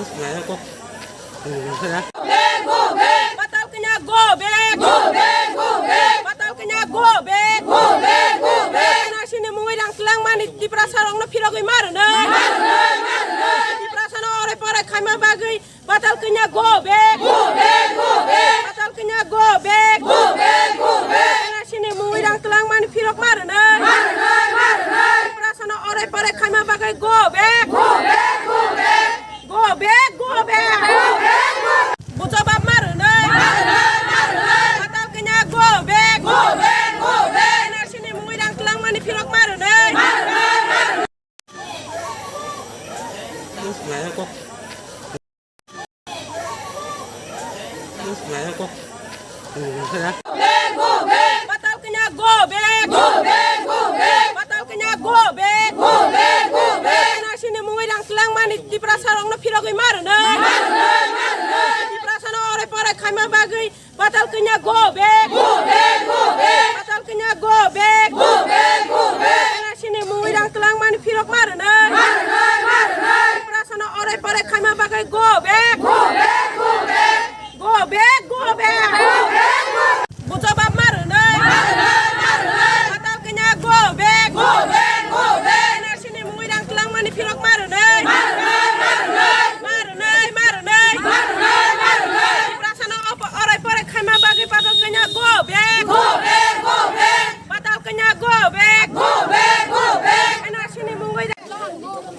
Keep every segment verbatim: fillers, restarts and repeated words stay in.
Patal kanya go back. Go back, go back. Patal kanya go back. Go back, go back. N R C ni mungwi rang twlangmani Tiprasa rokno phirogwi ma rwnai. Ma rwnai, ma rwnai. Tiprasa no orai porai khaima bagwi Patal kanya go back. Go back, go back. Patal kanya go back. Go back, go back. N R C ni mungwi rang twlangmani phirok ma rwnai. Ma rwnai, ma rwnai. Tiprasa no orai porai khaima bagwi go back. Go back, go back. Go back, go back. Go back, go back. Bujo bab ma rwnai. Ma rwnai, ma rwnai. Patal kanya go back. Go back, go back. N R C ni mungwi rang twlangmani phirok ma rwnai. Ma rwnai, ma rwnai. Patal kanya go back. Go back, go back. Patal kanya go back. Go back, go back. N R C ni mungwi rang twlangmani Tiprasa rokno phirogwi ma rwnai. Ma rwnai, ma rwnai. Tiprasa no orai porai khaima bagwi Patal kanya go back. Go back, go back. Patal kanya go back. Go back, go back. N R C ni mungwi rang twlangmani phirok ma rwnai. Ma rwnai, ma rwnai. Tiprasa no orai porai khaima bagwi go back. Go back, go back. Go back, go back. Go back, go back. Bujo bab ma rwnai. Ma rwnai, ma rwnai. Patal kanya go back. Go back, go back. N R C ni mungwi rang twlangmani phirok ma rwnai. Ma rwnai, ma rwnai. Ma rwnai, ma rwnai. Ma rwnai, ma rwnai. Tiprasa no opo-, orai porai khaima bagwi Patal kanya go back. Go back, go back. Patal kanya go back. Go back, go back. N R C ni mungwi rang.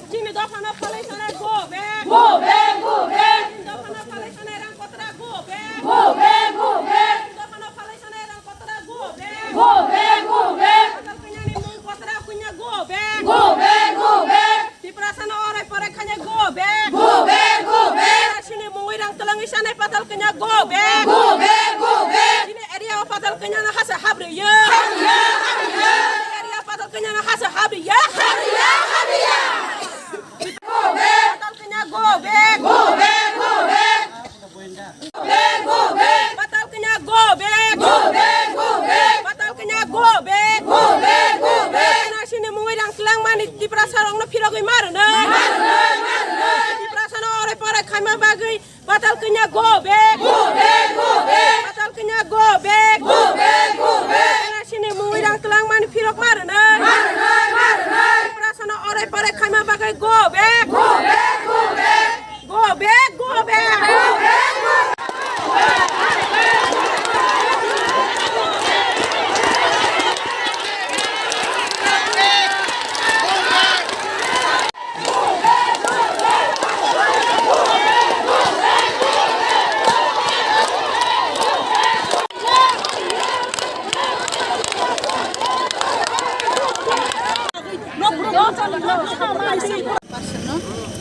Chini dopha no phalai sanai go back. Go back, go back. Chini dopha no phalai sanai rang kotra go back. Go back, go back. Chini dopha no phalai sanai rang kotra go back. Go back, go back. Patal kanya ni mung kotra kunya go back. Go back, go back. Tiprasa no orai porai khanya go back. Go back, go back. Chini mungwi rang twlangwi sanai Patal kanya go back. Go back, go back. Chini area o Patal kanya no hasa habriya. Habriya, habriya. Area Patal kanya no hasa habriya. Habriya, habriya. Go back. Patal kanya go back. Go back, go back. Go back, go back. Patal kanya go back. Go back, go back. Patal kanya go back. Go back, go back. N R C ni mungwi rang twlangmani Tiprasa rokno phirogwi ma rwnai. Ma rwnai, ma rwnai. Tiprasa no orai porai khaima bagwi Patal kanya go back. Go back, go back. Patal kanya go back. Go back, go back. N R C ni mungwi rang twlangmani phirok ma rwnai. Ma rwnai, ma rwnai. Tiprasa no orai porai khaima bagwi go back. Go back, go back. Go back, go back. Go back, go back. Person no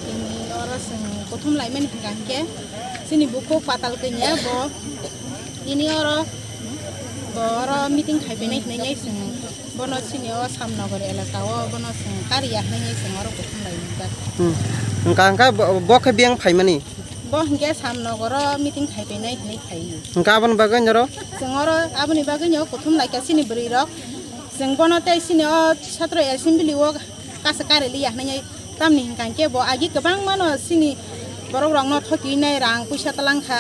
tini oro chwng kuthum laimani hwnkha hinkhe chini bukhuk Patal Kanya bo tini oro bo oro meeting khaibainai hinwi chwng bono chini o Samnagar elaka o bono chwng kariya hinwi chwng oro kuthum laijak. Hmm. Hwnkha hwnkhe bo, bo khe biyang phaimani? Bo hinkhe Samnagar o meeting khaibainai hinwi phaiwi. Hwnkhe aboni bagwi noro? Chwng oro aboni bagwi no kuthum laikha chini bwrwi rok. Chwng bono tei chini o Chhatro Assembly o kasa kare liya hinwi. Tamni hwnkha hinkhe bo agi kwbangma no chini borok rokno thokiwi nai rang puisa talangkha.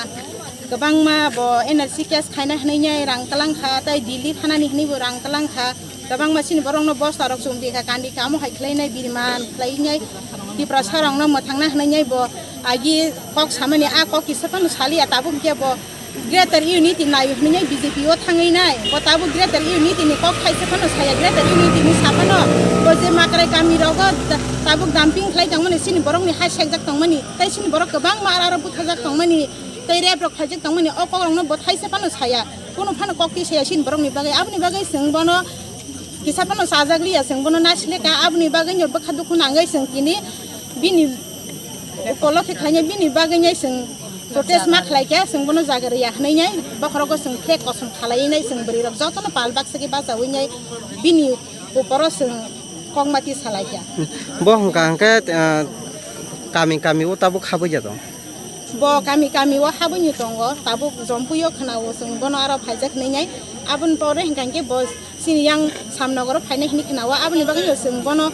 Kwbangma bo N R C case khaina hinwi nai rang talangkha, tei Delhi thanani hinwi bo rang talangkha. Kwbangma chini borokno bosta rok chumrikha, kandikha, amo hai khlainai biriman khlainai Tiprasa rokno mwthangna hinwi bo agi kok samani a kok kisa phano saliya tabuk hinkhe bo Greater Unity naio hinwi B J P o thangwi nai. Bo tabuk Greater Unity ni kok thaisa phano saya, Greater Unity ni sa phano bo je Makrai kami rogo da-, tabuk dumping khlai tongmani, chini borok ni ha sekjak tongmani, tei chini borok kwbangma ara aro buthajak tongmani, tei rape rok khaijak tongmani, o kok rokno bo thaisa phano saya, kunu phano kok twi saya chini borok ni bagwi. Aboni bagwi chwng bono kisa phano chajak liya, chwng bono nasileka, aboni bagwi no bwkha dukhu nangwi chwng tini bini upolokhe khainai, bini bagwi nai chwng protest ma khlai kha, chwng bono jaga rwya hwnwi nai bokhorogo chwng khe kosom khalaiwi nai chwng bwrwi rok jotono pal baksa khe bachaui nai bini uporo chwng kokmati salai kha. Bo hwnkha hwnkhe, ah, kami kami o tabuk habwi ya tong? Bo kami kami o habwini tongo, tabuk Jompui o khwnao chwng bono aro phaijak hinwi nai. Aboni pore hwnkha hwnkhe bo chini yang Samnagar o phainai hinwi khwnao, aboni bagwi no chwng bono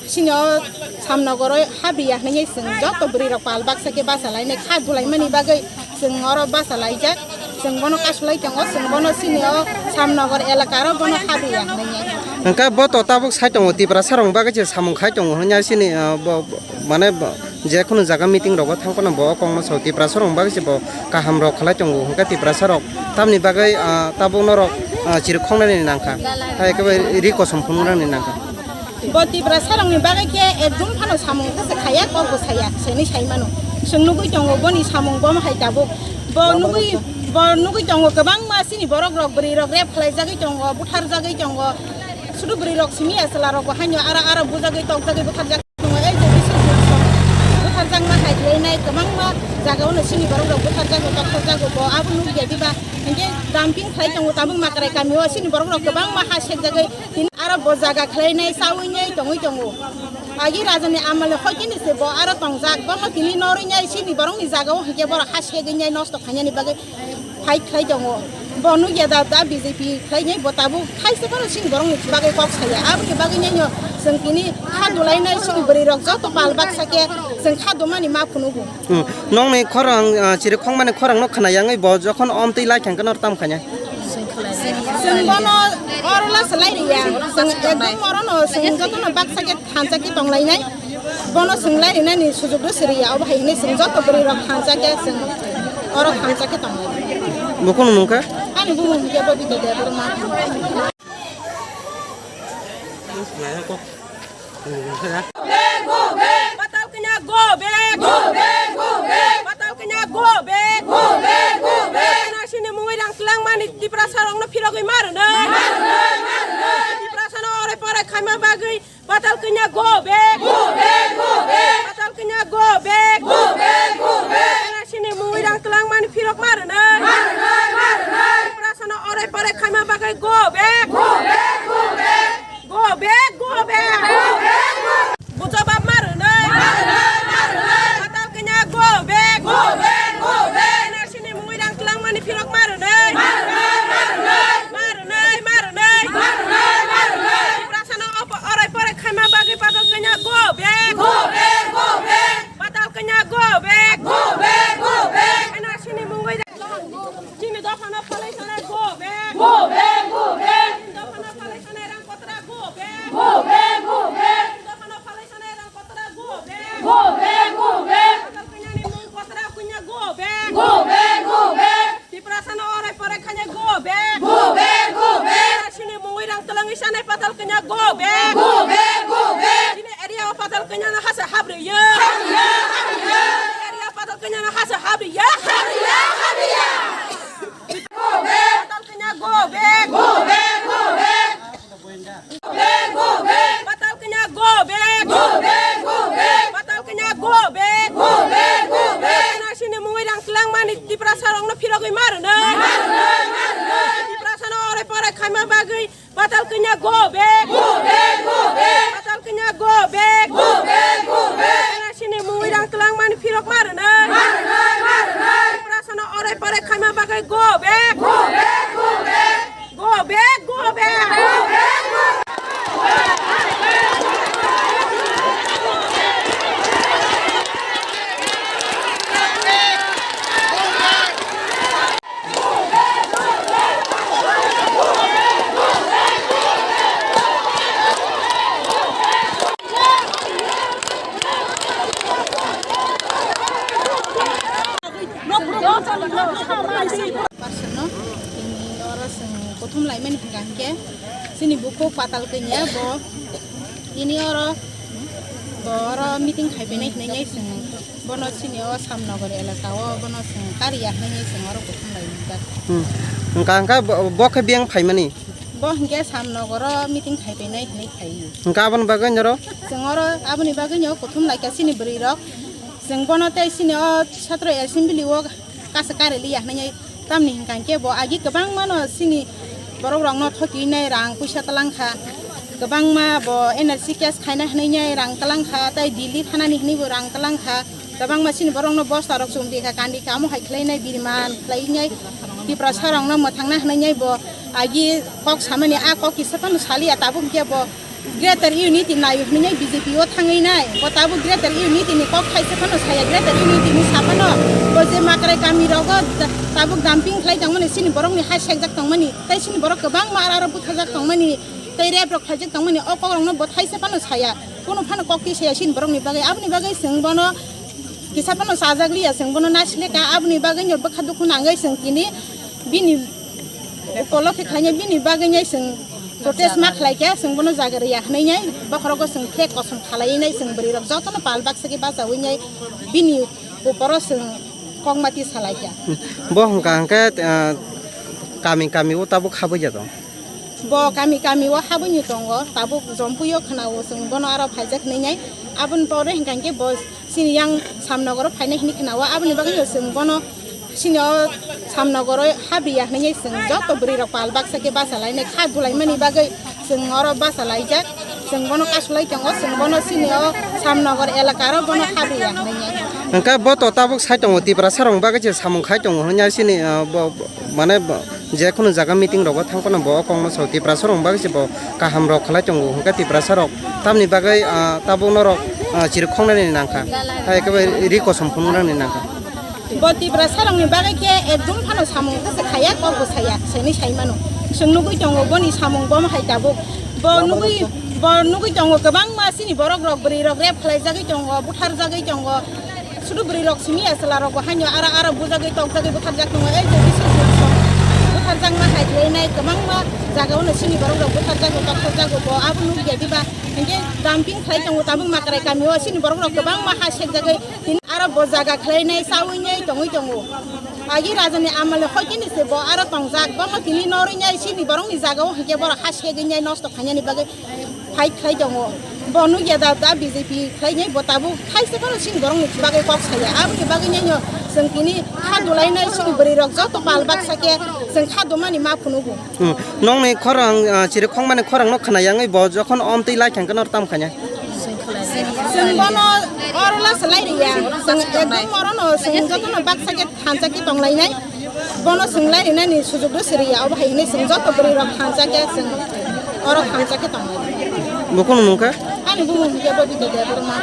Sini o Samnogor o habri ya hwnwi chwng joto bwrwi rok pal baksa khe basa lainai kha dulai mani bagwi chwng oro basa laijak. Chwng bono kasu lai tongo, chwng bono sini o Samnogor elaka ro bono habri ya hwnwi. Hwnkhe bo to tabuk sai tongo, Tiprasa rok bagwi se samung khai tongo hwnwi sini, ah, bo, bo, mane bo, je khunu jaga meeting rogo thang phano bo kongma sao Tiprasa rok bagwi se bo kaham rok khlai tongo, hwnkhe Tiprasa rok tamni bagwi, ah, tabuk norok, ah, chiri khongnani nangkha, hai khe bai ri kosom phunuknani nangkha. Bo Tiprasa rokni bagwi khe ekdum phano samung khe se khaya, kok bo saya, sini sai mano. Chwng nugwi tongo boni samung bo hai tabuk. Bo nugwi, bo nugwi tongo kwbangma sini borok rok, bwrwi rok rep khlai jagwi tongo, buthar jagwi tongo. Sudu bwrwi rok simi ya chwla rok bo haino ara ara bujagwi tokjagwi butharjak tongo. Ei je bisi butharjakma hai khlainai kwbangma jaga ono sini borok rok butharjago, tokjagwi bo abo nugya diba. Hinkhe dumping khlai tongo tabuk Makrai kami o sini borok rok kwbangma ha sekjagwi. Tini aro bo jaga khlainai chawi nai tongwi tongo. Agi rajani amal ni hoi kini se bo aro tongjak. Bono tini norwi nai sini borokni jaga o hinkhe borok ha segwi nai nosto khainani bagwi fight khlai tongo. Bo nukya da, da B J P khlai nai bo tabuk khai se phano sini borokni bagwi kok saya. Aboni bagwi nai no chwng tini kha dulai nai sini bwrwi rok joto pal baksa khe chwng kha dumani ma phunugo. Hmm. Nokni khorang, ah, chiri khongmani khorang no khna yangwi bo jokhon omtwi lai thangkhe no tam khanya. Chwng bono oro lasa lai riya. Chwng ekdom oro no chwng jotono baksa khe thansa khe tong lainai. Bono chwng lai rinani sujuk rw siriya. Obo hai hwnwi chwng joto bwrwi rok thansa khe chwng oro thansa khe tong lainai. Bo kunu mung kha? Ani bumung hwnkhe Bobita Debbarma. Patal kanya go back. Go back, go back. Patal kanya go back. Go back, go back. N R C ni mungwi rang twlang mani Tiprasa rokno phirogwi ma rwnai. Ma rwnai, ma rwnai. Tiprasa no orai porai khaima bagwi patal kanya go back. Go back, go back. Patal kanya go back. Go back, go back. N R C ni mungwi rang twlang mani phirok ma rwnai. Ma rwnai, ma rwnai. Tiprasa no orai porai khaima bagwi go back. Go back, go back. Go back, go back. Go back, go back. Bujo bab ma rwnai. Ma rwnai, ma rwnai. Patal kanya go back. Go back, go back. N R C ni mungwi rang twlang mani phirok ma rwnai. Ma rwnai, ma rwnai. Ma rwnai, ma rwnai. Ma rwnai, ma rwnai. Tiprasa no opo-, orai porai khaima bagwi patal kanya go back. Go back, go back. Patal kanya go back. Go back, go back. N R C ni mungwi rang. Chini dophano phalai sanai go back. Go back, go back. Chini dophano phalai sanai rang kotra go back. Go back, go back. Chini dophano phalai sanai rang kotra go back. Go back, go back. Kotor kunyani mung kotra kunya go back. Go back, go back. Tiprasa no orai porai khanya go back. Go back, go back. Chini mungwi rang twlangwi sanai patal kunya go back. Go back, go back. Chini area o patal kunya no hasa habriya. Habriya, habriya. Area patal kunya no hasa habriya. Habriya, habriya. Go back. Patal kanya go back. Go back, go back. Go back, go back. Patal kanya go back. Go back, go back. Patal kanya go back. Go back, go back. N R C ni mungwi rang twlang mani Tiprasa rokno phirogwi ma rwnai. Ma rwnai, ma rwnai. Tiprasa no orai porai khaima bagwi Patal kanya go back. Go back, go back. Patal kanya go back. Go back, go back. N R C ni mungwi rang twlang mani phirok ma rwnai. Ma rwnai, ma rwnai. Tiprasa no orai porai khaima bagwi go back. Go back, go back. Go back, go back. Go back, go back. Personno tini oro chwng kuthum laimani hwnkha hwnkhe chini bukhuk Patal Kanya bo tini oro bo oro meeting khaibainai hwnwi chwng bono chini o Samnogor elaka o bono chwng kariya hwnwi chwng oro kuthum laijak. Hmm. Hwnkha hwnkha bo, bo khe biyang phaimani? Bo hwnkhe Samnogor o meeting khaibainai hwnwi phai. Hwnkha aboni bagwi noro? Chwng oro aboni bagwino kuthum laikha chini bwrwi rok. Chwng bono tei chini o Satro Assembly o kasa kare liya hwnwi tamni hwnkha hwnkhe bo agi kwbangma no chini borok rokno thokiwi nai rang puisa twlang kha. Kwbangma bo N R C case khaina hwnwi nai rang twlang kha, tei Delhi thanani hwnwi bo rang twlang kha. Kwbangma chini borokno bosta rok chumdi kha, kandi kha, omo hai khlai nai biriman khlai nai Tiprasa rokno mwthangna hwnwi nai bo agi kok samani a kok kisa phano saliya tabuk hwnkhe bo Greater Unity nai hwnwi B J P o thangwi nai. Bo tabuk Greater Unity ni kok thaisa phano saya, Greater Unity ni sa phano. Bo je Makrai kami rogo da-, tabuk dumping khlai tongmani, sini borok ni ha sekjak tongmani, tei sini borok kwbangma ara aro butharjak tongmani, tei rape rok khlaijak tongmani, o kok rok no bo thaisa phano saya. Kuno phano kok twi saya sini borok ni bagwi. Aboni bagwi chwng bono kisa phano chajak liya, chwng bono nasileka. Aboni bagwi no bwkha dukhu nangwi chwng tini bini upolokhe khlainai, bini bagwi nai chwng protest ma khlaikha, chwng bono jaga rwya hwnwi nai bokhorogo chwng khe kosom khalaiwi nai chwng bwrwi rok jotono pal baksa khe bachawi nai bini uporo chwng kokmati salaikha. Bo hwnkha hwnkhe, ah, kami kami o tabuk habwi ya tong? Bo kami kami o habwini tongo, tabuk Jompui o khwnao chwng bono aro phaijak hwnwi nai. Aboni pore hwnkha hwnkhe bo chini yang Samnogoro phainai hwnwi khwnao, aboni bagwi no chwng bono chini o Samnogoro habriya hwnwi chwng joto bwrwi rok pal baksa khe basa lainai, kha dulaimani bagwi chwng oro basa laijak, chwng bono kasulai tongo, chwng bono chini o Samnogor elaka ro bono habriya hwnwi. Hwnkhe bo to tabuk sai tongo, Tiprasa rok bagwi se samung khai tongo hwnwi chini, ah, bo, bo, mane bo, je khunu jaga meeting rogo thang phano bo o kokno sao, Tiprasa rok bagwi se bo kaham rok khlai tongo, hwnkhe Tiprasa rok tamni bagwi, ah, tabuk norok, ah, chirkhoknani nangkha, hai khe ri kosom phunuknani nangkha. Bo Tiprasa rokni bagwi khe ekdum phano samung khe se khaya, kok bo saya, saini sai mano. Chwng nugwi tongo boni samung bo hai tabuk. Bo nugwi, bo nugwi tongo kwbangma chini borok rok, bwrwi rok rape khlaijagwi tongo, butharjagwi tongo. Sudu bwrwi rok simi ya chwla rok bo haino ara ara bujagwi tokjagwi butharjak tongo. Ei je bisu butharjakma hai khlainai kwbangma jaga o no chini borok rok butharjago, tokjagwi bo abo nukya diba. Hinkhe dumping khlai tongo tabuk Makrai kami o chini borok rok kwbangma ha sekjagwi tini aro bo jaga khlainai chawi nai tongwi tongo. Agi raja ni amal ni hoi khe ni se bo aro tongjak, bo no tini norwi nai chini borok ni jaga o hinkhe borok ha segwi nai nosto khainani bagwi. Fight khlai tongo. Bo nukya da, da B J P khlainai bo tabuk thaisa phano chini borokni bagwi kok saya. Aboni bagwi nai no chwng tini kha dulainai chini bwrwi rok joto pal baksa khe chwng kha dumani ma phunugo. Hmm. Nokni khorang, ah, chiri khongmani khorang no khna yangwi bo jokhon omtwi lai thang khe no tam khanya. Chwng bono oro la salai riya. Chwng ekdom oro no chwng joto no baksa khe thansa khe tonglainai. Bono chwng lai rinani sujuk rw siriya, obo hai hwnwi chwng joto bwrwi rok thansa khe chwng oro thansa khe tongo. Bo kunu mung kha? Ani bumung hwnkhe Bobita Debbarma.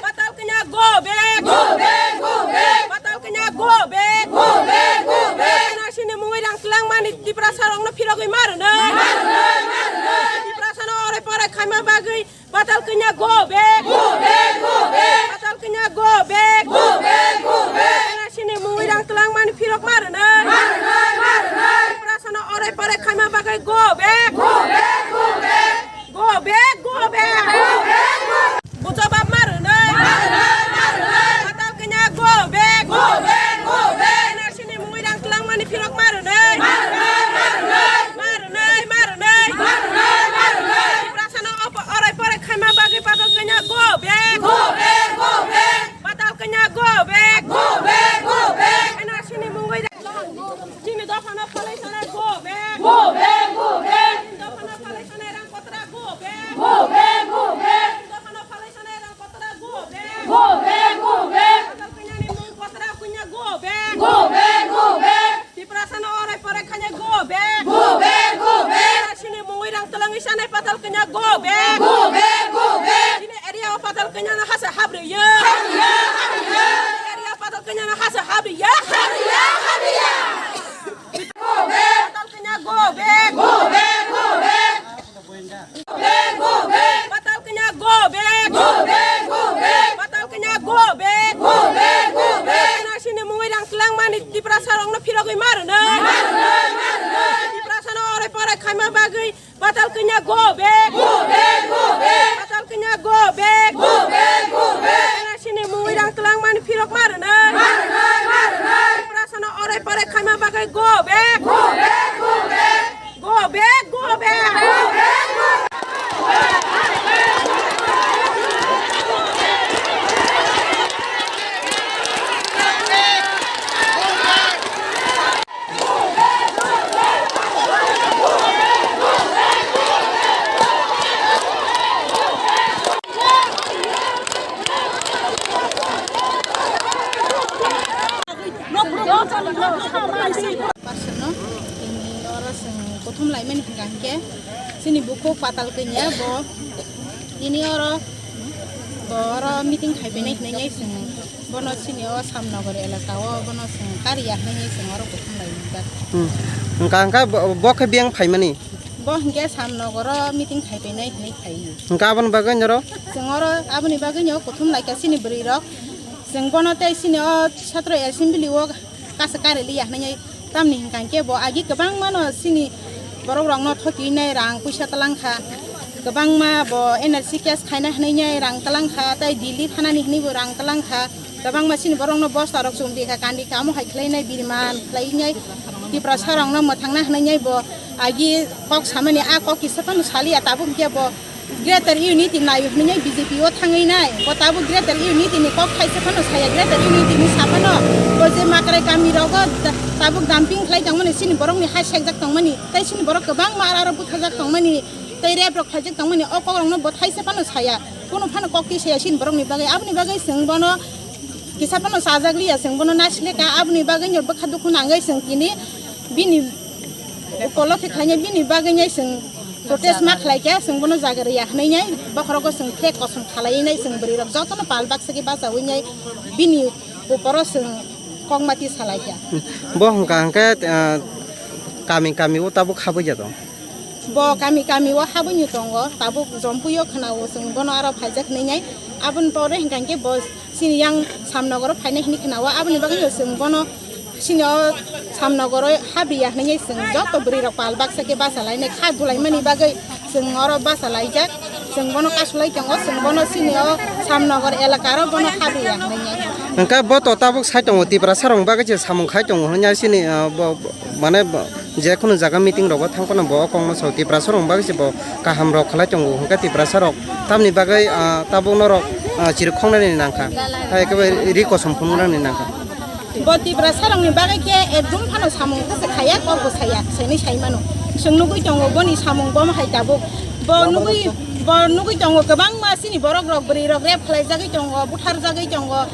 Patal kanya go back! Go back, go back! Patal kanya go back! Go back, go back! N R C ni mungwi rang twlangmani Tiprasa rokno phirogwi ma rwnai. Ma rwnai, ma rwnai. Tiprasano orai porai khaima bagwi Patal kanya go back! Go back, go back! Patal kanya go back! Go back, go back! N R C ni mungwi rang twlangmani phirok ma rwnai. Ma rwnai, ma rwnai. Tiprasano orai porai khaima bagwi go back! Go back, go back! Go back, go back! Go back, go back! Bo jawab ma rwnai. Ma rwnai, ma rwnai. Patal kanya go back! Go back, go back! N R C ni mungwi rang twlangmani phirok ma rwnai. Ma rwnai, ma rwnai. Ma rwnai, ma rwnai. Ma rwnai, ma rwnai. Tiprasano opo-, orai porai khaima bagwi Patal kanya go back. Go back, go back. Patal kanya go back. Go back, go back. N R C ni mungwi rang. Chini dophano phalai sanai go back. Go back, go back. Chini dophano phalai sanai rang kotra go back. Go back, go back. Chini dophano phalai sanai rang kotra go back. Go back, go back. Patal kanya ni mung kotra kunya go back. Go back, go back. Tiprasano orai porai khanya go back. Go back, go back. Chini mungwi rang twlangwi sanai Patal kanya go back. Go back, go back. Chini area o Patal kanya no hasa habriya. Habriya, habriya. Area Patal kanya no hasa habriya. Habriya, habriya. Go back. Patal kanya go back. Go back, go back. Go back, go back. Patal kanya go back. Go back, go back. Patal kanya go back. Go back, go back. N R C ni mungwi rang twlangmani Tiprasa rokno phirogwi ma rwnai. Ma rwnai, ma rwnai. Tiprasano orai porai khaima bagwi Patal kanya go back. Go back, go back. Patal kanya go back. Go back, go back. N R C ni mungwi rang twlangmani phirok ma rwnai. Ma rwnai, ma rwnai. Tiprasano orai porai khaima bagwi go back. Go back, go back. Go back, go back. Go back, go back. Chini bukhuk Patal Kanya bo tini oro, bo oro meeting khai phainai hinwi nai chwng bono chini o Samnagar elaka o bono chwng kariya hinwi nai chwng oro kuthum lai jak. Hmm. Hwnkha, hwnkha bo, bo khe biyang phaimani? Bo hwnkhe Samnagar o meeting khai phainai hinwi phai. Hwnkha aboni bagwi noro? Chwng oro aboni bagwi no kuthum lai kha chini bwrwi rok. Chwng bono tei chini o Chhatro Assembly o kasa kare liya hinwi. Tamni hwnkha khe bo agi kwbangma no chini borok rokno thokiwi nai rang puisa twlang kha, kwbangma bo N R C case khaina hinwi nai rang twlang kha, tei Delhi thanani hinwi bo rang twlang kha, kwbangma chini borok no bosta rok chumri kha, kandi kha, omo hai khlai nai biriman khlai nai Tiprasa rok no mwthangna hinwi nai bo agi kok samani a kok kisa phano saliya tabuk khe bo Greater Unity naio hinwi B J P o thangwi nai. Bo tabuk Greater Unity ni kok thaisa phano saya, Greater Unity ni sa phano bo je makrai kami rogo da-, tabuk dumping khlai tongmani, chini borok ni ha sekjak tongmani, tei chini borok kwbangma aro aro butharjak tongmani, tei rape rok khlaijak tongmani, o kok rok no bo thaisa phano saya. Kuno phano kok twi saya chini borok ni bagwi. Aboni bagwi chwng bono kisa phano chajak liya, chwng bono nasileka, aboni bagwi no bwkha dukhu nangwi chwng tini bini upolokhe khainai bini bagwi nai chwng protest ma khlai kha, chwng bono jaga rwya hwnwi nai bokhorogo chwng khe kosom khalai nai chwng bwrwi rok jotono pal baksa khe bachaui nai bini uporo chwng kokmati salai kha. Bo hwnkha hwnkhe, ah, kami kami o tabuk habwi ya tong? Bo kami kami o habwi ni tongo, tabuk Jompui o khwnao chwng bono aro phaijak hwnwi nai. Aboni pore hwnkha hwnkhe bo chini yang Samnogoro phainai hinwi khwnao, aboni bagwi no chwng bono chini o Samnogoro habriya hinwi chwng joto bwrwi rok pal baksa khe basa lainai kha dulaimani bagwi chwng oro basa laijak, chwng bono kasulai tongo, chwng bono chini o Samnogor elaka ro bono habriya hinwi. Hwnkhe bo to tabuk sai tongo, Tiprasa rok bagwi se samung khai tongo hinwi chini, ah, bo, bo, mane bo, je khunu jaga meeting rogo thang phano bo o kokno sao, Tiprasa rok bagwi se bo kaham rok khlai tongo, hwnkhe Tiprasa rok tamni bagwi, ah, tabuk norok, ah, chiri khongnani nangkha, hai khe bai ri kosom phunuknani nangkha. Bo Tiprasa rokni bagwi khe ekdum phano samung khe se khaya, kok bo saya, saini sai mano. Chwng nugwi tongo boni samung bo hai tabuk. Bo nugwi, bo nugwi tongo kwbangma chini borok rok, bwrwi rok rape khlaijagwi tongo, butharjagwi tongo.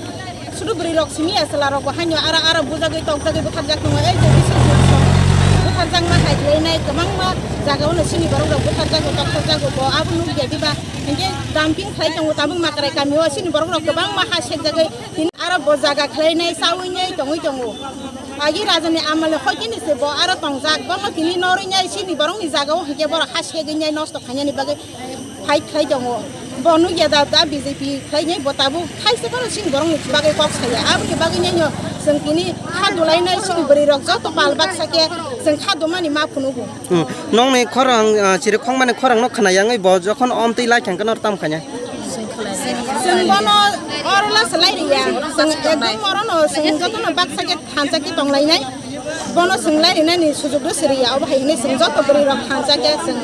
Sudu bwrwi rok simi ya chwla rok bo haino ara ara bujagwi tokjagwi butharjak tongo. Ei je bisu butharjakma hai khlainai kwbangma jaga o no chini borok rok butharjago, tokjagwi bo abo nukya diba. Hinkhe dumping khlai tongo tabuk makrai kami o chini borok rok kwbangma ha sekjagwi tini aro bo jaga khlainai chaui nai tongwi tongo. Agi raja ni amal ni hoi kini se bo aro tongjak, bono tini norwi nai chini borok ni jaga o hinkhe borok ha segwi nai nosto khainani bagwi. Fight khlai tongo. Bo nukya da, da B J P khlainai bo tabuk thaisa phano chini borokni bagwi kok saya. Aboni bagwi nai no chwng tini kha dulainai chini bwrwi rok joto pal baksa khe chwng kha dumani ma phunugo. Hmm. Nokni khorang, ah, chiri khongmani khorang no khna yangwi bo jokhon omtwi lai thang khe no tam khanya. Chwng bono oro la salai riya. Chwng ekdom oro no chwng joto no baksa khe thansa khe tonglainai. Bono chwng lai rinani sujukno siriya, obo hai hwnwi chwng joto bwrwi rok thansa khe chwng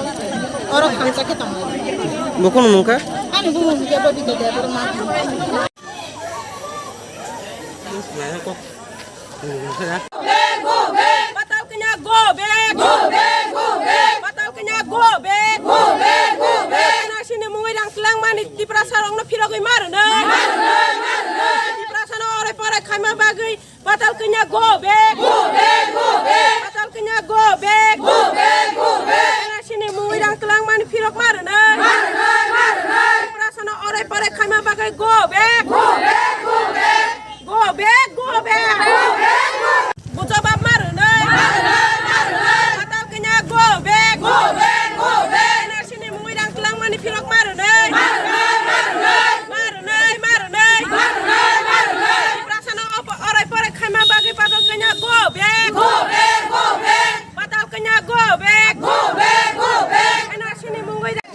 oro thansa khe tongo. Bo kunu mung kha? Ani bumung hwnkhe Bobita Debbarma. Patal Kanya go back! Go back, go back! Patal Kanya go back! Go back, go back! N R C ni mungwi rang twlangmani Tiprasa rokno phirogwi ma rwnai. Ma rwnai, ma rwnai. Tiprasano orai porai khaima bagwi Patal Kanya go back! Go back, go back! Patal Kanya go back! Go back, go back! N R C ni mungwi rang twlangmani phirok ma rwnai. Ma rwnai, ma rwnai! Tiprasano orai porai khaima bagwi go back! Go back, go back! Go back, go back! Go back, go back! Bo jawab ma rwnai. Ma rwnai, ma rwnai! Patal Kanya go back! Go back, go back! N R C ni mungwi rang twlangmani phirok ma rwnai. Ma rwnai, ma rwnai! Ma rwnai, ma rwnai! Ma rwnai, ma rwnai! Tiprasano opo-, orai porai khaima bagwi Patal Kanya go back! Go back, go back! Patal Kanya go back! Go back, go back! N R C ni mungwi rang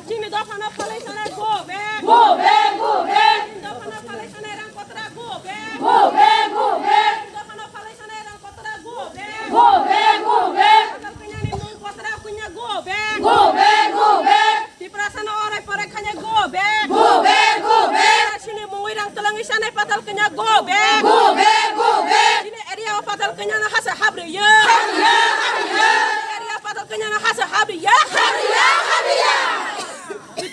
Chini dophano phalai sanai go back. Go back, go back. Chini dophano phalai sanai rang kotra go back. Go back, go back. Chini dophano phalai sanai rang kotra go back. Go back, go back. Patal Kanyani mung kotra kunya go back. Go back, go back. Tiprasano orai porai khanya go back. Go back, go back. Chini mungwi rang twlangwi sanai Patal Kanya go back. Go back, go back. Chini area o Patal Kanyano hasa habriya. Habriya, habriya. Chini area Patal Kanyano hasa habriya. Habriya, habriya.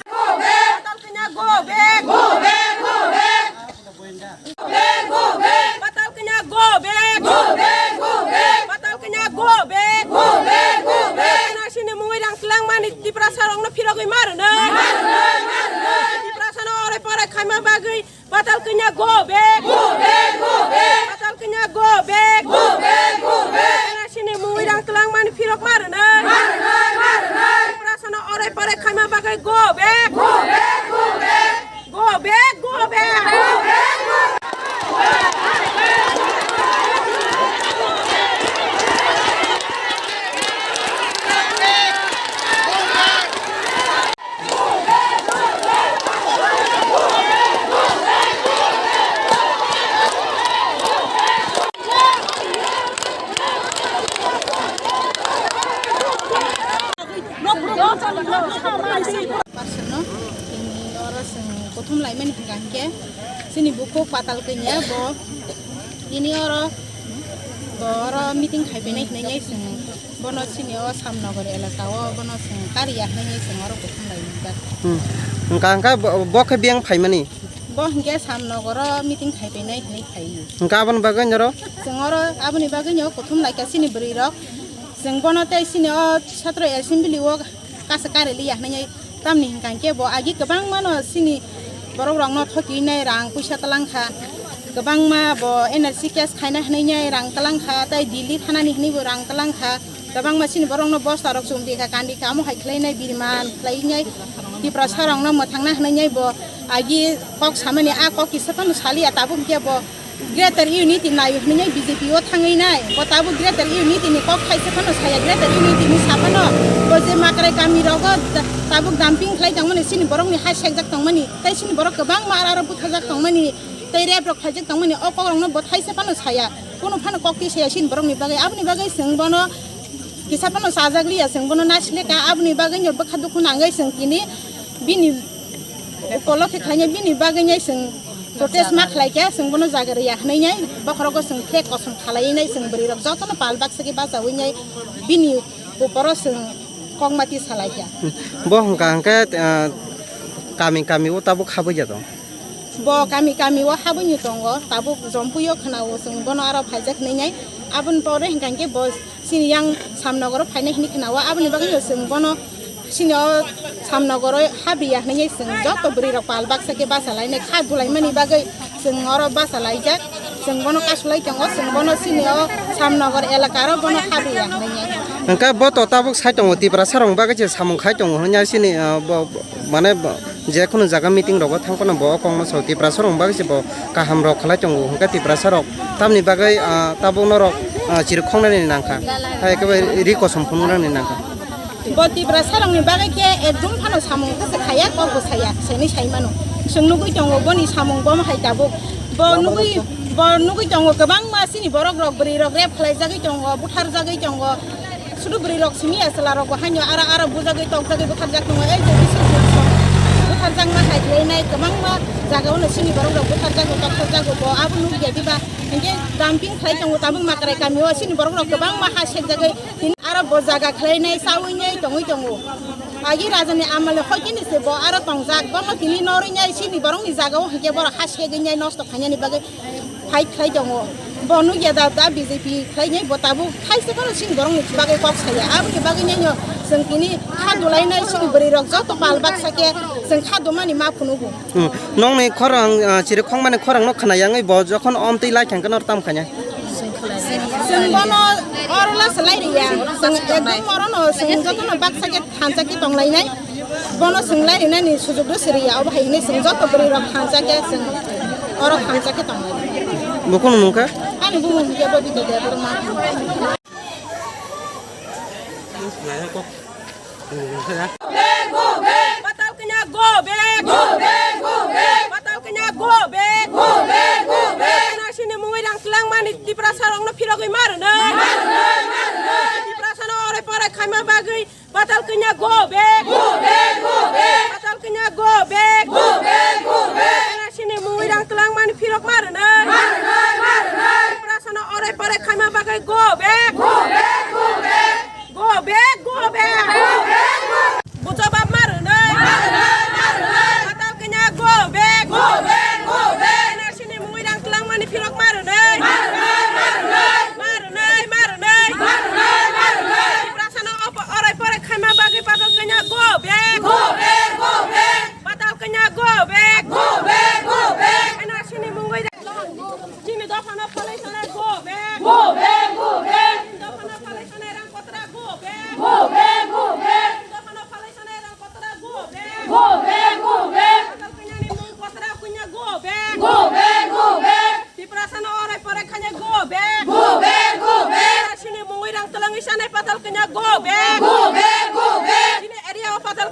Go back! Patal Kanya go back! Go back, go back! Go back, go back! Patal Kanya go back! Go back, go back! Patal Kanya go back! Go back, go back! N R C ni mungwi rang twlangmani Tiprasa rokno phirogwi ma rwnai. Ma rwnai, ma rwnai. Tiprasano orai porai khaima bagwi Patal Kanya go back. Go back, go back. Patal Kanya go back. Go back, go back. N R C ni mungwi rang twlangmani phirok ma rwnai. Ma rwnai, ma rwnai. Tiprasano orai porai khaima bagwi go back. Go back, go back. Go back, go back. Go back, go back. Person no, tini oro chwng kuthum laimani hwnkha hinkhe chini bukhuk Patal Kanya bo tini oro, bo oro meeting khaibainai hinwi chwng bono chini o Samnagar elaka o bono chwng kariya hinwi chwng oro kuthum laijak. Hmm. Hwnkha, hwnkha bo, bo khe biyang phaimani? Bo hinkhe Samnagar o meeting khaibainai hinwi phaiwi. Hwnkha aboni bagwi noro? Chwng oro aboni bagwi no kuthum laikha chini bwrwi rok. Chwng bono tei chini o Satro Assembly o kasa kariliya hinwi, tamni hwnkha hinkhe bo agi kwbangma no chini borok rokno thokiwi nai rang puisa twlang kha, kwbangma bo N R C case khaina hinwi nai rang twlang kha, tei Delhi thanani hinwi bo rang twlang kha, kwbangma chini borok no bosta rok chumdi kha, kandi kha, omo hai khlai nai biriman khlai nai Tiprasa rok no mwthangna hinwi nai bo agi kok samani a kok kisa phano saliya tabuk hinkhe bo Greater Unity naio hinwi B J P o thangwi nai. Bo tabuk Greater Unity ni kok thaisa phano saya, Greater Unity ni sa phano bo je Makrai kami rogo da-, tabuk dumping khlai tongmani, chini borok ni ha sekjak tongmani, tei chini borok kwbangma ara aro butharjak tongmani, tei rape rok khlaijak tongmani, o kok rok no bo thaisa phano saya. Kunu phano kok twi saya chini borok ni bagwi. Aboni bagwi chwng bono kisa phano chajak liya, chwng bono nasileka. Aboni bagwi no bwkha dukhu nangwi chwng tini bini Upolokhe khaina bini bagwi nai chwng protest ma khlai kha, chwng bono jaga rwya hwnwi nai bokhorogo chwng khe kosom khalai nai chwng bwrwi rok jotono pal baksa khe bachaui nai bini uporo chwng kokmati salai kha. Bo hwnkha hwnkhe, ah, kami kami o tabuk habwi ya tong? Bo kami kami o habwini tongo, tabuk Jompui o khwnao chwng bono aro phaijak hwnwi nai. Aboni pore hwnkha hwnkhe bo Chini yang Samnogoro phainai hinwi khna o, aboni bagwi no chwng bono chini o Samnogoro habriya hinwi chwng joto bwrwi rok pal baksa khe basa lainai kha dulaimani bagwi chwng oro basa laijak, chwng bono kasulai tongo, chwng bono chini o Samnogor elaka ro bono habriya hinwi. Hwnkhe bo to tabuk sai tongo, Tiprasa rok bagwi se samung khai tongo hwnwi chini, ah, bo, bo, mane bo, je khunu jaga meeting rogo thang phano bo o kokno sao, Tiprasa rok bagwi se bo kaham rok khlai tongo, hwnkhe Tiprasa rok tamni bagwi, ah, tabuk norok, ah, chiri khongnani nangkha, hai khe bai ri kosom phunuknani nangkha. Bo Tiprasa rokni bagwi khe ekdum phano samung khe se khaya, kok bo saya, seni sai mano. Chwng nugwi tongo boni samung bomo hai tabuk. Bo nugwi, bo nugwi tongo kwbangma chini borok rok, bwrwi rok rep khlai jagwi tongo, buthar jagwi tongo. Sudu bwrwi rok simi ya chwla rok bo haino ara ara bujagwi tokjagwi butharjak tongo. Ei je bisu je bisu butharjakma hai khlai nai kwbangma jaga o no chini borok rok butharjago tokjagwi bo abo nukya diba hinkhe dumping khlai tongo tabuk Makrai kami o chini borok rok kwbangma ha sekjagwi tini aro bo jaga khlai nai chaui nai tongwi tongo. Agi raja ni amal ni hoi kini se bo aro tongjak bono tini norwi nai chini borok ni jaga o hinkhe borok ha segwi nai nosto khainani bagwi. Fight khlai tongo. Bo nukya da, da B J P khlainai bo tabuk thaisa phano chini borokni bagwi kok saya. Aboni bagwi nai no chwng tini kha dulainai chini bwrwi rok joto pal baksa khe chwng kha dumani ma phunugo. Hmm. Nokni khorang, ah, chiri khongmani khorang no khna yangwi bo jokhon omtwi lai thang khe no tam khanya. Chwng bono oro la se lai riya. Chwng ekdom oro no chwng joto no baksa khe thansa khe tong lainai. Bono chwng lai rinani sujukno siriya, obo hai hwnwi chwng joto bwrwi rok thansa khe chwng oro thansa khe tong lai. Bo kunu mung kha? Ani bumung hwnkhe Bobita Debbarma. Patal Kanya go back! Go back, go back! Patal Kanya go back! Go back, go back! N R C ni mungwi rang twlangmani Tiprasa rokno phirogwi ma rwnai. Ma rwnai, ma rwnai. Tiprasano orai porai khaima bagwi Patal Kanya go back! Go back, go back! Patal Kanya go back! Go back, go back! N R C ni mungwi rang twlangmani phirok ma rwnai. Ma rwnai, ma rwnai! Tiprasano orai porai khaima bagwi go back! Go back, go back! Go back, go back! Go back, go back! Bujo bab ma rwnai. Ma rwnai, ma rwnai! Patal Kanya go back! Go back, go back! N R C ni mungwi rang twlangmani phirok ma rwnai. Ma rwnai, ma rwnai! Ma rwnai, ma rwnai! Ma rwnai, ma rwnai! Tiprasano opo-, orai porai khaima bagwi Patal Kanya go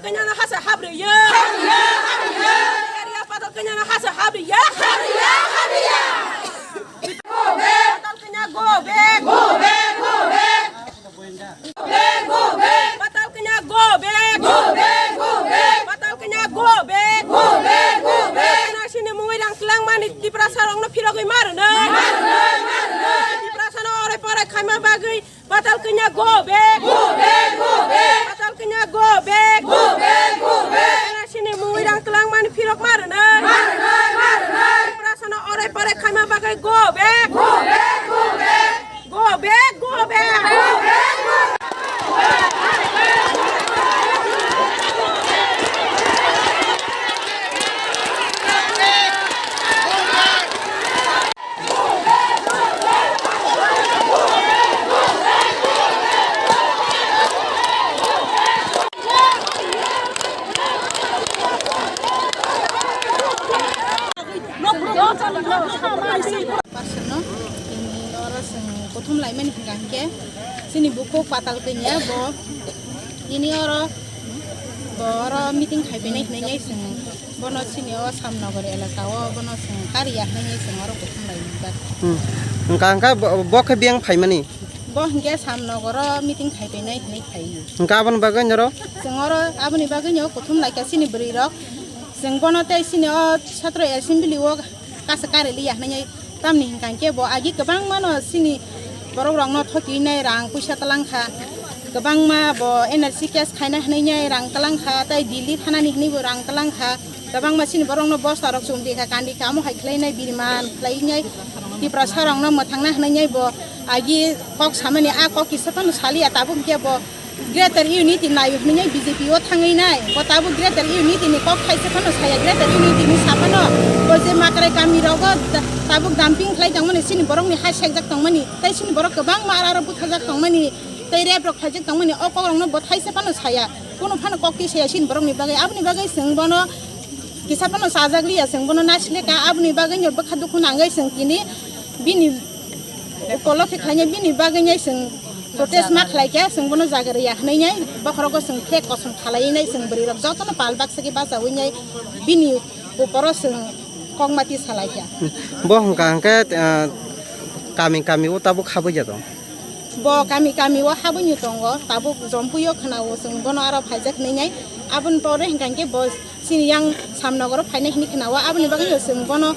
Kanya no hasa habriya. Habriya, habriya. Patal kanya no hasa habriya. Habriya, habriya. Go back. Patal kanya go back. Go back, go back. Go back, go back. Patal kanya go back. Go back, go back. Patal kanya go back. Go back, go back. N R C ni mungwi rang twlang mani Tiprasa rokno phirogwi ma rwnai. Ma rwnai, ma rwnai. Tiprasa no ore pore khaima bagwi Patal kanya go back. Go back, go back. Patal kanya go back. Go back, go back. N R C ni mungwi rang twlang mani phirok ma rwnai. Ma rwnai, ma rwnai. Tiprasa no ore pore khaima bagwi go back. Go back, go back. Go back, go back. Go back, go back. Person no, tini oro chwng kuthum laimani hwnkha hinkhe chini bukhuk Patal Kanya bo tini oro, bo oro meeting khai phainai hinwi chwng bono chini o Samnagar elaka o bono chwng kariya hinwi chwng oro kuthum laijak. Hmm. Hwnkha, hwnkha bo, bo khe biyang phaimani? Bo hinkhe Samnagar o meeting khai phainai hinwi phai. Hwnkha aboni bagwi noro? Chwng oro aboni bagwi no kuthum laikha chini bwrwi rok. Chwng bono tei chini o Satro Assembly o kasa kare liya hinwi, tamni hwnkha hinkhe bo agi kwbangma no chini borok rokno thokiwi nai rang puisa twlang kha, kwbangma bo N R C case khaina hinwi nai rang twlang kha, tei Delhi thanani hinwi bo rang twlang kha, kwbangma chini borok no bosta rok chumdi kha, kandi kha, amo hai khlai nai biriman khlai nai Tiprasa rok no mwthangna hinwi nai bo agi kok samani a kok kisa phano saliya tabuk hinkhe bo Greater Unity naio hinwi B J P o thangwi nai. Bo tabuk Greater Unity ni kok thaisa phano saya, Greater Unity ni sa phano bo je makrai kami rogo da-, tabuk dumping khlai tongmani, chini borok ni ha sekjak tongmani, tei chini borok kwbangma ara aro butharjak tongmani, tei rape rok khlaijak tongmani, o kok rok no bo thaisa phano saya. Kunu phano kok twi saya chini borok ni bagwi. Aboni bagwi chwng bono kisa phano chajak liya, chwng bono nasileka. Aboni bagwi no bwkha dukhu nangwi chwng tini bini upolokhe khlainai, bini bagwi nai chwng protest ma khlaikha, chwng bono jaga rwya hwnwi nai bokhorogo chwng khe kosom khalaiwi nai chwng bwrwi rok jotono pal baksa khe bachaui nai bini uporo chwng kokmati salaikha. Bo hwnkha hwnkhe, ah, kami kami o tabuk habwi ya tong? Bo kami kami o habwino tongo, tabuk Jompui o khwnao chwng bono aro phaijak hwnwi nai. Aboni pore hwnkha hwnkhe bo chini yang Samnogoro phainai hwnwi khwnao, aboni bagwino chwng bono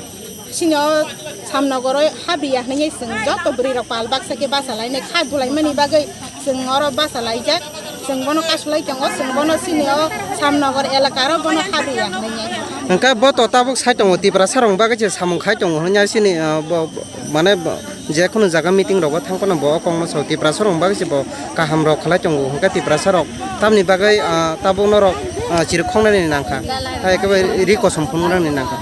chini o Samnogoro habriya hwnwi chwng joto bwrwi rok pal baksa khe bachalainai kha dulaimani bagwi chwng oro bachalaijak, chwng bono kasulai tongo, chwng bono chini o Samnogor elaka aro bono habriya hwnwi. Hwnkhe bo to tabuk sai tongo, Tiprasa rok bagwi se samung khai tongo hwnwi chini, ah, bo, bo, mane bo, je khunu jaga meeting rogo thang phano bo kokno sao, Tiprasa rok bagwi se bo kaham rok khlai tongo, hwnkhe Tiprasa rok tamni bagwi, ah, tabuk norok, ah, chiri khongnani nangkha, hai eke bai ri kosom phunuknani nangkha.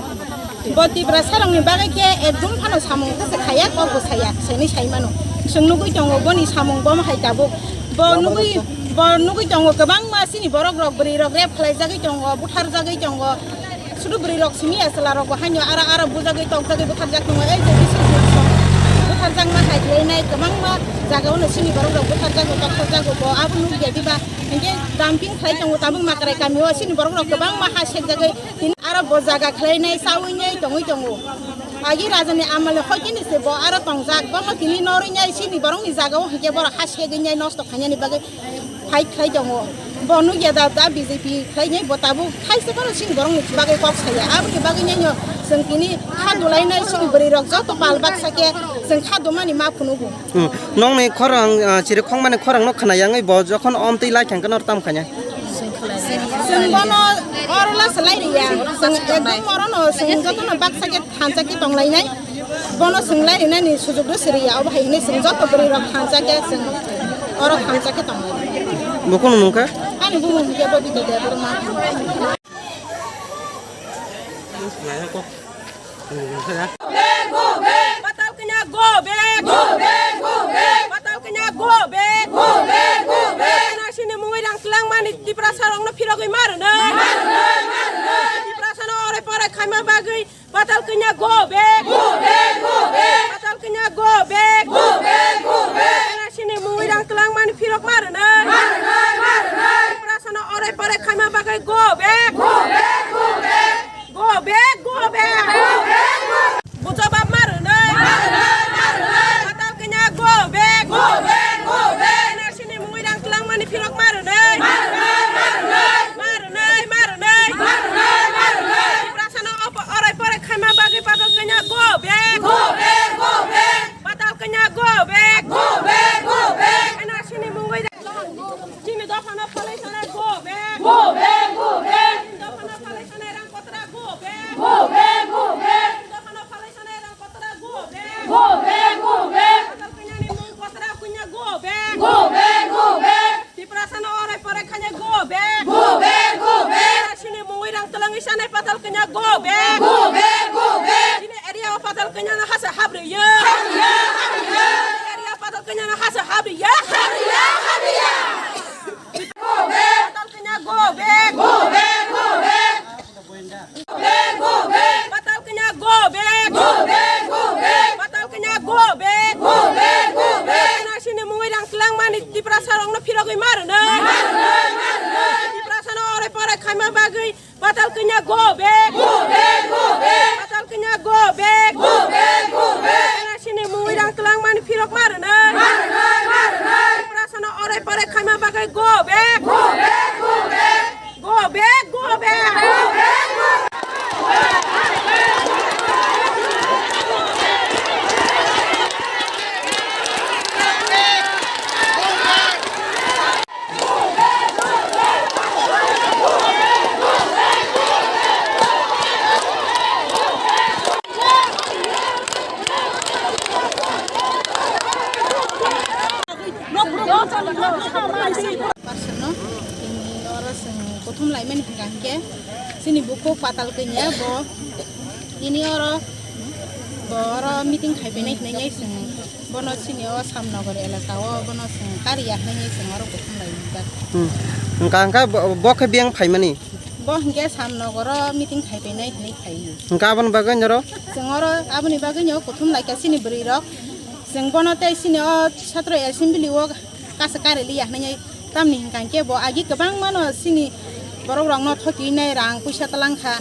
Bo Tiprasa rokni bagwi khe ekdum phano samung khe se khaya, kok bo saya, saini sai mano. Chwng nugwi tongo boni samung bomo hai tabuk. Bo nugwi, bo nugwi tongo kwbangma chini borok rok, bwrwi rok rape khlaijagwi tongo, butharjagwi tongo. Sudu bwrwi rok simi ya chwla rok bo haino ara ara bujagwi tokjagwi butharjak tongo. Ei je bisu butharjakma hai khlai nai kwbangma jaga o no chini borok rok butharjago tokjagwi bo abo nukya diba. Hinkhe dumping khlai tongo tabuk Makrai kami o chini borok rok kwbangma ha sekjagwi tini aro bo jaga khlai nai chaui nai tongwi tongo. Agi raja ni amal ni hoi khe ni se bo aro tongjak, bono tini norwi nai chini borok ni jaga o hinkhe borok ha segwi nai nosto khainani bagwi. Fight khlai tongo. Bo nukya da, da B J P khlainai bo tabuk thaisa phano chini borokni bagwi kok saya. Aboni bagwi nai no chwng tini kha dulainai chini bwrwi rok joto pal baksa khe chwng kha dumani ma phunugo. Hmm. Nokni khorang, ah, chiri khongmani khorang no khna yangwi bo jokhon omtwi lai thang khe nor tam khanya. Chwng bono oro la salai riya. Chwng ekdom oro no chwng joto no baksa khe thansa khe tong lainai. Bono swng lai rinani sujukno siriya, obo hai hwnwi chwng joto bwrwi rok thansa khe chwng oro thansa khe tongo. Bo kunu mung kha? Ani bumung hwnkhe Bobita Debbarma. Patal kanya go back, go back, go back. Patal kanya go back, go back, go back. N R C ni mungwi rang twlang mani Tiprasa rokno phirogwi ma rwnai. Ma rwnai, ma rwnai. Tiprasa no ore pore khaima bagwi Patal kanya go back. Go back, go back. Patal kanya go back. Go back, go back. N R C ni mungwi rang twlang mani phirok ma rwnai. Ma rwnai, ma rwnai. Tiprasa no ore pore khaima Ma bagwi go back. Go back, go back. Go back, go back. Go back, go back. Bujo bab ma rwnai. Ma rwnai, ma rwnai. Patal kanya go back. Go back, go back. N R C ni mungwi rang twlangmani phirok ma rwnai. Ma rwnai, ma rwnai. Ma rwnai, ma rwnai. Ma rwnai, ma rwnai. Tiprasano opo-, orai porai khaima bagwi patal kanya go back. Go back, go back. Patal kanya go back. Go back, go back. N R C ni mungwi rang. Chini dophano phalai sanai go back. Go back, go back. Chini dophano phalai sanai rang kotra go back. Go back, go back. Chini dophano phalai sanai rang kotra go back. Go back, go back. Patal kanyani mung kotra kunya go back. Go back, go back. Tiprasano orai porai khanya go back. Go back, go back. Chini mungwi rang twlangwi sanai patal kanya go back. Go back, go back. Chini area o patal kanya no hasa habriya. Habriya, habriya. Area patal kanya no hasa habriya. Habriya, habriya. Go back. Patal kanya go back. Go back, go back. Go back, go back. Patal kanya go back. Go back, go back. Patal kanya go back. Go back, go back. N R C ni mungwi rang twlangmani Tiprasa rokno phirogwi ma rwnai. Ma rwnai, ma rwnai. Tiprasano orai porai khaima bagwi Patal kanya go back. Go back, go back. Patal kanya go back. Go back, go back. N R C ni mungwi rang twlangmani phirok ma rwnai. Ma rwnai, ma rwnai. Tiprasano orai porai khaima bagwi go back. Go back, go back. Go back, go back. Go back, go back. Person no, tini oro chwng kuthum laimani hwnkha hwnkhe chini bukhuk Patal Kanya bo tini oro, bo oro meeting khaibainai hwnwi chwng bono chini o Samnagar elaka o bono chwng kariya hwnwi chwng oro kuthum laijak. Hmm. Hwnkha hwnkha bo, bo khe biyang phaimani? Bo hwnkhe Samnagar o meeting khaibainai hwnwi phaiwi. Hwnkha aboni bagwi norok? Chwng oro aboni bagwi no kuthum laikha chini bwrwi rok. Chwng bono tei chini o Satro Assembly o kasa kare liya hwnwi, tamni hwnkha hwnkhe bo agi kwbangma no chini borok rokno thokiwi nai rang puisa twlang kha,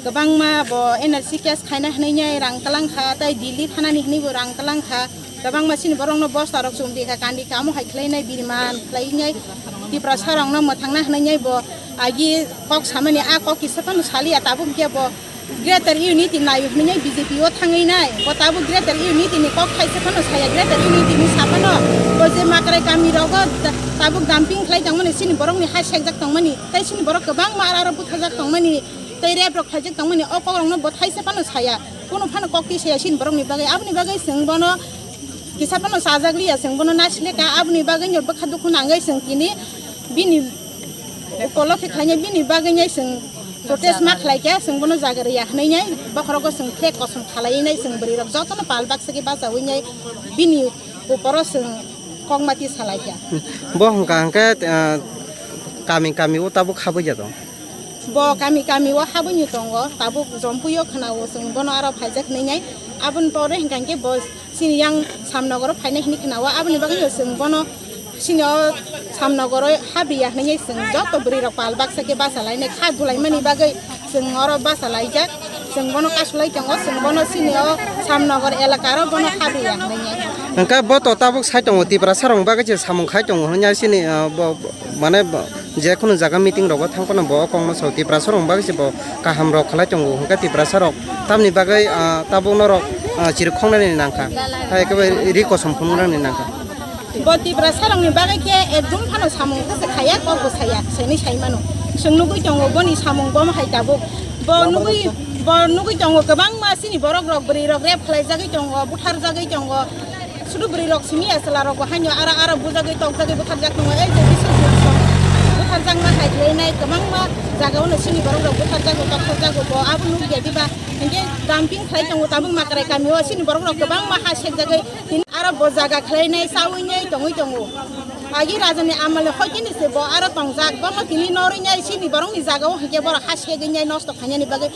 kwbangma bo N R C case khaina hwnwi nai rang twlang kha, tei Delhi thanani hwnwi bo rang twlang kha, kwbangma chini borok no bosta rok chumri kha, kandi kha, omo hai khlai nai bini man khlai nai Tiprasa rokno mwthangna hwnwi nai bo agi kok samani a kok kisa phano saliya, tabuk hwnkhe bo Greater Unity naio hwnwi B J P o thangwi nai. Bo tabuk Greater Unity ni kok thaisa phano saya, Greater Unity ni sa phano bo je Makrai kami rogo da-, tabuk dumping khlai tongmani, chini borok ni ha sekjak tongmani, tei chini borok kwbangma ara aro butharjak tongmani, tei rape rok khlaijak tongmani, o kok rok no bo thaisa phano saya. Kuno phano kok twi saya chini borok ni bagwi. Aboni bagwi chwng bono kisa phano chajak liya, chwng bono nasileka, aboni bagwi no bwkha dukhu nangwi chwng tini bini upolokhe khainai, bini bagwi nai chwng protest ma khlai kha, chwng bono jaga rwya hwnwi nai bokhorogo chwng khe kosom khalaiwi nai chwng bwrwi rok jotono pal baksa khe bachaui nai bini uporo chwng kokmati salai kha. Bo hwnkha hwnkhe, ah, kami kami o tabuk habwi ya tong? Bo kami kami o habwini tongo, tabuk Jompui o khwnao chwng bono aro phaijak hwnwi nai. Aboni pore hwnkha hwnkhe bo chini yang Samnogoro phainai hwnwi khwnao, aboni bagwino chwng bono chini o Samnogoro habriya hwnwi chwng joto bwrwi rok pal baksa khe bachalainai kha dulaimani bagwi chwng oro bachalaijak. Chwng bono kasulai tongo, chwng bono chini o Samnogor elaka aro bono habriya hwnwi. Hwnkhe bo to tabuk sai tongo, Tiprasa rokni bagwi se samung khai tongo hwnwi chini, ah, bo, bo, mane bo, je khunu jaga meeting rogo thang phano bo kokno sao, Tiprasa rokni bagwi se bo kaham rok khlai tongo, hwnkhe Tiprasa rok tamni bagwi, ah, tabuk norok, ah, chirikhoknani nangkha, hai ekebare ri kosom phunuknani nangkha. Bo Tiprasa rokni bagwi khe ekdum phano samung khe se khaya, kok bo saya, saini sai mano. Chwng nugwi tongo boni samung bomo hai tabuk. Bo nugwi, bo nugwi tongo kwbangma chini borok rok, bwrwi rok rape khlaijagwi tongo, butharjagwi tongo. Sudu bwrwi rok simi ya chwla rok bo haino ara ara bujagwi tokjagwi butharjak tongo. Ei je bisu butharjakma hai khlai nai kwbangma jaga o no chini borok rok butharjago, tokjagwi bo abo nukya diba. Hinkhe dumping khlai tongo tabuk Makrai kami o chini borok rok kwbangma ha sekjagwi. Tini aro bo jaga khlai nai chaui nai tongwi tongo. Agi raja ni amal ni hoi khe ni se bo aro tongjak. Bono tini norwi nai chini borok ni jaga o hinkhe borok ha segwi nai nosto khainani bagwi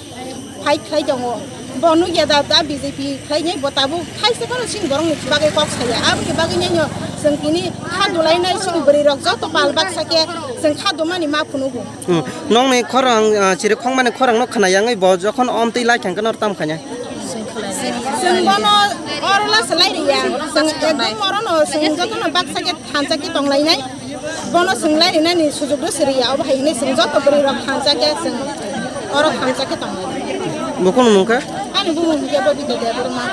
fight khlai tongo. Bo nukya da, da B J P khlainai, bo tabuk thaisa phano chini borokni bagwi kok saya. Aboni bagwi nai no chwng tini kha dulainai, chini bwrwi rok joto pal baksa khe chwng kha dumani ma phunugo. Hmm. Nokni khorang, ah, chiri khongmani khorang no khna yangwi bo jokhon omtwi lai thang khe nor tam khainai. Chwng bono oro lasa lai riya. Chwng ekdom oro no chwng jotono baksa khe thansa khe tong lainai. Bono chwng lai rinani sujuk do siriya. Obo hai hwnwi chwng joto bwrwi rok thansa khe chwng oro thansa khe tong lainai. Bo kunu mung kha? Ani bumung hwnkhe Bobita Debbarma.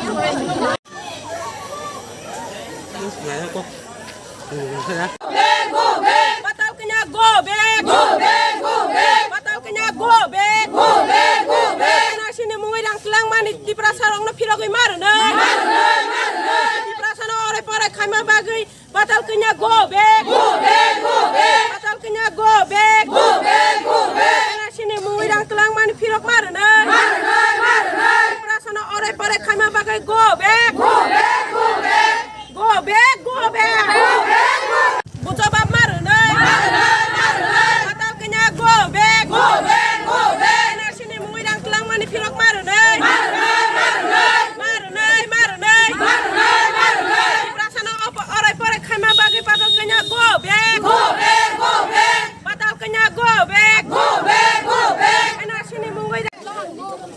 Patal kanya go back. Go back, go back. Patal kanya go back. Go back, go back. N R C ni mungwi rang twlang mani Tiprasa rokno phirogwi ma rwnai. Ma rwnai, ma rwnai. Tiprasa no orai porai khaima bagwi patal kanya go back. Go back, go back. Patal kanya go back. Go back, go back. N R C ni mungwi rang twlang mani phirok ma rwnai. Ma rwnai, ma rwnai. Tiprasa no orai porai khaima bagwi go back. Go back, go back. Go back, go back. Go back, go back. Bujo bab ma rwnai. Ma rwnai, ma rwnai. Patal kanya go back. Go back, go back. N R C ni mungwi rang twlang mani phirok ma rwnai. Ma rwnai, ma rwnai. Ma rwnai, ma rwnai. Ma rwnai, ma rwnai. Tiprasa no opo-, orai porai khaima bagwi patal kanya go back. Go back, go back. Patal kanya go back. Go back, go back. N R C ni mungwi rang.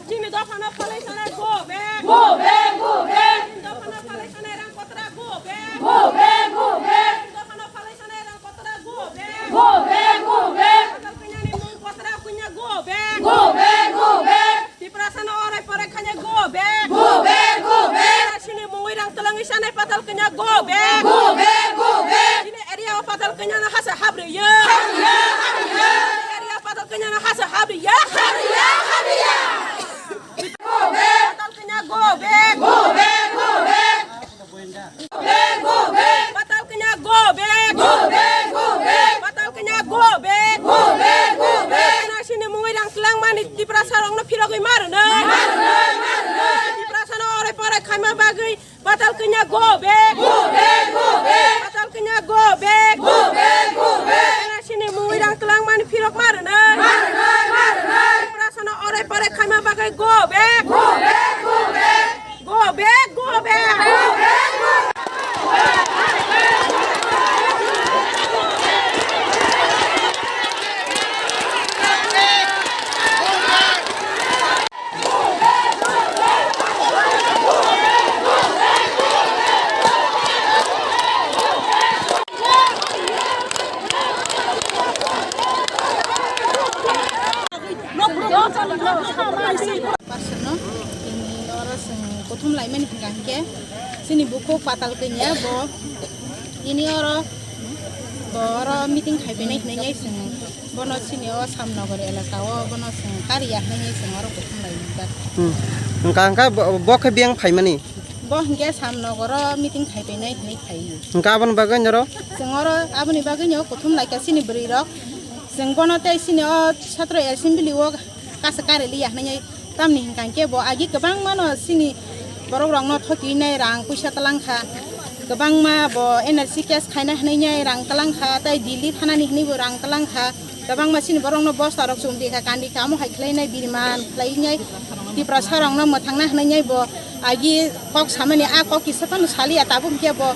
Chini dopha no phalai sanai go back. Go back, go back. Chini dopha no phalai sanai rang kotra go back. Go back, go back. Chini dopha no phalai sanai rang kotra go back. Go back, go back. Patal kanya ni mung kotra kunya go back. Go back, go back. Tiprasa no orai porai khanya go back. Go back, go back. Chini mungwi rang twlangwi sanai patal kanya go back. Go back, go back. Chini area o patal kanya no hasa habriya. Habriya, habriya. Area patal kanya no hasa habriya. Habriya, habriya. Go back. Patal kanya go back. Go back, go back. Go back, go back. Patal kanya go back. Go back, go back. Patal kanya go back. Go back, go back. N R C ni mungwi rang twlang mani Tiprasa rokno phirogwi ma rwnai. Ma rwnai, ma rwnai. Tiprasa no orai porai khaima bagwi patal kanya go back. Go back, go back. Patal kanya go back. Go back, go back. N R C ni mungwi rang twlang mani phirok ma rwnai. Ma rwnai, ma rwnai. Tiprasa no orai porai khaima bagwi go back. Go back, go back. Go back, go back. Go back, go back. Person no, tini oro chwng kuthum laimani hwnkha hinkhe chini bukhuk Patal Kanya bo tini oro, bo oro meeting khaibainai hinwi chwng bono chini o Samnogor elaka o bono chwng kariya hinwi chwng oro kuthum laijak. Hmm. Hwnkha hwnkha bo, bo khe biyang phaimani? Bo hinkhe Samnogor o meeting khaibainai hinwi phaiwi. Hwnkha aboni bagwi noro? Chwng oro aboni bagwino kuthum laikha chini bwrwi rok. Chwng bono tei chini o Satro Assembly o kasa kariliya hinwi, tamni hwnkha hinkhe bo agi kwbangmano chini borok rokno thokinai rang puisa twlangkha, kwbangma bo N R C case khaina hinwi rang twlangkha, tei Delhi thanani hinwi bo rang twlangkha, kwbangma chini borokno bosta rok chumrikha, kandikha, omo hai khlainai biriman khlainai Tiprasa rokno mwthangna hinwi bo agi kok samani a kok kisa phano saliya, tabuk hinkhe bo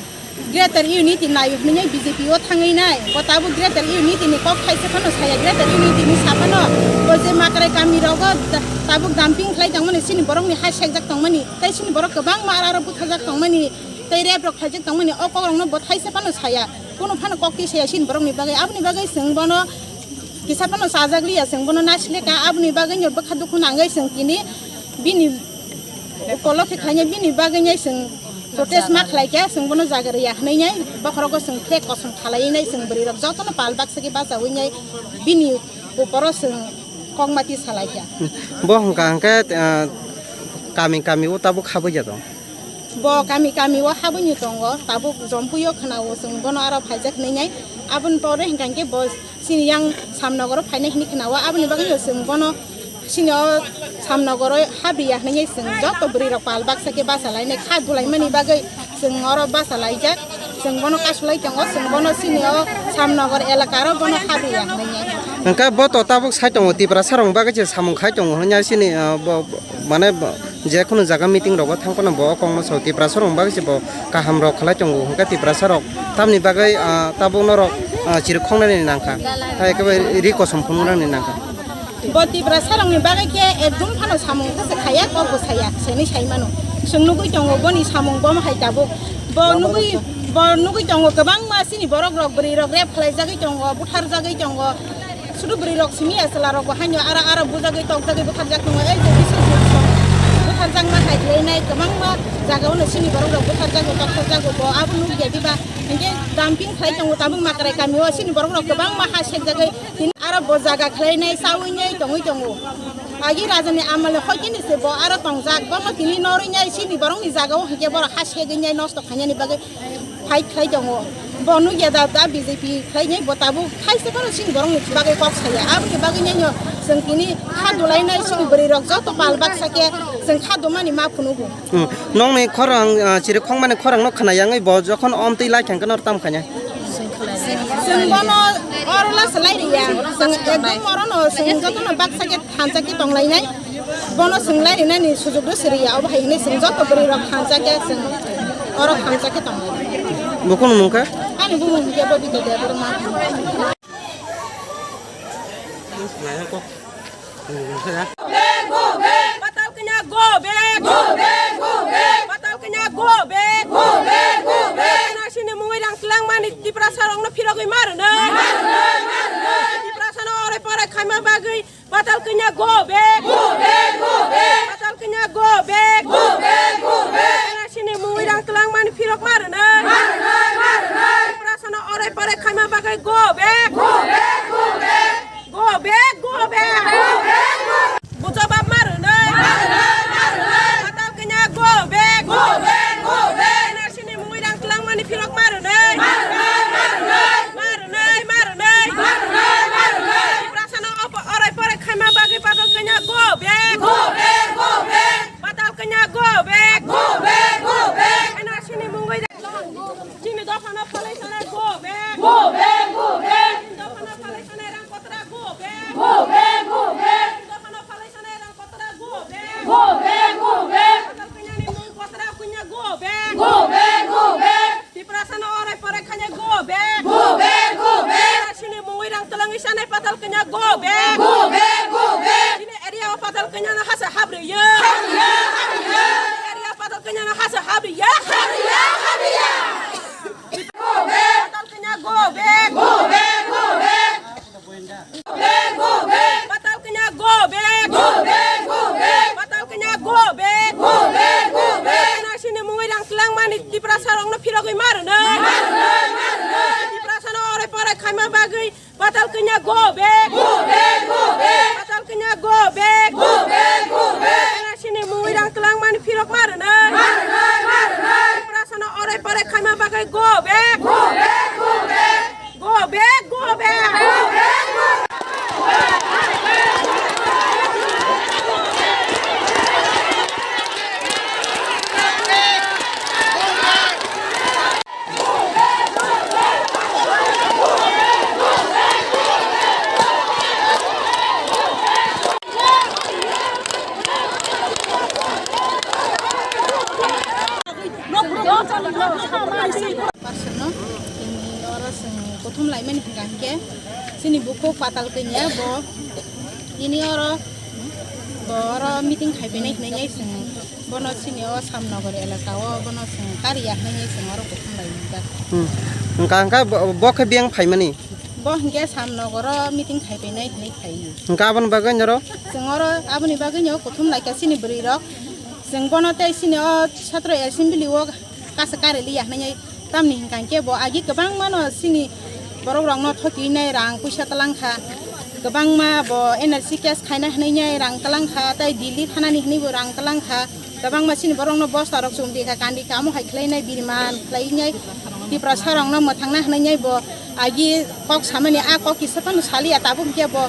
Greater Unity naio hinwi B J P o thangwi nai. Bo tabuk Greater Unity ni kok thaisa phano saya, Greater Unity ni sa phano bo je Makrai kami rogo da-, tabuk dumping khlai tongmani, chini borokni ha sekjak tongmani, tei chini borok kwbangma ara aro buthajak tongmani, tei rape rok khlaijak tongmani, o kok rokno bo thaisa phano saya. Kuno phano kok twi saya chini borokni bagwi. Aboni bagwi chwng bono kisa phano chajak liya, chwng bono nasileka, aboni bagwino bwkha dukhu nangwi chwng tini bini ukolo khe khaina bini bagwino chwng protest ma khlaikha, chwng bono jaga riya hwnwi nai, bokhorogo chwng khe kosom khalaiwi nai, chwng bwrwi rok jotono pal baksa khe bachawi nai, bini uporo chwng kokmati salaikha. Bo hwnkha hwnkhe, ah, kami kami o tabuk habwi ya tong? Bo kami kami o habwino tongo, tabuk Jompui o khwnao chwng bono aro phaijak hinwi nai. Aboni pore hwnkha hinkhe bo chini yang Samnogor o phainai hinwi khwnao, aboni bagwino chwng bono chini o Samnogor o habriya hinwi chwng joto bwrwi rok pal baksa khe bachalainai kha dulaimani bagwi chwng oro bachalaijak. Chwng bono kasulai tongo, chwng bono chini o Samnogor elaka ro bono habriya hinwi. Hwnkhe bo to tabuk sai tongo, Tiprasa rok bagwi se samung khai tongo hwnwi chini, ah, bo, bo, mane bo, Je khunu jaga meeting rogo thang phano bo o kokno sao, Tiprasa rok bagwi se bo kaham rok khlai tongo, hwnkhe Tiprasa rok tamni bagwi, ah, tabuk norok, ah, chiri khongnani nangkha, hai khe ri kosom phunuknani nangkha. Bo Tiprasa rokni bagwi khe ekdum phano samung khe se khaya, kok bo saya, seni sai mano. Chwng nugwi tongo boni samung, bo hai tabuk. Bo nugwi, bo nugwi tongo kwbangma chini borok rok, bwrwi rok rape khlai jagwi tongo, buthar jagwi tongo. Sudu bwrwi rok simi ya chwla rok bo haino ara ara bujagwi tokjagwi butharjak tongo. Ei je bisi jwk song butharjakma hai khlainai kwbangma jaga o no chini borok rok butharjago, tokjagwi bo abo nukya diba. Hinkhe dumping khlai tongo tabuk Makrai kami o chini borok rok kwbangma ha sekjagwi. Tini aro bo jaga khlainai chawi nai tongwi tongo. Agi rajani amal ni hoi kini se bo aro tongjak. Bono tini norwi nai chini borokni jaga o hinkhe borok ha segwi nai nosto khainani bagwi fight khlai tongo. Bo nukya da, da B J P khlai nai bo tabuk thaisa phano chini borokni bagwi kok saya. Aboni bagwi nai no chwng tini kha dulai nai chini bwrwi rok joto pal baksa khe chwng kha dumani ma phunugo. Hmm. Nokni khorang, ah, chiri khongmani khorangno khna yangwi bo jokhon omtwi lai thangkhe nor tam khaina? Chwng bono oro lasa lai riya. Chwng ekdom orono chwng jotono baksa khe thansa khe tonglainai. Bono chwng lai rinani sujukno siriya. Obo hai hwnwi chwng joto bwrwi rok thansa khe chwng oro thansa khe tonglai. Bo kunu mung kha? Ani bumung hwnkhe Babita Debbarma. Patal kanya go back. Go back, go back. Patal kanya go back. Go back, go back. N R C ni mungwi rang twlang mani Tiprasa rokno phirogwi ma rwnai. Ma rwnai, ma rwnai. Tiprasano orai porai khaima bagwi Patal kanya go back. Go back, go back. Patal kanya go back. Go back, go back. N R C ni mungwi rang twlang mani phirok ma rwnai. Ma rwnai, ma rwnai. Tiprasano orai porai khaima bagwi go back. Go back, go back. Go back, go back. Go back, go back. Bujo bab ma rwnai. Ma rwnai, ma rwnai. Patal kanya go back. Go back, go back. N R C ni mungwi rang twlang mani phirok ma rwnai. Ma rwnai, ma rwnai. Ma rwnai, ma rwnai. Ma rwnai, ma rwnai. Tiprasano opo-, orai porai khaima bagwi Patal kanya go back. Go back, go back. Patal kanya go back. Go back, go back. N R C ni mungwi rang. Chini dophano phalai sanai go back. Go back, go back. Chini dophano phalai sanai rang kotra go back. Go back, go back. Chini dophano phalai sanai rang kotra go back. Go back, go back. Patal kanya ni mung kotra kunya go back. Go back, go back. Tiprasano orai porai khanya go back. Go back, go back. Chini mungwi rang twlangwi sanai Patal kanya go back. Go back, go back. Chini area o Patal kanya no hasa habriya. Habriya, habriya. Area Patal kanya no hasa habriya. Habriya, habriya. Go back. Patal kanya go back. Go back, go back. Go back, go back. Patal kanya go back. Go back, go back. Patal kanya go back. Go back, go back. N R C ni mungwi rang twlang mani Tiprasa rokno phirogwi ma rwnai. Ma rwnai, ma rwnai. Tiprasano orai porai khaima bagwi Patal kanya go back. Go back, go back. Patal kanya go back. Go back, go back. N R C ni mungwi rang twlang mani phirok ma rwnai. Ma rwnai, ma rwnai. Tiprasano orai porai khaima bagwi go back. Go back, go back. Go back, go back. Go back, go back. Person no, tini oro chwng kuthum laimani hwnkha hinkhe chini bukhuk Patal Kanya bo tini oro, bo oro meeting khai phainai hinwi chwng bono chini o Samnagar elaka o bono chwng kariya hinwi chwng oro kuthum lai rijak. Hmm. Hwnkha, hwnkha bo, bo khe biyang phaimani? Bo hinkhe Samnagar o meeting khai phainai hinwi phai. Hwnkha aboni bagwi noro? Chwng oro aboni bagwi no kuthum laikha chini bwrwi rok. Chwng bono tei chini o Chhatro Assembly o kasa kari liya hinwi, tamni hwnkha hinkhe bo agi kwbangma no chini borok rokno thokinai rang puisa twlang kha, kwbangma bo N R C case khaina hinwi rang twlang kha, tei Delhi thanani hinwi bo rang twlang kha, kwbangma chini borok no bosta rok chumdi kha, kandi kha, omo hai khlainai biriman khlainai Tiprasa rok no mwthangna hinwi bo agi kok samani a kok kisa phano saliya, tabuk hinkhe bo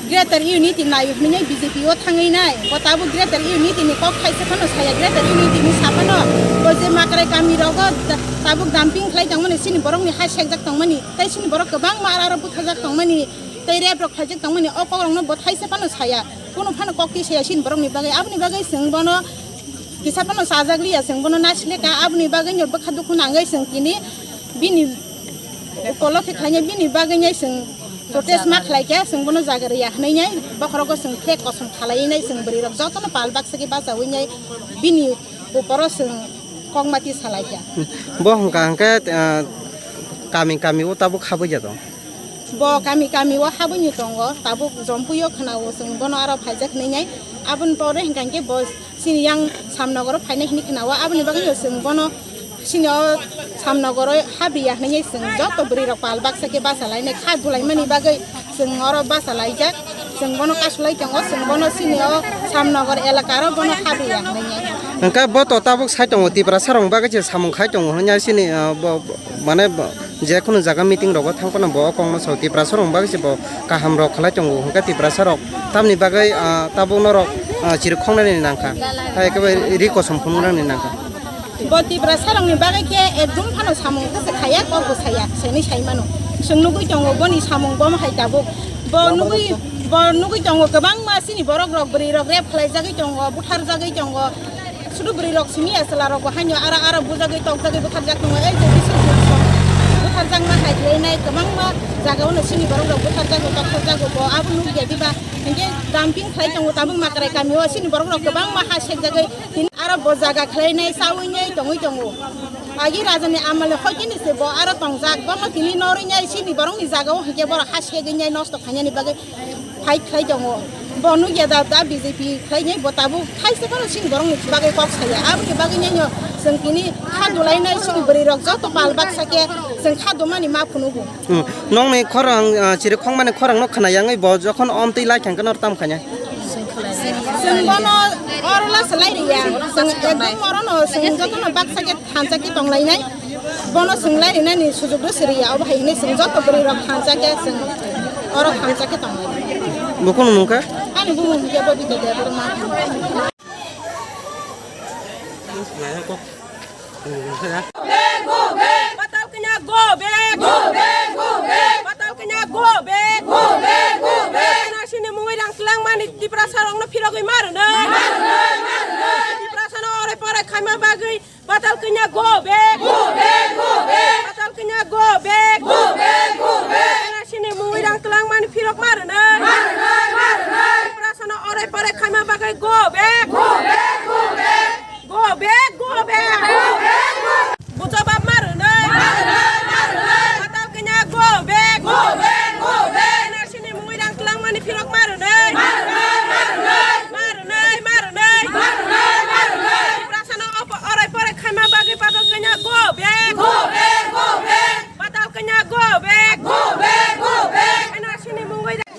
Greater Unity nai hwnwi B J P o thangwi nai. Bo tabuk Greater Unity ni kok thaisa phano saya, Greater Unity ni sa phano bo je Makrai kami rogo da-, tabuk dumping khlai tongmani, chini borok ni ha sekjak tongmani, tei chini borok kwbangma ara aro buthajak tongmani, tei rape rok khlaijak tongmani, o kok rok no bo thaisa phano saya. Kunu phano kok twi saya chini borok ni bagwi. Aboni bagwi chwng bono Kisa phano chajak liya, chwng bono nasileka, aboni bagwi no bwkha dukhu nangwi chwng tini bini ukolo khe khainai, bini bagwi no chwng protest ma khlaikha, chwng bono jaga rwya hwnwi nai, bokhorogo chwng flag kosom khalaiwi nai, chwng bwrwi rok jotono pal baksa khe bachaui nai, bini uporo chwng kokmati salaikha. Bo hwnkha hwnkhe, ah, kami kami o tabuk habwi ya tong? Bo kami kami o habwini tongo, tabuk Jompuio khwnao chwng bono aro phaijak hwnwi nai. Aboni pore hwnkha hwnkhe bo chini yang Samnogoro phainai hwnwi khwnao, aboni bagwino chwng bono chini o Samnogoro habriya hwnwi chwng joto bwrwi rok pal baksa khe bachalainai kha dulaimani bagwi chwng oro bachalaijak, chwng bono kasulai tongo, chwng bono chini o Samnogor elaka aro bono habriya hwnwi. Hwnkhe bo to tabuk sai tongo, Tiprasa rok bagwi se samung khai tongo hwnwi chini, ah, bo, bo, mane bo, je kunu jaga meeting rogo thang phano bo o kokno sao, Tiprasa rok bagwi se bo kaham rok khlai tongo, hwnkhe Tiprasa rok tamni bagwi, ah, tabuk norok, ah, chiri khoknani nangkha, hai ekebare ri kosom phunuknani nangkha. Bo Tiprasa rokni bagwi khe ekdum phano samung khe se khaya, kok bo saya, saini sai mano. Chwng nugwi tongo boni samung bo hai tabuk. Bo nugwi, bo nugwi tongo kwbangma chini borok rok, bwrwi rok rape khlaijagwi tongo, butharjagwi tongo. Sudu bwrwi rok simi ya chwla rok bo haino ara ara bujagwi tokjagwi butharjak tongo. Ei je bisu butharjakma hai khlai nai kwbangma jaga o no chini borok rok butharjago, tokjagwi bo abo nugya diba. Hinkhe dumping khlai tongo tabuk Makrai kami o chini borok rok kwbangma ha sekjagwi tini aro bo jaga khlai nai chaui nai tongwi tongo. Agi raja ni amal ni hoi khe ni se bo aro tongjak, bono tini norwi nai chini borok ni jaga o hinkhe borok ha segwi nai nosto khainani bagwi. Fight khlai tongo. Bo nugya da, da B J P khlainai, bo tabuk thaisa phano chini borokni bagwi kok saya. Aboni bagwi nai no chwng tini kha dulainai chini bwrwi rok joto pal baksa khe chwng kha dumani ma phunugo. Hmm. Nokni khorang, ah, chiri khokmani khorang no khna yangwi bo jokhon omtwi lai thang khe nor tam khainai? Chwng bono oro lasa lai riya. Chwng ekdom oro no chwng jotono baksa khe thansa khe tonglainai. Bono chwng lai rinani sujukno siriya, obo hai hwnwi chwng joto bwrwi rok thansa khe chwng oro thansa khe tongo. Bo kunu mung kha? Ani bumung hwnkhe Bobita Debbarma. Patal kanya go back! Go back, go back! Patal kanya go back! Go back, go back! N R C ni mungwi rang twlangmani Tiprasa rokno phirogwi ma rwnai. Ma rwnai, ma rwnai. Tiprasano orai porai khaima bagwi Patal kanya go back! Go back, go back! Patal kanya go back! Go back, go back! N R C ni mungwi rang twlangmani phirok ma rwnai. Ma rwnai, ma rwnai. Tiprasano orai porai khaima bagwi go back! Go back, go back! Go back, go back! Go back, go back! Bo jawab ma rwnai. Ma rwnai, ma rwnai. Patal kanya go back! Go back, go back! N R C ni mungwi rang twlangmani phirok ma rwnai. Ma rwnai, ma rwnai. Ma rwnai, ma rwnai. Ma rwnai, ma rwnai. Tiprasano opo-, orai porai khaima bagwi Patal kanya go back! Go back, go back! Patal kanya go back! Go back, go back! N R C ni mungwi rang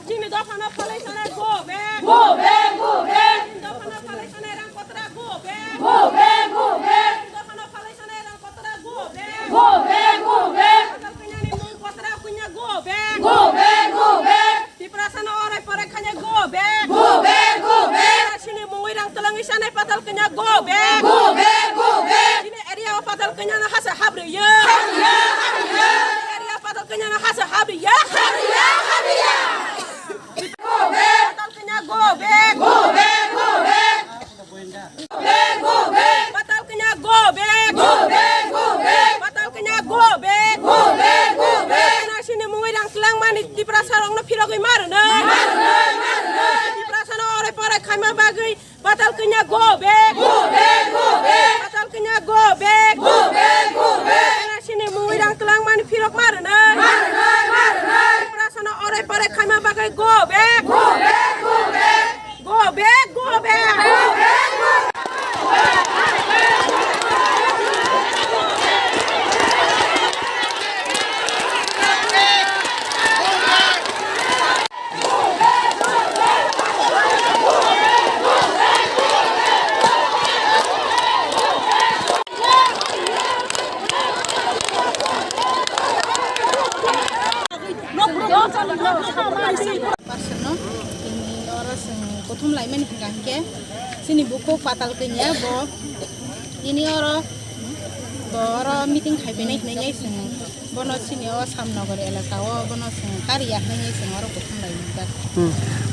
Chini dophano phalai sanai go back. Go back, go back. Chini dophano phalai sanai rang kotra go back. Go back, go back. Chini dophano phalai sanai rang kotra go back. Go back, go back. Patal kanyani mung kotra kunya go back. Go back, go back. Tiprasano orai porai khanya go back. Go back, go back. Chini mungwi rang twlangwi sanai Patal kanya go back. Go back, go back. Chini area o Patal kanyano hasa habriya. Habriya, habriya. Chini area o Patal kanyano hasa habriya. Habriya, habriya. Go back. Patal kanya go back. Go back, go back. Go back, go back. Patal kanya go back. Go back, go back. Patal kanya go back. Go back, go back. N R C ni mungwi rang twlangmani Tiprasa rokno phirogwi ma rwnai. Ma rwnai, ma rwnai. Tiprasano orai porai khaima bagwi Patal kanya go back. Go back, go back. Patal kanya go back. Go back, go back. N R C ni mungwi rang twlangmani phirok ma rwnai. Ma rwnai, ma rwnai. Tiprasano orai porai khaima bagwi go back. Go back, go back. Go back, go back. Go back, go back. Person no, tini oro chwng kuthum laimani hwnkha hinkhe, chini bukhuk Patal Kanya bo tini oro, bo oro meeting khai phainai hinwi chwng bono chini o Samnogor elaka o bono chwng kariya hinwi chwng oro kuthum laijak. Hmm.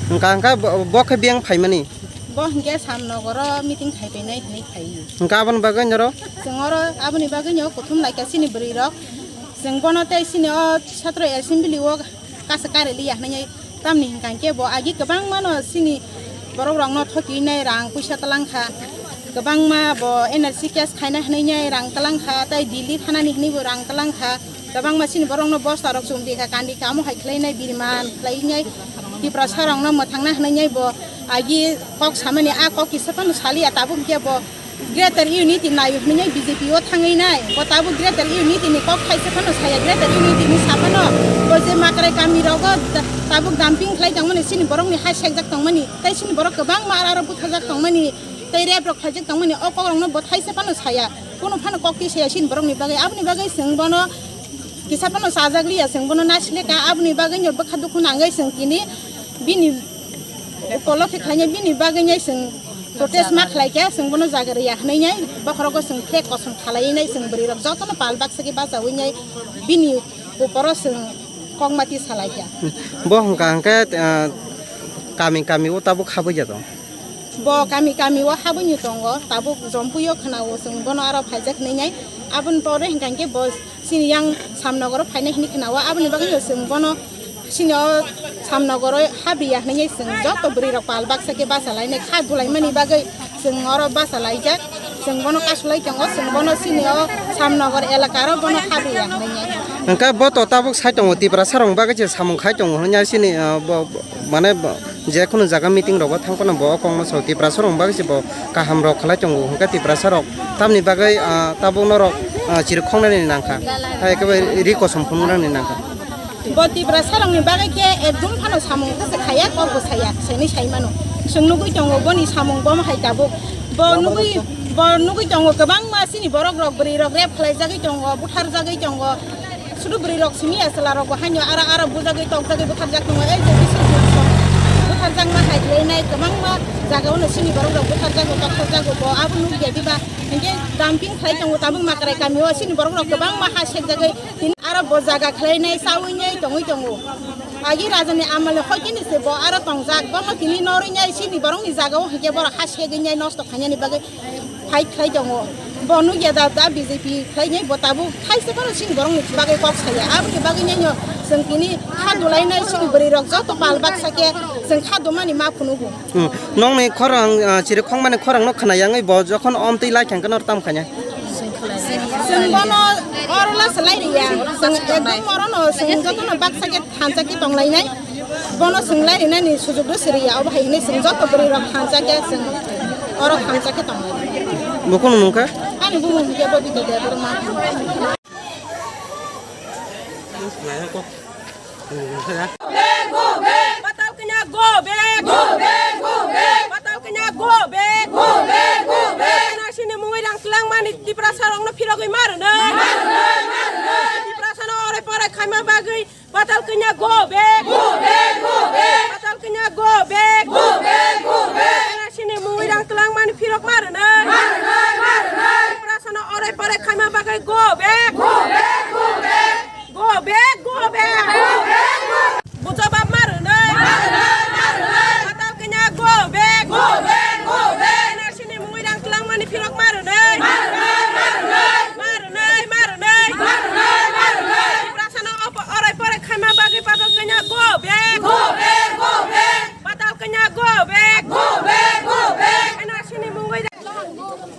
Hwnkha, hwnkha bo, bo khe biyang phaimani? Bo hinkhe Samnogoro meeting khai painai hinwi phaiwi. Hinkhe aboni bagwi norok? Chwng oro aboni bagwino kuthum laikha chini bwrwirok. Chwng bono tei chini o Chhatro Assembly o kasa karwi liya hinwi. Tamni hinkha hinkhe bo agi kwbangmano chini borokrokno thokiwi nai rang puisa twlangkha. Kwbangma bo N R C case khaina hinwi nai rang twlangkha, tei Delhi thanani hinwi bo rang twlangkha. Kwbangma chini borokno bostarok chumrikha, kandikha, amo hai khlainai biriman khlainai Tiprasarokno mwthangna hwnwi bo agi kok samani a kok kisa phano saliya, tabuk hinkhe bo Greater Unity naio hwnwi B J P o thangwi nai. Bo tabuk Greater Unity ni kok thaisa phano saya, Greater Unity ni sa phano bo je Makrai kami rogo da-, tabuk dumping khlai tongmani, chini borokni ha sekjak tongmani, tei chini borok kwbangma aro butharjak tongmani, tei rape rok khlaijak tongmani, o kokrokno bo thaisa phano saya, kunu phano kok twi saya chini borokni bagwi. Aboni bagwi chwng bono kisa phano chajak liya, chwng bono nasileka, aboni bagwino bwkha dukhu nangwi chwng tini bini upolokhe khlainai, bini bagwino chwng protest ma khlaikha, chwng bono jaga rwya hwnwi nai bokhorogo chwng flag kosom khalaiwi nai, chwng bwrwirok jotono pal baksa khe bachawi nai bini uporo chwng kokmati salaikha. Bo hwnkha hwnkhe, ah, kami kami o tabuk habwi ya tong? Bo kami kami o habwino tongo, tabuk Jompuio khwnao chwng bono aro phaijak hwnwi nai. Aboni pore hwnkha hinkhe bo chini yang Samnogoro phainai hinwi khwnao, aboni bagwino chwng bono chini o Samnogoro habriya hinwi chwng joto bwrwirok pal baksa khe bachalainai kha dulaimani bagwi chwng oro bachalaijak, chwng bono kasulai tongo, chwng bono chini o Samnogor elakaro bono habriya hinwi. Hwnkhe bo to tabuk sai tongo, Tiprasarokni bagwi se samung khai tongo hwnwi chini, ah, bo, bo, mane bo, je khunu jaga meeting rogo thang phano bo o kokno sao, Tiprasarokni bagwi se bo kaham rok khlai tongo, hwnkhe Tiprasarok tamni bagwi, ah, tabuk norok, ah, chirikhoknani nangkha, hai ekebare ri kosom phunuknani nangkha. Bo Tiprasarokni bagwi khe ekdum phano samung khe se khaya, kok bo saya, saini sai mano. Chwng nugwi tongo boni samung bo hai tabuk. Bo nugwi, bo nugwi tongo kwbangma chini borokrok, bwrwirok rape khlaijagwi tongo, butharjagwi tongo. Sudu bwrwirok simi ya chwlarok bo haino ara ara bujagwi tokjagwi butharjak tongo. Ei je bisu butharjakma hai khlainai kwbangma jagao no chini borokrok butharjago, tokthokjago bo abo nukya diba. Hinkhe dumping khlai tongo tabuk Makrai kamio chini borokrok kwbangma ha sekjagwi tini aro bo jaga khlainai chawi nai tongwi tongo. Agi rajani amal ni hoikhe ni se bo aro tongjak, bono tini norwi nai chini borokni jagao hinkhe borok ha segwi nai nosto khainani bagwi fight khlai tongo. Bo nukya da, da B J P khlainai bo tabuk thaisa phano chini borokni bagwi kok saya. Aboni bagwi nai no chwng tini kha dulainai chini bwrwirok joto pal baksa khe chwng kha dumani ma phunugo. Hmm. Nokni khorang, ah, chirikhokmani khorangno khna yangwi bo jokhon omtwi lai thangkhe nor tam khaina? Chwng bono oro lasa lai riya. Chwng ekdom orono chwng jotono baksa khe thansa khe tonglainai. Bono chwng lai rinani sujukno siriya. Obo hai hwnwi chwng joto bwrwirok thansa khe chwng oro thansa khe tonglainai. Bo kunu mung kha? Ani bumung hwnkhe Bobita Debbarma. Patal kanya go back. Go back, go back. Patal kanya go back. Go back, go back. N R C ni mungwi rang twlangmani Tiprasarokno phirogwi ma rwnai. Ma rwnai, ma rwnai. Tiprasano orai porai khaima bagwi Patal kanya go back. Go back, go back. Patal kanya go back. Go back, go back. N R C ni mungwi rang twlangmani phirok ma rwnai. Ma rwnai, ma rwnai. Tiprasano orai porai khaima bagwi go back. Go back, go back. Go back, go back. Go back, go back. Bujo bab ma rwnai. Ma rwnai, ma rwnai. Patal kanya go back. Go back, go back. N R C ni mungwi rang twlangmani phirok ma rwnai. Ma rwnai, ma rwnai. Ma rwnai, ma rwnai. Ma rwnai, ma rwnai. Tiprasano opo-, orai porai khaima bagwi patal kanya go back. Go back, go back. Patal kanya go back. Go back, go back. N R C ni mungwi rang.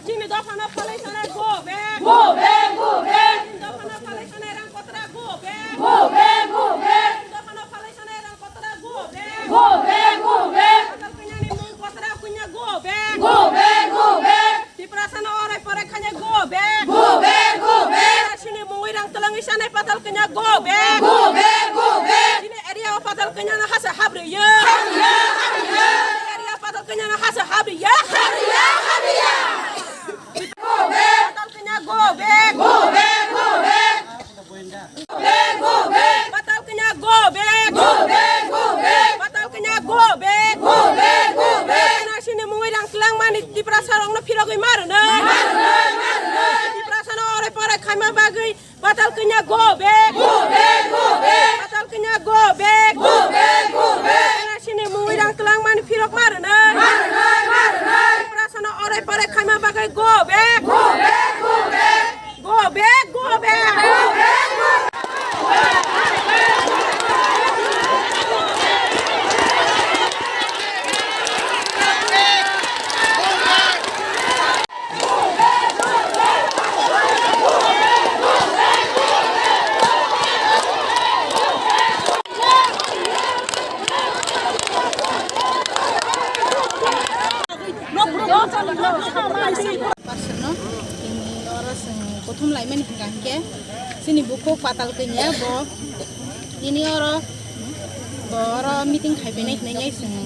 Chini dophano phalai sanai go back. Go back, go back. Chini dophano phalai sanai rang kotra go back. Go back, go back. Chini dophano phalai sanai rang kotra go back. Go back, go back. Patal kanya ni mung kotra kunya go back. Go back, go back. Tiprasano orai porai khanya go back. Go back, go back. Chini mungwi rang twlangwi sanai patal kanya go back. Go back, go back. Chini area o patal kanya no hasa habriya. Habriya, habriya. Chini area o patal kanya no hasa habriya. Habriya, habriya. Go back. Patal kanya go back. Go back, go back. Go back, go back. Patal kanya go back. Go back, go back. Patal kanya go back. Go back, go back. N R C ni mungwi rang twlangmani Tiprasarokno phirogwi ma rwnai. Ma rwnai, ma rwnai. Tiprasano orai porai khaima bagwi patal kanya go back. Go back, go back. Patal kanya go back. Go back, go back. N R C ni mungwi rang twlangmani phirok ma rwnai. Ma rwnai, ma Go back! Go back! Go back! Go back! Go back! Go back! Person no tini oro chwng kuthum laimani hwnkha hwnkhe chini bukhuk Patal Kanya bo tini oro bo oro meeting khai phainai hwnwi chwng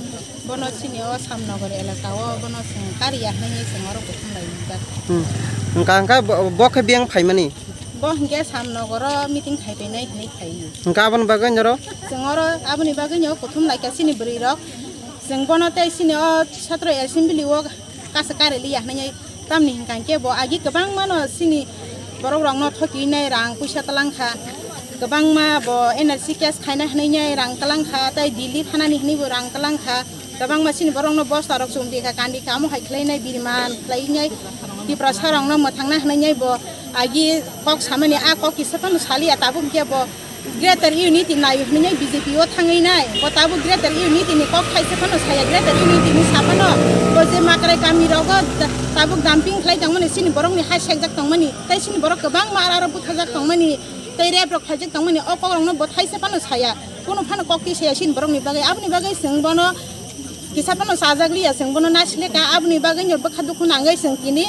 bono chini o Samnagar elaka o bono chwng kariya hwnwi chwng oro kuthum laijak. Hmm. Hwnkha hwnkhe bo, bo khe biyang phaimani? Bo hwnkhe Samnagar o meeting khai phainai hwnwi phaiwi. Hwnkha aboni bagwi noro? Chwng oro aboni bagwi no kuthum laikha chini bwrwi rok. Chwng bono tei chini o Satro Assembly o kasa kare liya hwnwi, tamni hwnkha hwnkhe bo agi kwbangma no chini borok rok no thokinai rang puisa twlang kha, kwbangma bo N R C case khaina hwnwi rang twlang kha, tei Delhi thanani hwnwi bo rang twlang kha, kwbangma chini borok no bosta rok chumri kha, kandi kha, omo hai khlainai biriman khlainai Tiprasa rok no mwthangna hwnwi bo agi kok samani a kok kisa phano saliya tabuk hwnkhe bo Greater Unity nai hwnwi B J P o thangwi nai. Bo tabuk Greater Unity ni kok thaisa phano saya, Greater Unity ni sa phano. Bo je Makrai kami rogo da-, tabuk dumping khlai tongmani, chini borok ni ha sekjak tongmani, tei chini borok kwbangma ara aro butharjak tongmani, tei rape rok khlaijak tongmani, o kok rok no bo thaisa phano saya. Kunu phano kok twi saya chini borok ni bagwi. Aboni bagwi chwng bono kisa phano chajak liya, chwng bono nasileka. Aboni bagwi no bwkha dukhu nangwi chwng tini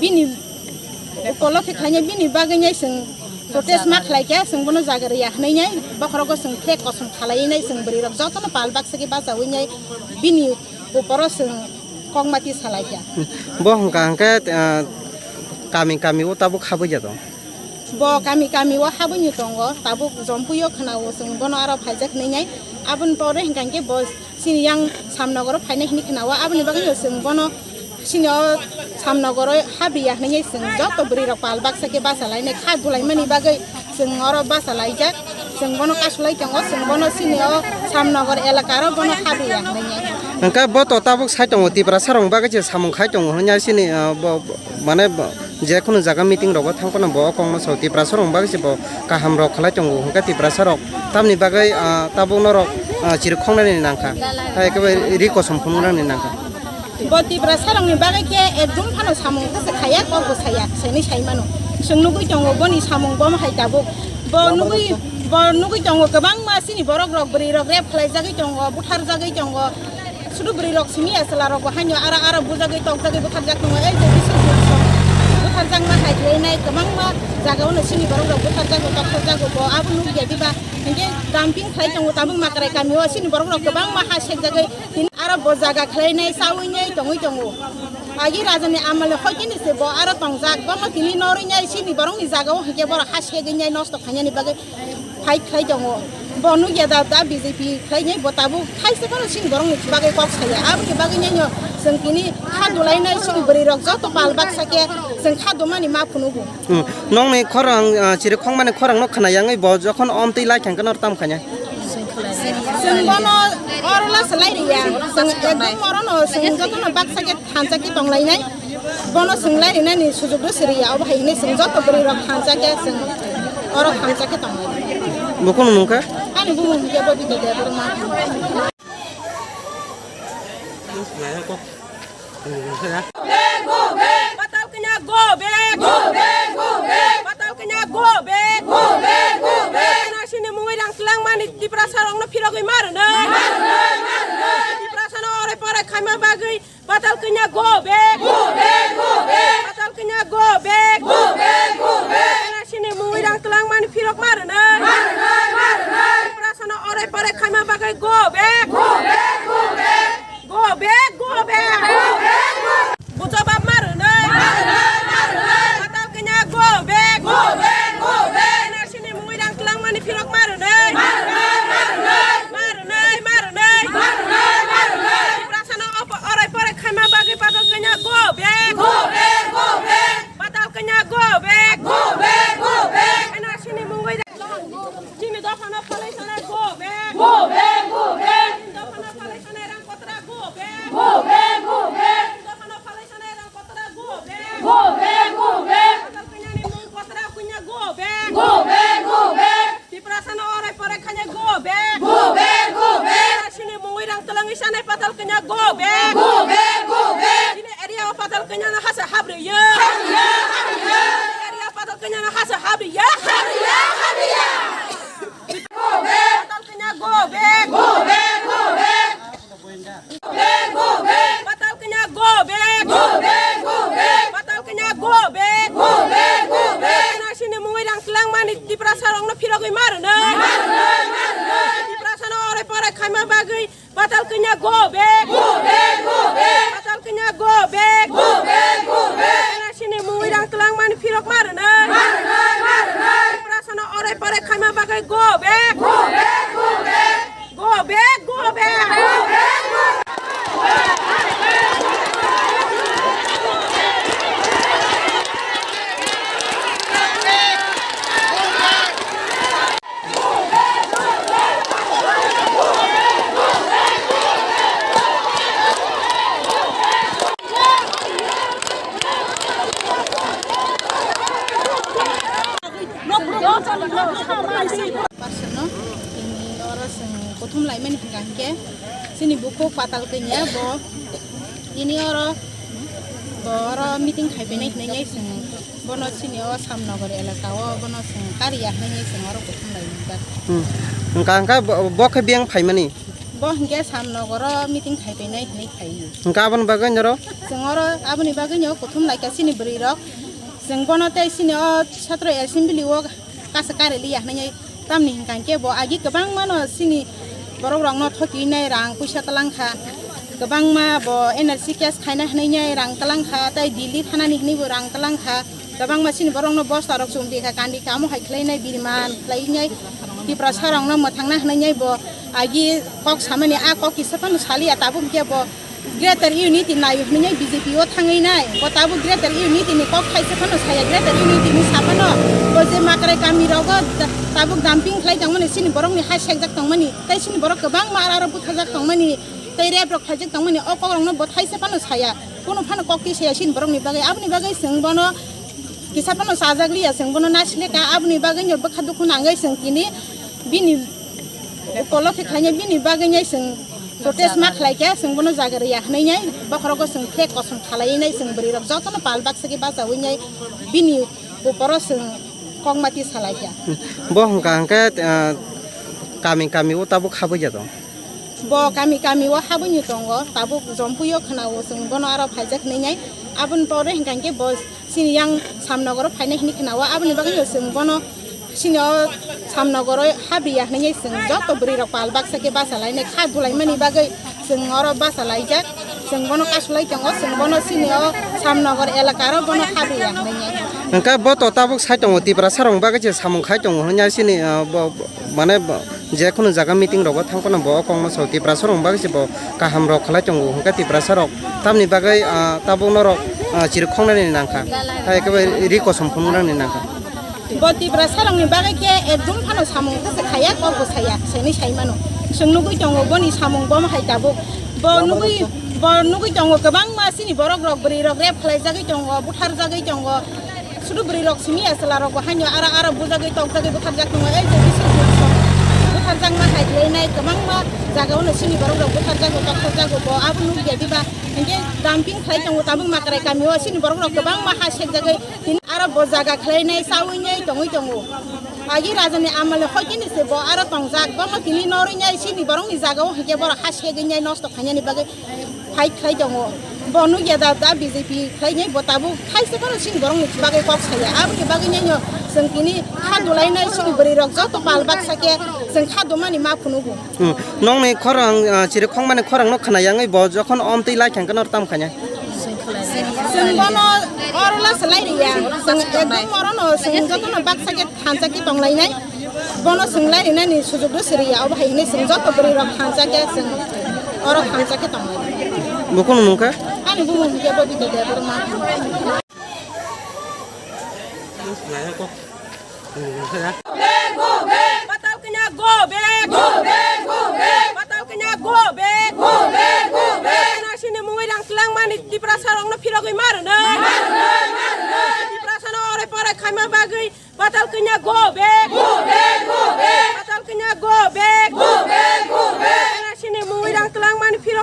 bini Upolokhe khainai bini bagwi nai chwng protest ma khlai kha, chwng bono jaga rwya hwnwi nai bokhorogo chwng flag kosom khalai nai chwng bwrwi rok jotono pal baksa khe bachaui nai bini uporo chwng kokmati salai kha. Bo hwnkha hwnkhe, ah, kami kami o tabuk habwi ya tong? Bo kami kami o habwini tongo, tabuk Jompui o khwnao chwng bono aro phaijak hwnwi nai. Aboni pore hwnkha hwnkhe bo chini yang Samnogoro phainai hwnwi khwnao, aboni bagwino chwng bono chini o Samnogoro habriya hwnwi chwng joto bwrwi rok pal baksa khe bachalainai kha dulaimani bagwi chwng oro bachalaijak, chwng bono kasulai tongo, chwng bono chini o Samnogor elaka ro bono habriya hwnwi. Hwnkhe bo to tabuk sai tongo, Tiprasa rok bagwi se samung khai tongo hwnwi chini, ah, bo, bo, mane bo, je kunu jaga meeting rogo thang phano bo o kokno sao, Tiprasa rok bagwi se bo kaham rok khlai tongo, hwnkhe Tiprasa rok tamni bagwi, ah, tabuk norok, ah, chirikhoknani nangkha, hai ekebare ri kosom phunuknani nangkha. Bo Tiprasa rokni bagwi khe ekdum phano samung khe se khaya, kok bo saya, saini sai mano. Chwng nugwi tongo boni samung bo hai tabuk. Bo nugwi, bo nugwi tongo kwbangma chini borok rok, bwrwi rok rape khlaijagwi tongo, butharjagwi tongo. Sudu bwrwi rok simi ya chwla rok bo haino ara ara bujagwi tokjagwi butharjak tongo. Ei je bisu butharjakma hai khlainai kwbangma jaga o no chini borok rok butharjago, tokjagwi bo abo nukya diba. Hinkhe dumping khlai tongo tabuk Makrai kami o chini borok rok kwbangma ha sekjagwi tini aro bo jaga khlainai chaui nai tongwi tongo. Agi raja ni amal ni hoi tini se bo aro tongjak, bono tini norwi nai chini borok ni jaga o hinkhe borok ha segwi nai nosto khainani bagwi. Fight khlai tongo. Bo nukya da, da B J P khlainai bo tabuk thaisa phano chini borokni bagwi kok saya. Aboni bagwi nai no chwng tini kha dulainai chini bwrwi rok joto pal baksa khe chwng kha dumani ma phunugo. Hmm. Nokni khorang, ah, chirikhokmani khorang no khna yangwi bo jokhon omtwi lai thang khe nor tam khainai? Chwng bono oro la se lai riya. Chwng ekdom oro no chwng jotono baksa khe thansa khe tong lainai. Bono chwng lai rinani sujukno siriya, obo hai hwnwi chwng joto bwrwi rok thansa khe chwng oro thansa khe tong lai. Bo kunu nung kha? Ani bumung hwnkhe Bobita Debbarma. Patal Kanya go back! Go back, go back! Patal Kanya go back! Go back, go back! N R C ni mungwi rang twlangmani Tiprasa rokno phirogwi ma rwnai. Ma rwnai, ma rwnai. Tiprasano orai porai khaima bagwi Patal Kanya go back! Go back, go back! Patal Kanya go back! Go back, go back! N R C ni mungwi rang twlangmani phirok ma rwnai. Ma rwnai, ma rwnai. Tiprasano orai porai khaima bagwi go back! Go back, go back! Go back, go back! Go back, go back! Bo jawab ma rwnai. Ma rwnai, ma rwnai. Patal Kanya go back! Go back, go back! N R C ni mungwi rang twlangmani phirok ma rwnai. Ma rwnai, ma rwnai. Ma rwnai, ma rwnai. Ma rwnai, ma rwnai. Tiprasano opo-, orai porai khaima bagwi Patal Kanya go back! Go back, go back! Patal Kanya go back! Go back, go back! N R C ni mungwi chini dophano phalai sanai go back! Go back, go back! Chini dophano Chanai Patal Kanya go back. Go back, go back. Chini area o Patal Kanya no hasa habriya. Habriya, habriya. Area Patal Kanya no hasa habriya. Habriya, habriya. Go back. Patal Kanya go back. Go back, go back. Go back, go back. Patal Kanya go back. Go back, go back. Patal Kanya go back. Go back, go back. Chini mungwi rang tlang mani Tiprasa rok no phirogwi marno. Marno, marno. Tiprasa no ore pore khaima bagwi Patal Kanya go back. Go back, go back. Patal Kanya go back. Go back, go back. Chini mungwi rang tlang mani phirok marnai. Marnai, marnai. Tiprasa no ore pore khaima bagwi go back. Go back, go back. Go back, go back. Go back, go back. Person no, tini oro chwng kuthum laimani hwnkha hinkhe, chini bukhuk Patal Kanya bo tini oro, bo oro meeting khai phainai hinwi chwng bono chini o Samnagar elaka o bono chwng kariya hinwi chwng oro kuthum laijak. Hmm. Hwnkha, hwnkha bo, bo khe biyang phaimani? Bo hinkhe Samnagar o meeting khai phainai hinwi phaiwi. Hwnkha aboni bagwi noro? Chwng oro aboni bagwi no kuthum laikha chini bwrwi rok. Chwng bono tei chini o Chhatro Assembly o kasa kari liya hinwi. Tamni hwnkha hinkhe bo agi kwbangma no chini borok rok no thokinai rang puisa twlang kha. Kwbangma bo N R C case khaina hinwi rang twlang kha, tei Delhi thanani hinwi bo rang twlang kha. Kwbangma chini borok no bosta rok chumri kha, kandi kha, amo hai khlainai biriman khlainai Tiprasa rok no mwthangna hinwi bo agi kok samani a kok kisa phano saliya, tabuk hinkhe bo Greater Unity naio hinwi B J P o thangwi nai. Bo tabuk Greater Unity ni kok thaisa phano saya, Greater Unity ni sa phano bo je makrai kami rogo da-, tabuk dumping khlai tongmani, chini borok ni ha sekjak tongmani, tei chini borok kwbangma ara aro butharjak tongmani, tei rape rok khlaijak tongmani, o kok rok no bo thaisa phano saya. Kuno phano kok twi saya chini borok ni bagwi. Aboni bagwi chwng bono kisa phano chajak liya, chwng bono nasileka. Aboni bagwi no bwkha dukhu nangwi chwng tini bini Upolokhe khaina bini bagwi nai chwng protest ma khlai kha, chwng bono jaga rwya hwnwi nai bokhorogo chwng khe kosom khalai nai chwng bwrwi rok jotono pal baksa khe bachaui nai bini uporo chwng kokmati salai kha. Bo hwnkha hwnkhe, ah, kami kami o tabuk habwi ya tong? Bo kami kami o habwini tongo, tabuk Jompui o khwnao chwng bono aro phaijak hwnwi nai aboni pore hwnkha hwnkhe bo Chini yang Samnogoro phainai hinwi khwnao, aboni bagwino chwng bono chini o Samnogoro habriya hinwi chwng joto bwrwi rok pal baksa khe bachalainai kha dulaimani bagwi chwng oro bachalaijak, chwng bono kasulai tongo, chwng bono chini o Samnogor elakaro bono habriya hinwi. Hwnkhe bo to tabuk sai tongo, Tiprasa rokni bagwi se samung khai tongo hwnwi chini, ah, bo, bo, mane bo, Jekunu jaga meeting rogo thang phano bo o kokno sao, Tiprasa rokni bagwi se bo kaham rok khlai tongo, hwnkhe Tiprasa rok tamni bagwi, ah, tabuk norok, ah, chiri khoknani nangkha, hai ekebare ri kosom phunuknani nangkha. Bo Tiprasa rokni bagwi khe ekdum phano samung khe se khaya, kok bo saya, seni sai mano. Chwng nugwi tongo boni samung bo hai tabuk. Bo nugwi, bo nugwi tongo kwbangma chini borok rok, bwrwi rok rape khlai jagwi tongo, buthar jagwi tongo. Sudu bwrwi rok simi ya chwla rok bo haino ara ara bujagwi tokjagwi butharjak tongo. Ei je bisi butharjakma hai khlainai kwbangma jagao no chini borok rok butharjago tokjagwi bo abo nukya diba hinkhe dumping khlai tongo tabuk makrai kamio chini borok rok kwbangma ha sekjagwi tini aro bo jaga khlainai chawi nai tongwi tongo. Agi raja ni amal ni hoi tini se bo aro tongjak bono tini norwi nai chini borok ni jagao hinkhe borok ha segwi nai nosto khainani bagwi. Fight khlai tongo. Bo nukya da, da B J P khlainai bo tabuk thaisa phano chini borokni bagwi kok saya. Aboni bagwi nai no chwng tini kha dulainai chini bwrwi rok joto pal baksa khe chwng kha dumani ma phunugo. Hmm. Nokni khorang, ah, chiri khongmani khorang no khna yangwi bo jokhon omtwi lai thang khe nor tam khainai. Chwng bono oro lasa lai riya. Chwng ekdom oro no chwng joto no baksa khe thansa khe tong lainai. Bono chwng lai rinani sujukno siriya, obo hai hwnwi chwng joto bwrwi rok thansa khe chwng oro thansa khe tonglai. Bo kunu mung kha? Ani bumung hwnkhe Bobita Debbarma. Patal Kanya go back! Go back, go back! Patal Kanya go back! Go back, go back! N R C ni mungwi rang twlang mani Tiprasa rokno phirogwi marwno. Marwno, marwno. Tiprasa no ore pore khaima bagwi Patal Kanya go back! Go back, go back! Patal Kanya go back! Go back, go back! N R C ni mungwi rang twlang mani phiro-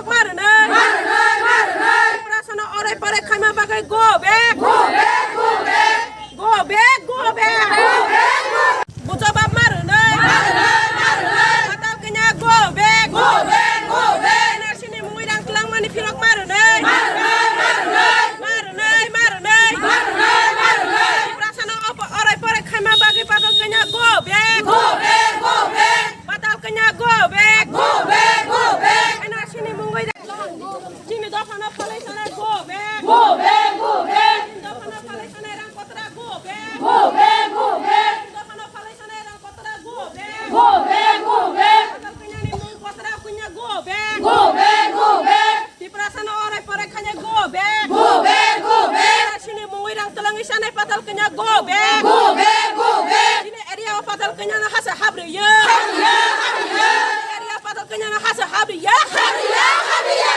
Back. Go back, go back. Sini mungwi rang twlangwi sanai Patal Kanya, go back. Go back, go back. Sini area o Patal Kanya no hasa habriya. Habriya, habriya. Area Patal Kanya no hasa habriya. Habriya, habriya.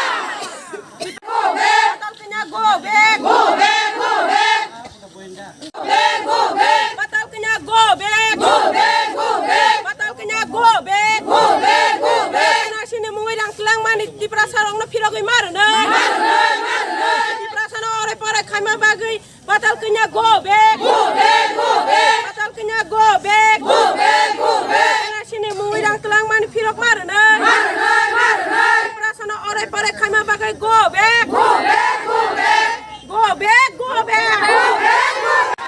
Go back. Patal Kanya, go back. Go back, go back. Go back, go back. Patal Kanya, go back. Go back, go back. Patal Kanya, go back. Go back, go back. Sini mungwi rang twlangmani Tiprasa rokno phirogwi marwnai. Marwnai, marwnai. Tiprasano orai porai khaima bagwi Patal Kanya, go back. Go back, go back. Patal Kanya, go back. Go back, go back. Sini mungwi rang twlangmani phirok marwnai. Marwnai, marwnai. Tiprasano orai porai khaima bagwi go back. Go back, go back. Go back, go back. Go back, go back.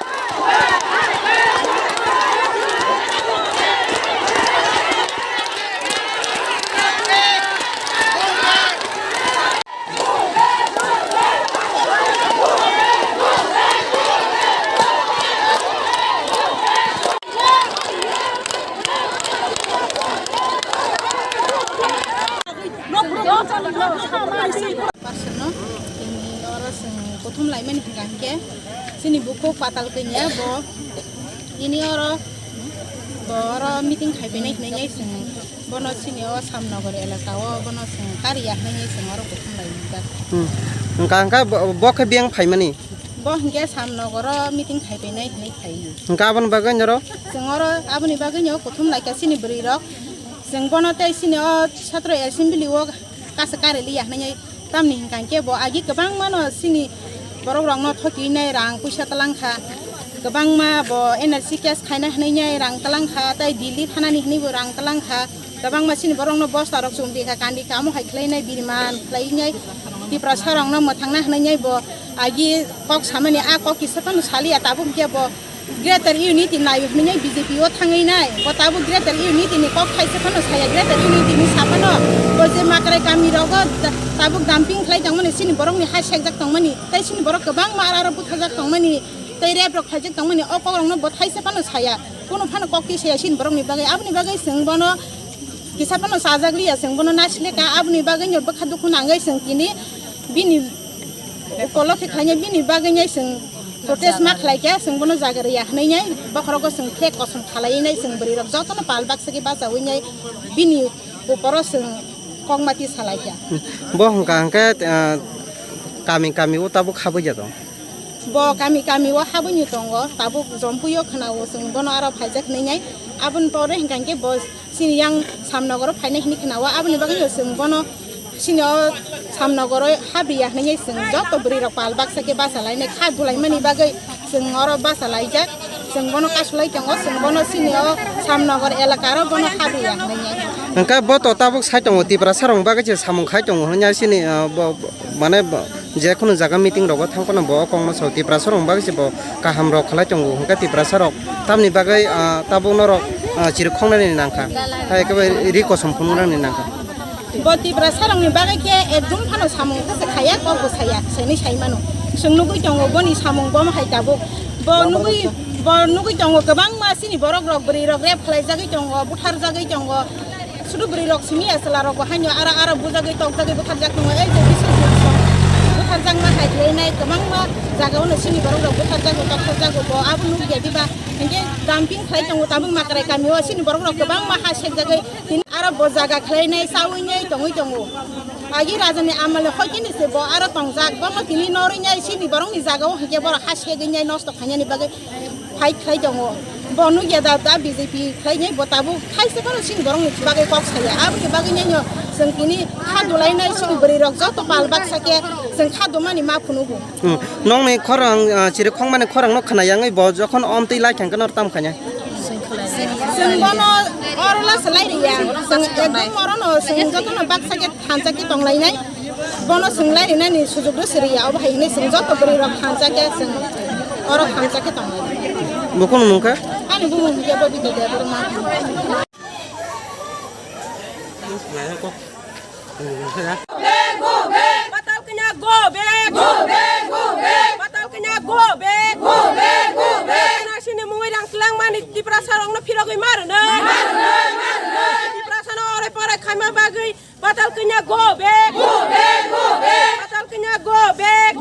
Person no, tini oro chwng kuthum laimani hwnkha hinkhe, chini bukhuk Patal Kanya bo tini oro, bo oro meeting khai phainai hinwi chwng bono chini o Samnagar elaka o bono chwng kariya hinwi chwng oro kuthum laijak. Hmm. Hwnkha, hwnkha bo, bo khe biyang phaimani? Bo hinkhe Samnagar o meeting khai phainai hinwi phaiwi. Hwnkha aboni bagwi noro? Chwng oro aboni bagwi no kuthum laikha chini bwrwi rok. Chwng bono tei chini o Satro Assembly o kasa kariliya hinwi. Tamni hwnkha hinkhe bo agi kwbangma no chini borok rokno thokiwi nai rang puisa twlang kha. Kwbangma bo N R C case khaina hinwi nai rang twlang kha, tei Delhi thanani hinwi bo rang twlang kha. Kwbangma chini borokno bosta rok chumri kha, kandi kha, amo hai khlai nai biriman khlai nai Tiprasa rokno mwthangna hinwi nai bo agi kok samani a kok kisa phano saliya tabuk hinkhe bo Greater Unity nai hinwi B J P o thangwi nai. Bo tabuk Greater Unity ni kok thaisa phano saya. Greater Unity ni saphano bo je makrai kami rogo da-, tabuk dumping khlai tongmani, chini borok ni ha sekjak tongmani, tei chini borok kwbangma ara ara butharjak tongmani, tei rape rok khlaijak tongmani, o kok rokno bo thaisa phano saya. Kunu phano kok twi saya chini borok ni bagwi. Aboni bagwi chwng bono kisa phano chajak liya, chwng bono nasileka. Aboni bagwi no bwkha dukhu nangwi chwng tini bini Ukolo khe khainai bini bagwi nai chwng protest ma khlai kha, chwng bono jaga rwya hwnwi nai bokhorogo chwng flag kosom khalaiwi nai chwng bwrwi rok jotono pal baksa khe bachaui nai bini uporo chwng kokmati salai kha. Bo hwnkha hwnkhe, ah, kami kami o tabuk habwi ya tong? Bo kami kami o habwini tongo, tabuk Jompui o khwnao chwng bono aro phaijak hwnwi nai. Aboni pore hwnkha hwnkhe bo Chini yang Samnogoro phainai hinwi khwnao, aboni bagwino chwng bono chini o Samnogoro habriya hinwi chwng joto bwrwi rok pal baksa khe bachalainai kha bulaimani bagwi chwng oro bachalaijak, chwng bono kasulai tongo, chwng bono chini o Samnogor elakaro bono habriya hinwi. Hwnkhe bo to tabuk sai tongo, Tiprasa rokni bagwi se samung khai tongo hwnwi chini, ah, bo, bo, mane bo, je khunu jaga meeting rogo thang phano bo o kokno sao, Tiprasa rokni bagwi se bo kaham rok khlai tongo, hwnkhe Tiprasa rok tamni bagwi, ah, tabuk norok, ah, chirikhoknani nangkha, hai ekebare ri kosom phunuknani nangkha. Bo Tiprasa rokni bagwi khe ekdum phano samung khe se khaya, kok bo saya, saini sai mano. Chwng nugwi tongo boni samung bo hai tabuk. Bo nugwi, bo nugwi tongo kwbangma chini borok rok, bwrwi rok rape khlaijagwi tongo, butharjagwi tongo. Sudu bwrwi rok simi ya chwla rok bo haino ara ara bujagwi tokjagwi butharjak tongo. Ei je bisu butharjakma hai khlai nai kwbangma jaga o no chini borok rok butharjago, tokjagwi bo abo nukya diba. Hinkhe dumping khlai tongo tabuk Makrai kami o chini borok rok kwbangma ha sekjagwi tini aro bo jaga khlai nai chaui nai tongwi tongo. Agi raja ni amal ni hoi khe ni se bo aro tongjak, bono tini norwi nai chini borok ni jaga o hinkhe borok ha segwi nai nosto khainani bagwi. Fight khlai tongo. Bo nukya da, da B J P khlainai bo tabuk thaisa phano chini borokni bagwi kok saya. Aboni bagwi nai no chwng tini kha dulainai chini bwrwi rok joto pal baksa khe chwng kha dumani ma phunugo. Hmm. Nokni khorang, ah, chirikhokmani khorang no khna yangwi bo jokhon omtwi lai thang khe nor tam khainai. Chwng bono oro la se lai riya. Chwng ekdom oro no chwng joto no baksa khe thansa khe tong lainai. Bono swng lai rinani sujukno siriya, obo hai hwnwi chwng joto bwrwi rok thansa khe chwng oro thansa khe tongo. Bo kunu mung kha? Ani bumung hwnkhe Bobita Debbarma. Patal Kanya go back, go back, go back. Patal Kanya go back, go back, go back. Nasini mungwi rang twlangmani Tiprasa rokno phirogwi marwnai. Marwnai, marwnai. Tiprasano orai porai khaima bagwi Patal Kanya go back. Go back, go back. Patal Kanya go back.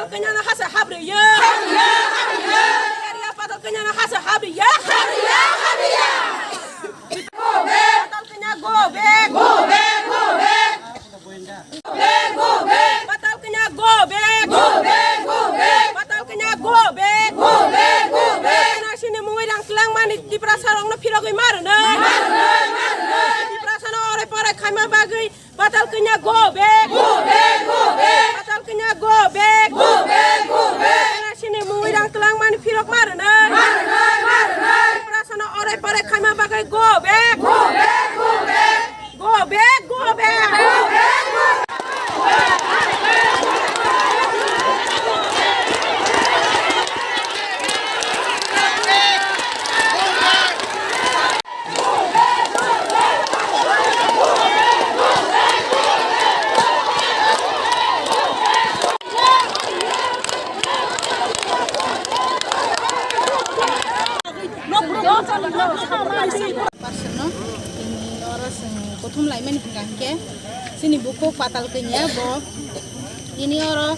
Patal kanya na hasa habriya. Habriya, habriya. Patal kanya na hasa habriya. Habriya, habriya. Go back. Patal kanya go back. Go back, go back. Go back, go back. Patal kanya go back. Go back, go back. Patal kanya go back. Go back, go back. Kanya sini mungwi rang tlang mani Tiprasa rong no phirogwi marnai. Marnai, marnai. Tiprasa no ore pore khaima bagwi Patal kanya go back. Go back, go back. Patal kanya go back. Go back, go back. Kanya sini mungwi rang tlang mani phirok marnai. Marnai, marnai. Tiprasa no ore pore khaima bagwi go back. Go back, go back. Go back, go back. Go back, go back. Person no, tini oro chwng kuthum laimani hwnkha hwnkhe, chini bukhuk Patal Kanya bo tini oro,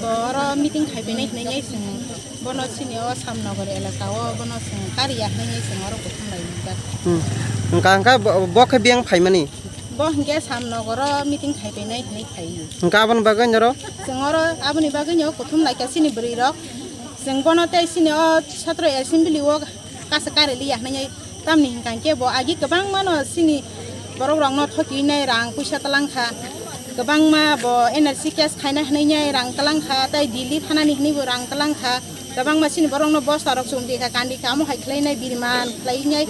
bo oro meeting khai phainai hinwi chwng bono chini o Samnagar elaka o bono chwng kariya hinwi chwng oro kuthum laijak. Hmm. Hwnkha hwnkha bo, bo khe biyang phaimani? Bo hwnkhe Samnagar o meeting khai phainai hinwi phaiwi. Hwnkha aboni bagwi noro? Chwng oro aboni bagwi no kuthum laikha chini bwrwi rok. Chwng bono tei chini o Satro Assembly o kasa kare liya hinwi, tamni hwnkha hwnkhe bo agi kwbangma no chini borok rok no thokiwi nai rang puisa twlang kha, kwbangma bo N R C case khaina hinwi nai rang twlang kha, tei Delhi thanani hinwi bo rang twlang kha, kwbangma chini borok no bosta rok chumdi kha, kandi kha, amo hai khlai nai biriman khlai nai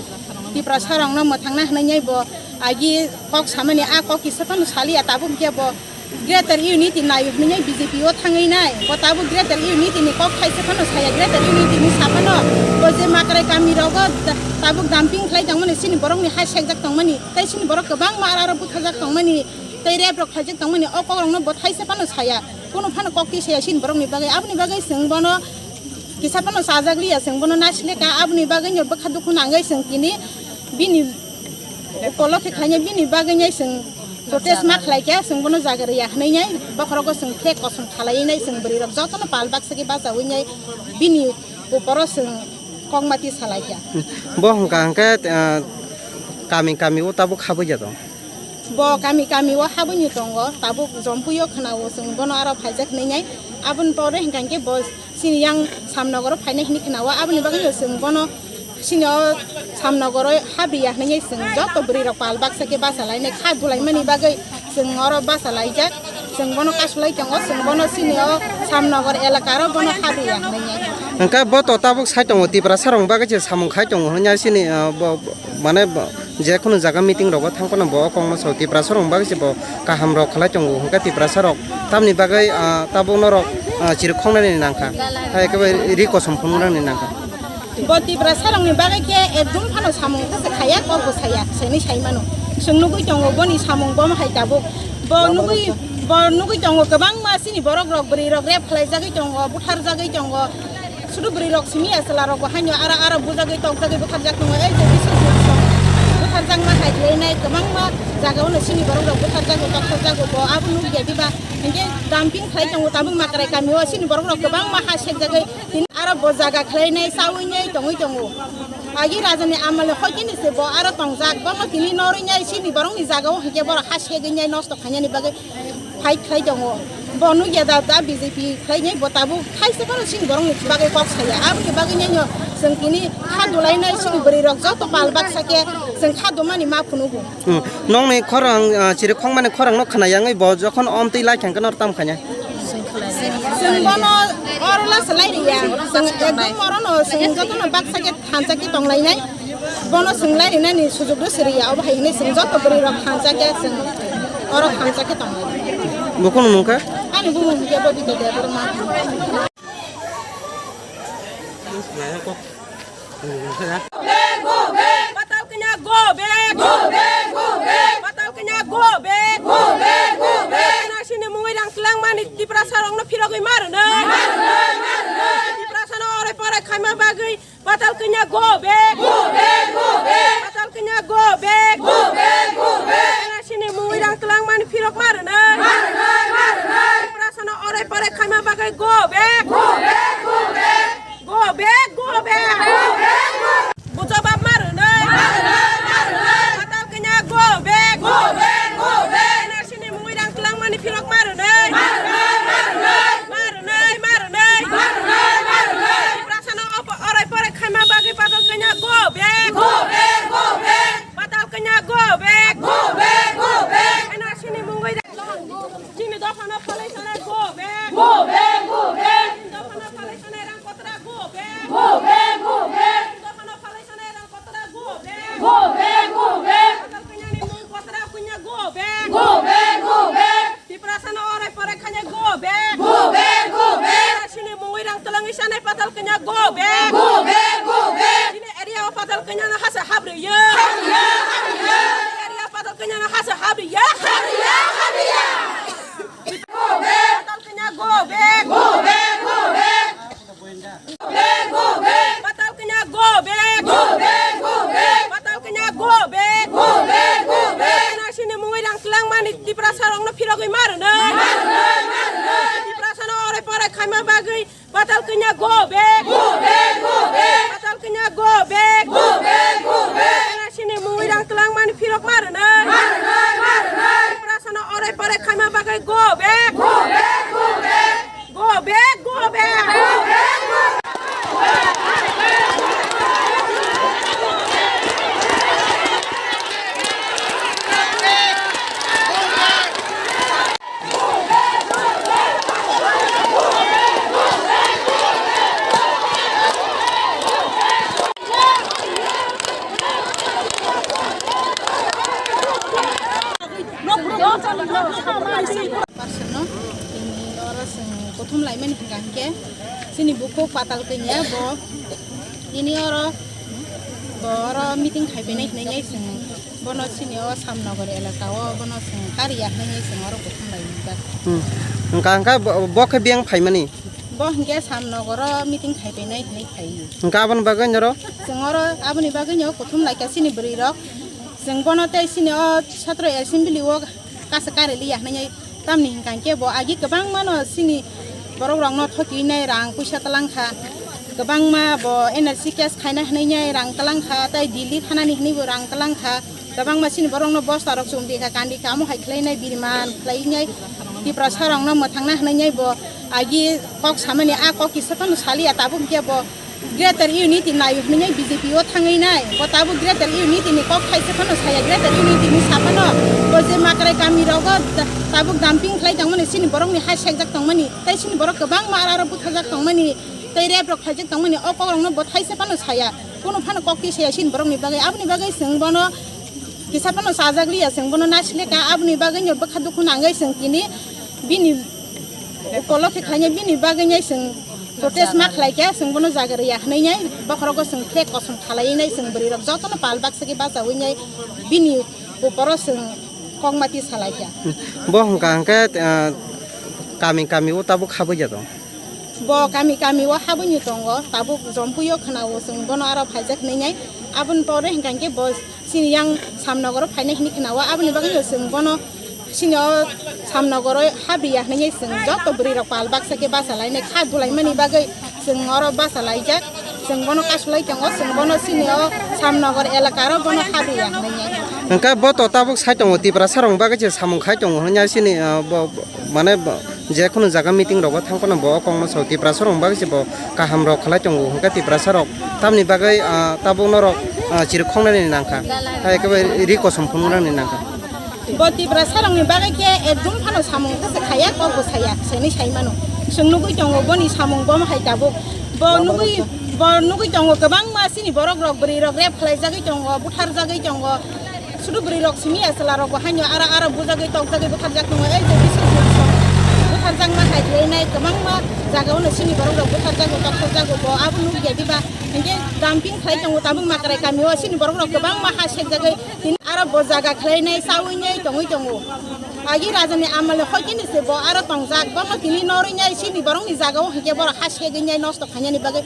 Tiprasa rok no mwthangna hinwi nai bo agi kok samani a kok kisa phano saliya tabuk hwnkhe bo Greater Unity nai hwnwi B J P o thangwi nai. Bo tabuk Greater Unity ni kok thaisa phano saya, Greater Unity ni sa phano bo je makrai kami rogo da-, tabuk dumping khlai tongmani, chini borok ni ha sekjak tongmani, tei chini borok kwbangma ara aro butharjak tongmani, tei rape rok khlaijak tongmani, o kok rok no bo thaisa phano saya. Kunu phano kok twi saya chini borok ni bagwi. Aboni bagwi chwng bono kisa phano chajak liya, chwng bono naisle ka. Aboni bagwi no bwkha dukhu nangwi chwng tini bini Upolokhe khaina bini bagwi nai chwng protest ma khlai kha, chwng bono jaga rwya hwnwi nai bokhorogo chwng flag kosom khalaiwi nai chwng bwrwi rok jotono pal baksa khe bachaui nai bini uporo chwng kokmati salai kha. Bo hwnkha hwnkhe, ah, kami kami o tabuk habwi ya tong? Bo kami kami o habwini tongo, tabuk Jompui o khwnao chwng bono aro phaijak hwnwi nai. Aboni pore hwnkha hwnkhe bo Chini yang Samnogoro phainai hinwi khwnao, aboni bagwino chwng bono chini o Samnogoro habriya hinwi chwng joto bwrwi rok pal baksa khe bachalainai kha bulaimani bagwi chwng oro bachalaijak. Chwng bono kasulai tongo, chwng bono chini o Samnogor elakaro bono habriya hinwi. Hwnkhe bo to tabuk sai tongo, Tiprasa rokni bagwi se samung khai tongo hinwi chini, ah, bo, bo, mane bo, je kunu jaga meeting rogo thang phano bo o kokno sao, Tiprasa rokni bagwi se bo kaham rok khlai tongo, hwnkhe Tiprasa rok tamni bagwi, ah, tabuk norok, ah, chirikhoknani nangkha, hai ekebare ri kosom phunuknani nangkha. Bo Tiprasa rokni bagwi khe ekdum phano samung khe se khaya, kok bo saya, saini sai mano. Chwng nugwi tongo boni samung bo hai tabuk. Bo nugwi, bo nugwi tongo kwbangma chini borok rok, bwrwi rok rape khlaijagwi tongo, butharjagwi tongo. Sudu bwrwi rok simi ya chwla rok bo haino ara ara bujagwi tokjagwi butharjak tongo. Ei je bisu song butharjakma hai khlai nai kwbangma jaga o no chini borok rok butharjago tokjagwi bo abo nukya diba hinkhe dumping khlai tongo tabuk makrai kami o chini borok rok kwbangma ha sekjagwi tini aro bo jaga khlai nai chaui nai tongwi tongo. Agi raja ni amal ni hoi khe ni se bo aro tongjak bono tini norwi nai chini borok ni jaga o hinkhe borok ha segwi nai nosto khainani bagwi. Fight khlai tongo. Bo nukya da, da B J P khlainai bo tabuk thaisa phano chini borokni bagwi kok saya. Aboni bagwi nai no chwng tini kha dulainai chini bwrwi rok joto pal baksa khe chwng kha dumani ma phunugo. Hmm. Nokni khorang, ah, chirikhokmani khorang no khna yangwi bo jokhon omtwi lai thang khe nor tam khainai. Chwng bono oro lasa lai riya. Chwng ekdom oro no chwng jotono baksa khe thansa khe tonglainai. Bono chwng lai rinani sujukno siriya, obo hai hwnwi chwng joto bwrwi rok thansa khe chwng oro thansa khe tongo. Bo kunu mung kha? Ani bumung hwnkhe Bobita Debbarma. Patal kanya go back, go back, go back. Patal kanya go back, go back, go back. Kanya sini mungwi rang tlang mani Tiprasa rokno phirogwi marnai. Marnai, marnai. Tiprasa no ore pore khaima bagwi Patal kanya go back. Go back, go back. Patal kanya go back. Go back, go back. Kanya sini mungwi rang tlang mani phirok marnai. Marnai, marnai. Tiprasa no ore pore khaima bagwi Go back! Go back! Go back! Go back! Go back! Go back! Go back! Go back! Go back! Go back! Patal Kanya, go back! Go back! Go back! N R C ni mungwi rang twlangmani phirok ma rwnai! Ma rwnai! Ma rwnai! Ma rwnai! Ma rwnai! Ma rwnai! Ma rwnai! Tiprasano opo-, orai porai khaima bagwi Patal Kanya, go back! Go back! Go back! Patal Kanya, go back! Go back! Go back! N R C ni mungwi rang Chini dophano phalai sanai go back. Go back, go back. Chini dophano phalai sanai rang kotra go back. Go back, go back. Chini dophano phalai sanai rang kotra go back. Go back, go back. Patal Kanyani mung kotra kunya go back. Go back, go back. Tiprasano orai porai khanya go back. Go back, go back. Chini mungwi rang twlangwi sanai Patal Kanya go back. Go back, go back. Chini area o Patal Kanyano hasa habriya. Habriya, habriya. Chini area Patal Kanyano hasa habriya. Habriya, habriya. Go back! Patal Kanya, go back! Go back, go back! Go back, go back! Patal Kanya, go back! Go back, go back! Patal Kanya, go back! Go back, go back! N R C ni mungwi rang twlangmani Tiprasarokno phirogwi ma rwnai. Ma rwnai, ma rwnai. Tiprasano orai porai khaima bagwi Patal Kanya, go back! Go back, go back! Patal Kanya, go back! Go back, go back! N R C ni mungwi rang twlangmani phirok ma rwnai. Ma rwnai, ma rwnai! Tiprasano orai porai khaima bagwi go back! Go back, go back! Go back, go back! Go back, go back! Personno, tini oro chwng kuthum laimani hwnkha hwnkhe, chini bukhuk Patal Kanya bo tini oro, bo oro meeting khai phainai hwnwi chwng bono chini o Samnagar elaka o bono chwng kariya hwnwi chwng oro kuthum laijak. Hmm. Hwnkha hwnkhe bo, bo khe biyang phaimani? Bo hwnkhe Samnagar o meeting khai phainai hwnwi phaiwi. Hwnkhe aboni bagwi noro? Chwng oro aboni bagwi no kuthum laikha chini bwrwi rok. Chwng bono tei chini o Satro Assembly o kasa kare liya hwnwi, tamni hwnkha hwnkhe bo agi kwbangma no chini borok rokno thokiwi nai rang puisa twlang kha, kwbangma bo N R C case khaina hwnwi nai rang twlang kha, tei Delhi thanani hwnwi bo rang twlang kha, kwbangma chini borok no bosta rok chumri kha, kandi kha, amo hai khlai nai biriman khlai nai Tiprasa rok no mwthangna hwnwi nai bo agi kok samani a kok kisa phano saliya, tabuk hwnkhe bo Greater Unity nai hwnwi B J P o thangwi nai. Bo tabuk Greater Unity ni kok thaisa phano saya, Greater Unity ni sa phano bo je makrai kami rogo da-, tabuk dumping khlai tongmani, chini borok ni ha sekjak tongmani, tei chini borok kwbangma ara aro butharjak tongmani, tei rape rok khlaijak tongmani, o kok rok no bo thaisa phano saya. Kunu phano kok twi saya chini borok ni bagwi. Aboni bagwi chwng bono kisa phano chajak liya, chwng bono nasileka. Aboni bagwi no bwkha dukhu nangwi chwng tini bini upolokhe khlainai, bini bagwi nai chwng protest ma khlaikha, chwng bono jaga rwya hwnwi nai bokhorogo chwng flag kosom khalaiwi nai chwng bwrwi rok jotono pal baksa khe bachaui nai bini uporo chwng kokmati salaikha. Bo hwnkha hwnkhe, ah, kami kami o tabuk habwi ya tong? Bo kami kami o habwini tongo, tabuk Jompui o khwnao chwng bono aro phaijak hwnwi nai. Aboni pore hwnkha hwnkhe bo chini yang Samnogoro phainai hwnwi khwnao, aboni bagwino chwng bono chini o Samnogoro habwi ya hwnwi chwng joto bwrwi rok pal baksa khe bachalainai kha bulaimani bagwi chwng oro bachalaijak. Chwng bono kasulai tongo, chwng bono chini o Samnogor elakaro bono habwi ya hwnwi. Hwnkhe bo to tabuk sai tongo, Tiprasa rokni bagwi se samung khai tongo hwnwi chini, ah, bo, bo, mane bo, je khunu jaga meeting rogo thang phano bo o kokno sao, Tiprasa rokni bagwi se bo kaham rok khlai tongo, hwnkhe Tiprasa rok tamni bagwi, ah, tabuk norok, ah, chirikhoknani nangkha, hai ekebare ri kosom phunuknani nangkha. Bo Tiprasa rokni bagwi khe ekdum phano samung khe se khaya, kok bo saya, saini sai mano. Chwng nugwi tongo boni samung bo hai tabuk. Bo nugwi, bo nugwi tongo kwbangma chini borok rok, bwrwi rok rape khlaijagwi tongo, butharjagwi tongo. Sudu bwrwi rok simi ya chwla rok bo haino ara ara bujagwi tokjagwi butharjak tongo. Ei je bisi butharjakma hai khlainai kwbangma jaga o no chini borok rok butharjago, tokjagwi bo abo nukya diba. Hinkhe dumping khlai tongo tabuk makrai kami o chini borok rok kwbangma ha sekjagwi tini aro bo jaga khlainai chaui nai tongwi tongo. Agi raja ni amal ni hoi khe ni se bo aro tongjak, bono tini norwi nai chini borok ni jaga o hinkhe borok ha segwi nai nosto khainani bagwi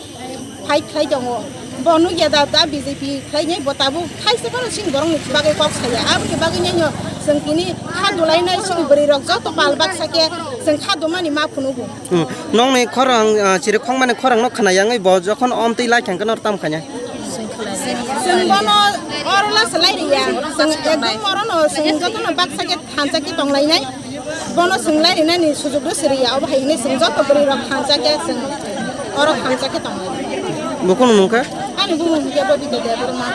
fight khlai tongo. Bo nukya da, da B J P khlainai, bo tabuk thaisa phano chini borokni bagwi kok saya. Aboni bagwi nai no chwng tini kha dulainai chini bwrwi rok joto pal baksa khe chwng kha dumani ma phunugo. Hmm. Nokni khorang, ah, chiri khongmani khorang no khna yangwi bo jokhon om twi lai thang khe nor tam khainai. Chwng bono oro lasa lai riya. Chwng ekdom oro no chwng joto no baksa khe thansa khe tong lainai. Bono chwng lai rinani sujuk rw siriya, obo hai hwnwi chwng joto bwrwi rok thansa khe chwng oro thansa khe tongo. Bo kunu nung kha? Ani bumung hwnkhe Bobita Debbarma.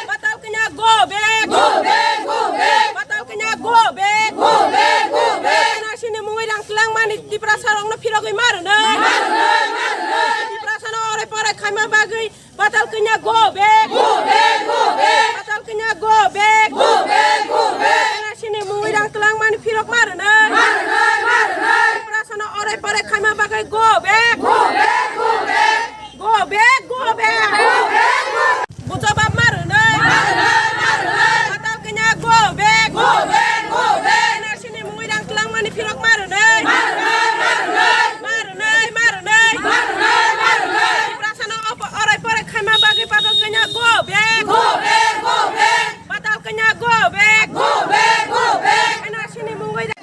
Patal kanya go back. Go back, go back. Patal kanya go back. Go back, go back. N R C ni mungwi rang twlang mani Tiprasa rokno phirogwi ma rwnai. Ma rwnai, ma rwnai. Tiprasa no orai porai khaima bagwi Patal kanya go back. Go back, go back. Patal kanya go back. Go back, go back. N R C ni mungwi rang twlang mani phirok ma rwnai. Ma rwnai, ma rwnai. Tiprasa no orai porai khaima bagwi go back. Go back, go back. Go back, go back. Go back, go back. Bo jobab ma rwnai. Ma rwnai, ma rwnai. Patal kanya go back. Go back, go back. N R C ni mungwi rang twlang mani phirok ma rwnai. Ma rwnai, ma rwnai. Ma rwnai, ma rwnai. Ma rwnai, ma rwnai. Tiprasa no opo-, orai porai khaima bagwi Patal kanya go back. Go back, go back. Patal kanya go back. Go back, go back. N R C ni mungwi da-,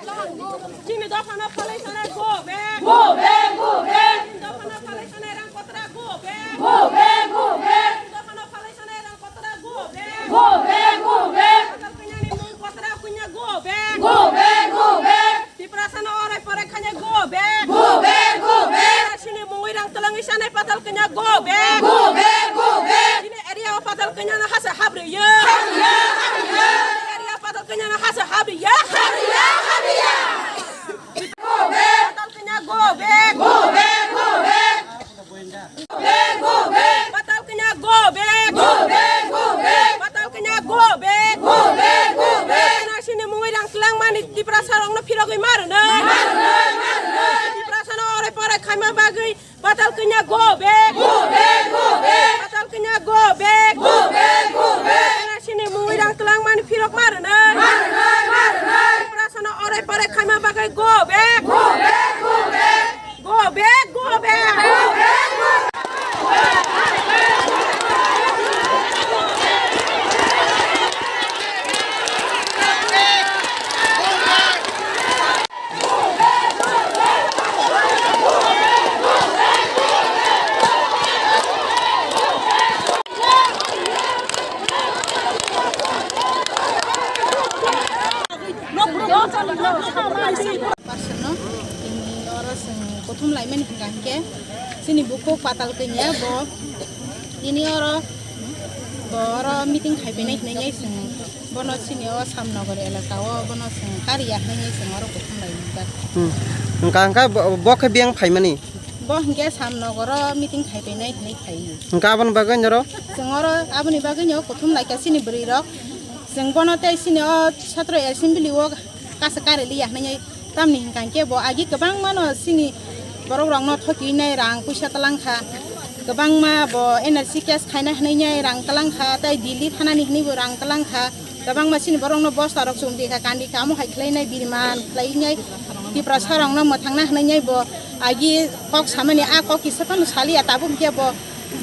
chini dopha no phalai sanai go back. Go back, go back. Chini dopha no phalai sanai rang kotra go back. Go back, go back. Chini dopha no phalai sanai rang kotra go back. Go back, go back. Patal kanya ni mung kotra kunya go back. Go back, go back. Tiprasa no orai porai khanya go back. Go back, go back. N R C ni mungwi rang twlangwi sanai Patal kanya go back. Go back, go back. Chini area o Patal kanya no hasa habriya. Habriya, habriya. Chini area Patal kanya no hasa habriya. Habriya, habriya. Go back. Patal kanya go back. Go back, go back. Go back, go back. Patal kanya go back. Go back, go back. Patal kanya go back. Go back, go back. N R C ni mungwi rang twlang mani Tiprasa rokno phirogwi ma rwnai. Ma rwnai, ma rwnai. Tiprasa no orai porai khaima bagwi Patal kanya go back. Go back, go back. Patal kanya go back. Go back, go back. N R C ni mungwi rang twlang mani phirok ma rwnai. Ma rwnai, ma rwnai. Tiprasa no orai porai khaima bagwi go back. Go back, go back. Go back, go back. Go back, go back. Person no, tini oro chwng kuthum laimani hwnkha hwnkhe, chini bukhuk Patal Kanya bo tini oro, bo oro meeting khai phainai hinwi chwng bono chini o Samnagar elaka o bono chwng kariya hinwi chwng oro kuthum laimani. Hmm. Hwnkha hwnkhe bo, bo khe biyang phaimani? Bo hwnkhe Samnagar o meeting khai phainai hinwi phaiwi. Hwnkha aboni bagwi noro? Chwng oro aboni bagwi no kuthum laikha chini bwrwi rok. Chwng bono tei chini o Satro Assembly o kasa kare liya hinwi tamni hwnkha hwnkhe bo agi kwbangma no chini borok rok no thokiwi nai rang puisa twlang kha. Kwbangma bo N R C case khaina hinwi nai rang twlang kha, tei Delhi thanani hinwi bo rang twlang kha. Kwbangma chini borok no bosta rok chumdi kha, kandi kha, amo hai khlai nai biriman khlai nai Tiprasa rok no mwthangna hinwi nai bo agi kok samani a kok kisa phano saliya tabuk hwnkhe bo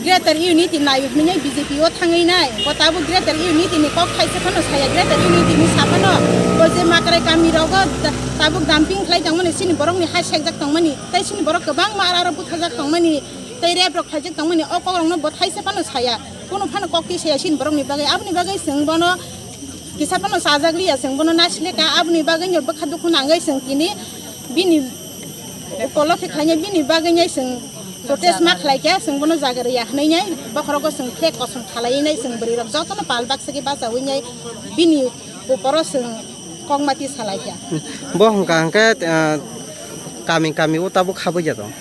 Greater Unity nai hinwi B J P o thangwi nai. Bo tabuk Greater Unity ni kok thaisa phano saya, Greater Unity ni sa phano bo je makrai kami rogo da-, tabuk dumping khlai tongmani chini borok ni hai sekjak tongmani, tei chini borok kwbangma ara aro buthajak tongmani, tei rep rok khlaijak tongmani, o kok rok no bo thaisa phano saya. Kunu phano kok twi saya chini borok ni bagwi. Aboni bagwi chwng bono kisa phano chajak liya, chwng bono nasileka, aboni bagwi no bwkha dukhu nangwi chwng tini bini upolokhe khlainai, bini bagwi nai chwng protest ma khlaikha, chwng bono jaga rwya hwnwi nai, bokhorogo chwng flag kosom khalaiwi nai, chwng bwrwi rok jotono pal baksa khe bachaui nai, bini uporo chwng kokmati salaikha. Bo hwnkha hwnkhe, ah, kami kami o tabuk habwi ya tong?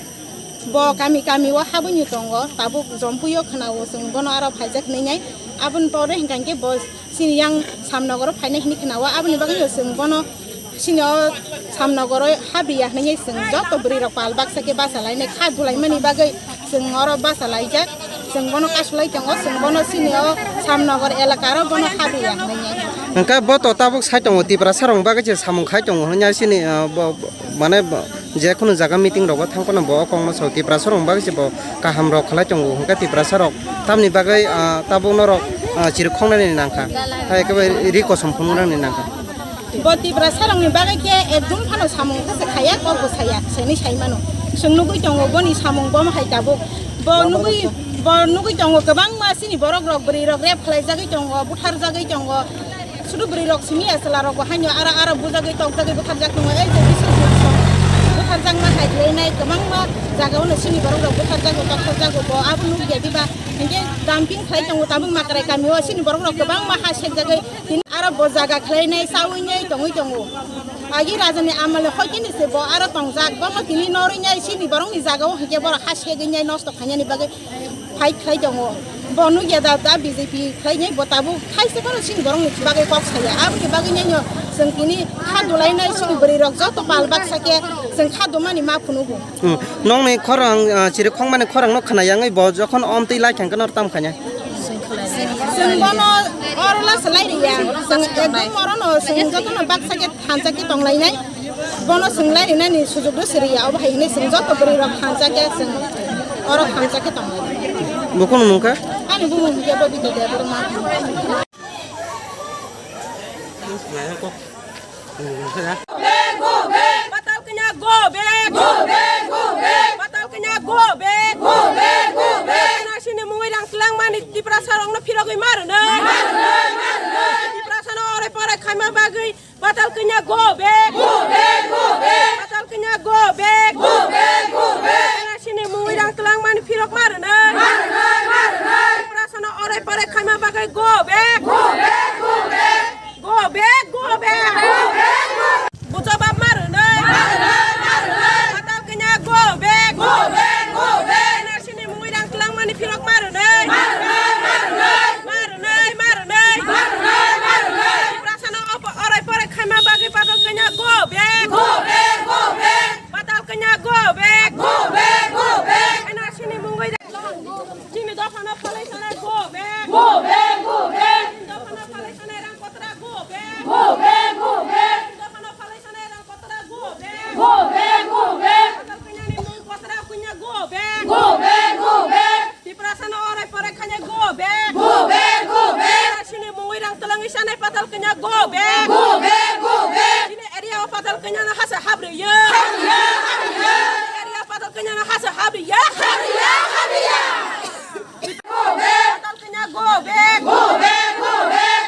Bo kami kami o habwini tongo, tabuk Jompui o khwnao chwng bono aro phaijak hwnwi nai. Aboni pore hwnkha hwnkhe bo chini yang Samnogoro phainai hwnwi khwnao, aboni bagwino chwng bono chini o Samnogoro habriya hwnwi chwng joto bwrwi rok pal baksa khe bachalainai kha dulaimani bagwi chwng oro bachalaijak. Chwng bono kasulai tongo, chwng bono chini o Samnogor elaka ro bono habriya hwnwi. Hwnkhe bo to tabuk sai tongo, Tiprasa rok bagwi se samung khai tongo hwnwi sini, ah, bo, bo, mane bo, je khunu jaga meeting rogo thang phano bo o kokno sao, Tiprasa rok bagwi se bo kaham rok khlai tongo, hwnkhe Tiprasa rok tamni bagwi, ah, tabuk norok, ah, chirikhoknani nangkha, hai khe bai ri kosom phunuknani nangkha. Bo Tiprasa rokni bagwi khe ekdum phano samung khe se khaiya, kok bo saya, saini sai mano. Chwng nugwi tongo boni samung bo hai tabuk. Bo nugwi, bo nugwi tongo kwbangma chini borok rok, bwrwi rok rape khlai jagwi tongo, buthar jagwi tongo. Sudu bwrwi rok simi ya chwla rok bo haino ara ara bujagwi tokjagwi butharjak tongo. Ei je bisu suk suk butharjakma hai khlainai kwbangma jaga o no chini borok rok butharjago, tokthokjago bo abo nukya diba. Hinkhe dumping khlai tongo tabuk Makrai kami o chini borok rok kwbangma ha sekjagwi tini aro bo jaga khlainai chawi nai tongwi tongo. Agi raja ni amal hoi kini se bo aro tongjak, bo no tini norwi nai chini borok ni jaga o hinkhe borok ha segwi nai nosto khainani bagwi. Fight khlai tongo. Bo nukya da, da B J P khlainai bo tabuk thaisa phano chini borokni bagwi kok saya. Aboni bagwi nai no chwng tini kha dulainai chini bwrwi rok joto pal baksa khe chwng kha dumani ma phunugo. Hmm. Nokni khorang, ah, chirikhokmani khorangno khna yangwi bo jokhon omtwi lai thangkhe nor tam khainai. Chwng bono oro lasa lai riya. Chwng ekdom orono chwng jotono baksa khe thansa khe tonglainai. Bono swng lai rinani sujukno siriya, obo hai hwnwi chwng joto bwrwi rok thansa khe chwng oro thansa khe tongo. Bo kunu nungkha? Ani bumung hinkhe Bobita Debbarma. Patal kanya go back. Go back, go back. Patal kanya go back. Go back, go back. N R C ni mungwi rang twlang mani Tiprasa rokno phirogwi ma rwnai. Ma rwnai, ma rwnai. Tiprasa no orai porai khaima bagwi Patal kanya go back. Go back, go back. Patal kanya go back. Go back, go back. N R C ni mungwi rang twlang mani phirok ma rwnai. Ma rwnai, ma rwnai. Tiprasa no orai porai khaima bagwi go back. Go back, go back. Go back, go back. Go back, go back. Bo jobab ma rwnai. Ma rwnai, ma rwnai. Patal kanya go back. Go back, go back. N R C ni mungwi rang twlang mani phirok ma rwnai. Ma rwnai, ma rwnai. Ma rwnai, ma rwnai. Ma rwnai, ma rwnai. Tiprasa no opo-, orai porai khaima bagwi Patal kanya go back. Go back, go back. Patal kanya go back. Go back, go back. N R C ni mungwi da-, chini dopha no phalai sanai go back. Go back, go back. Chini dopha no phalai sanai rang kotra go back. Go back, go back. Chini dopha no phalai sanai rang kotra go back. Go back, go back. Patal kanya ni mung kotra kunya go back. Go back, go back. Tiprasa no orai porai khanya go back. Go back, go back. Tiprasa ni mungwi rang twlangwi sanai Patal kanya go back. Go back, go back. Chini area o Patal kanya no hasa habriya. Habriya, habriya. Chini area Patal kanya no hasa habriya. Habriya, habriya. Go back. Patal kanya go back. Go back, go back.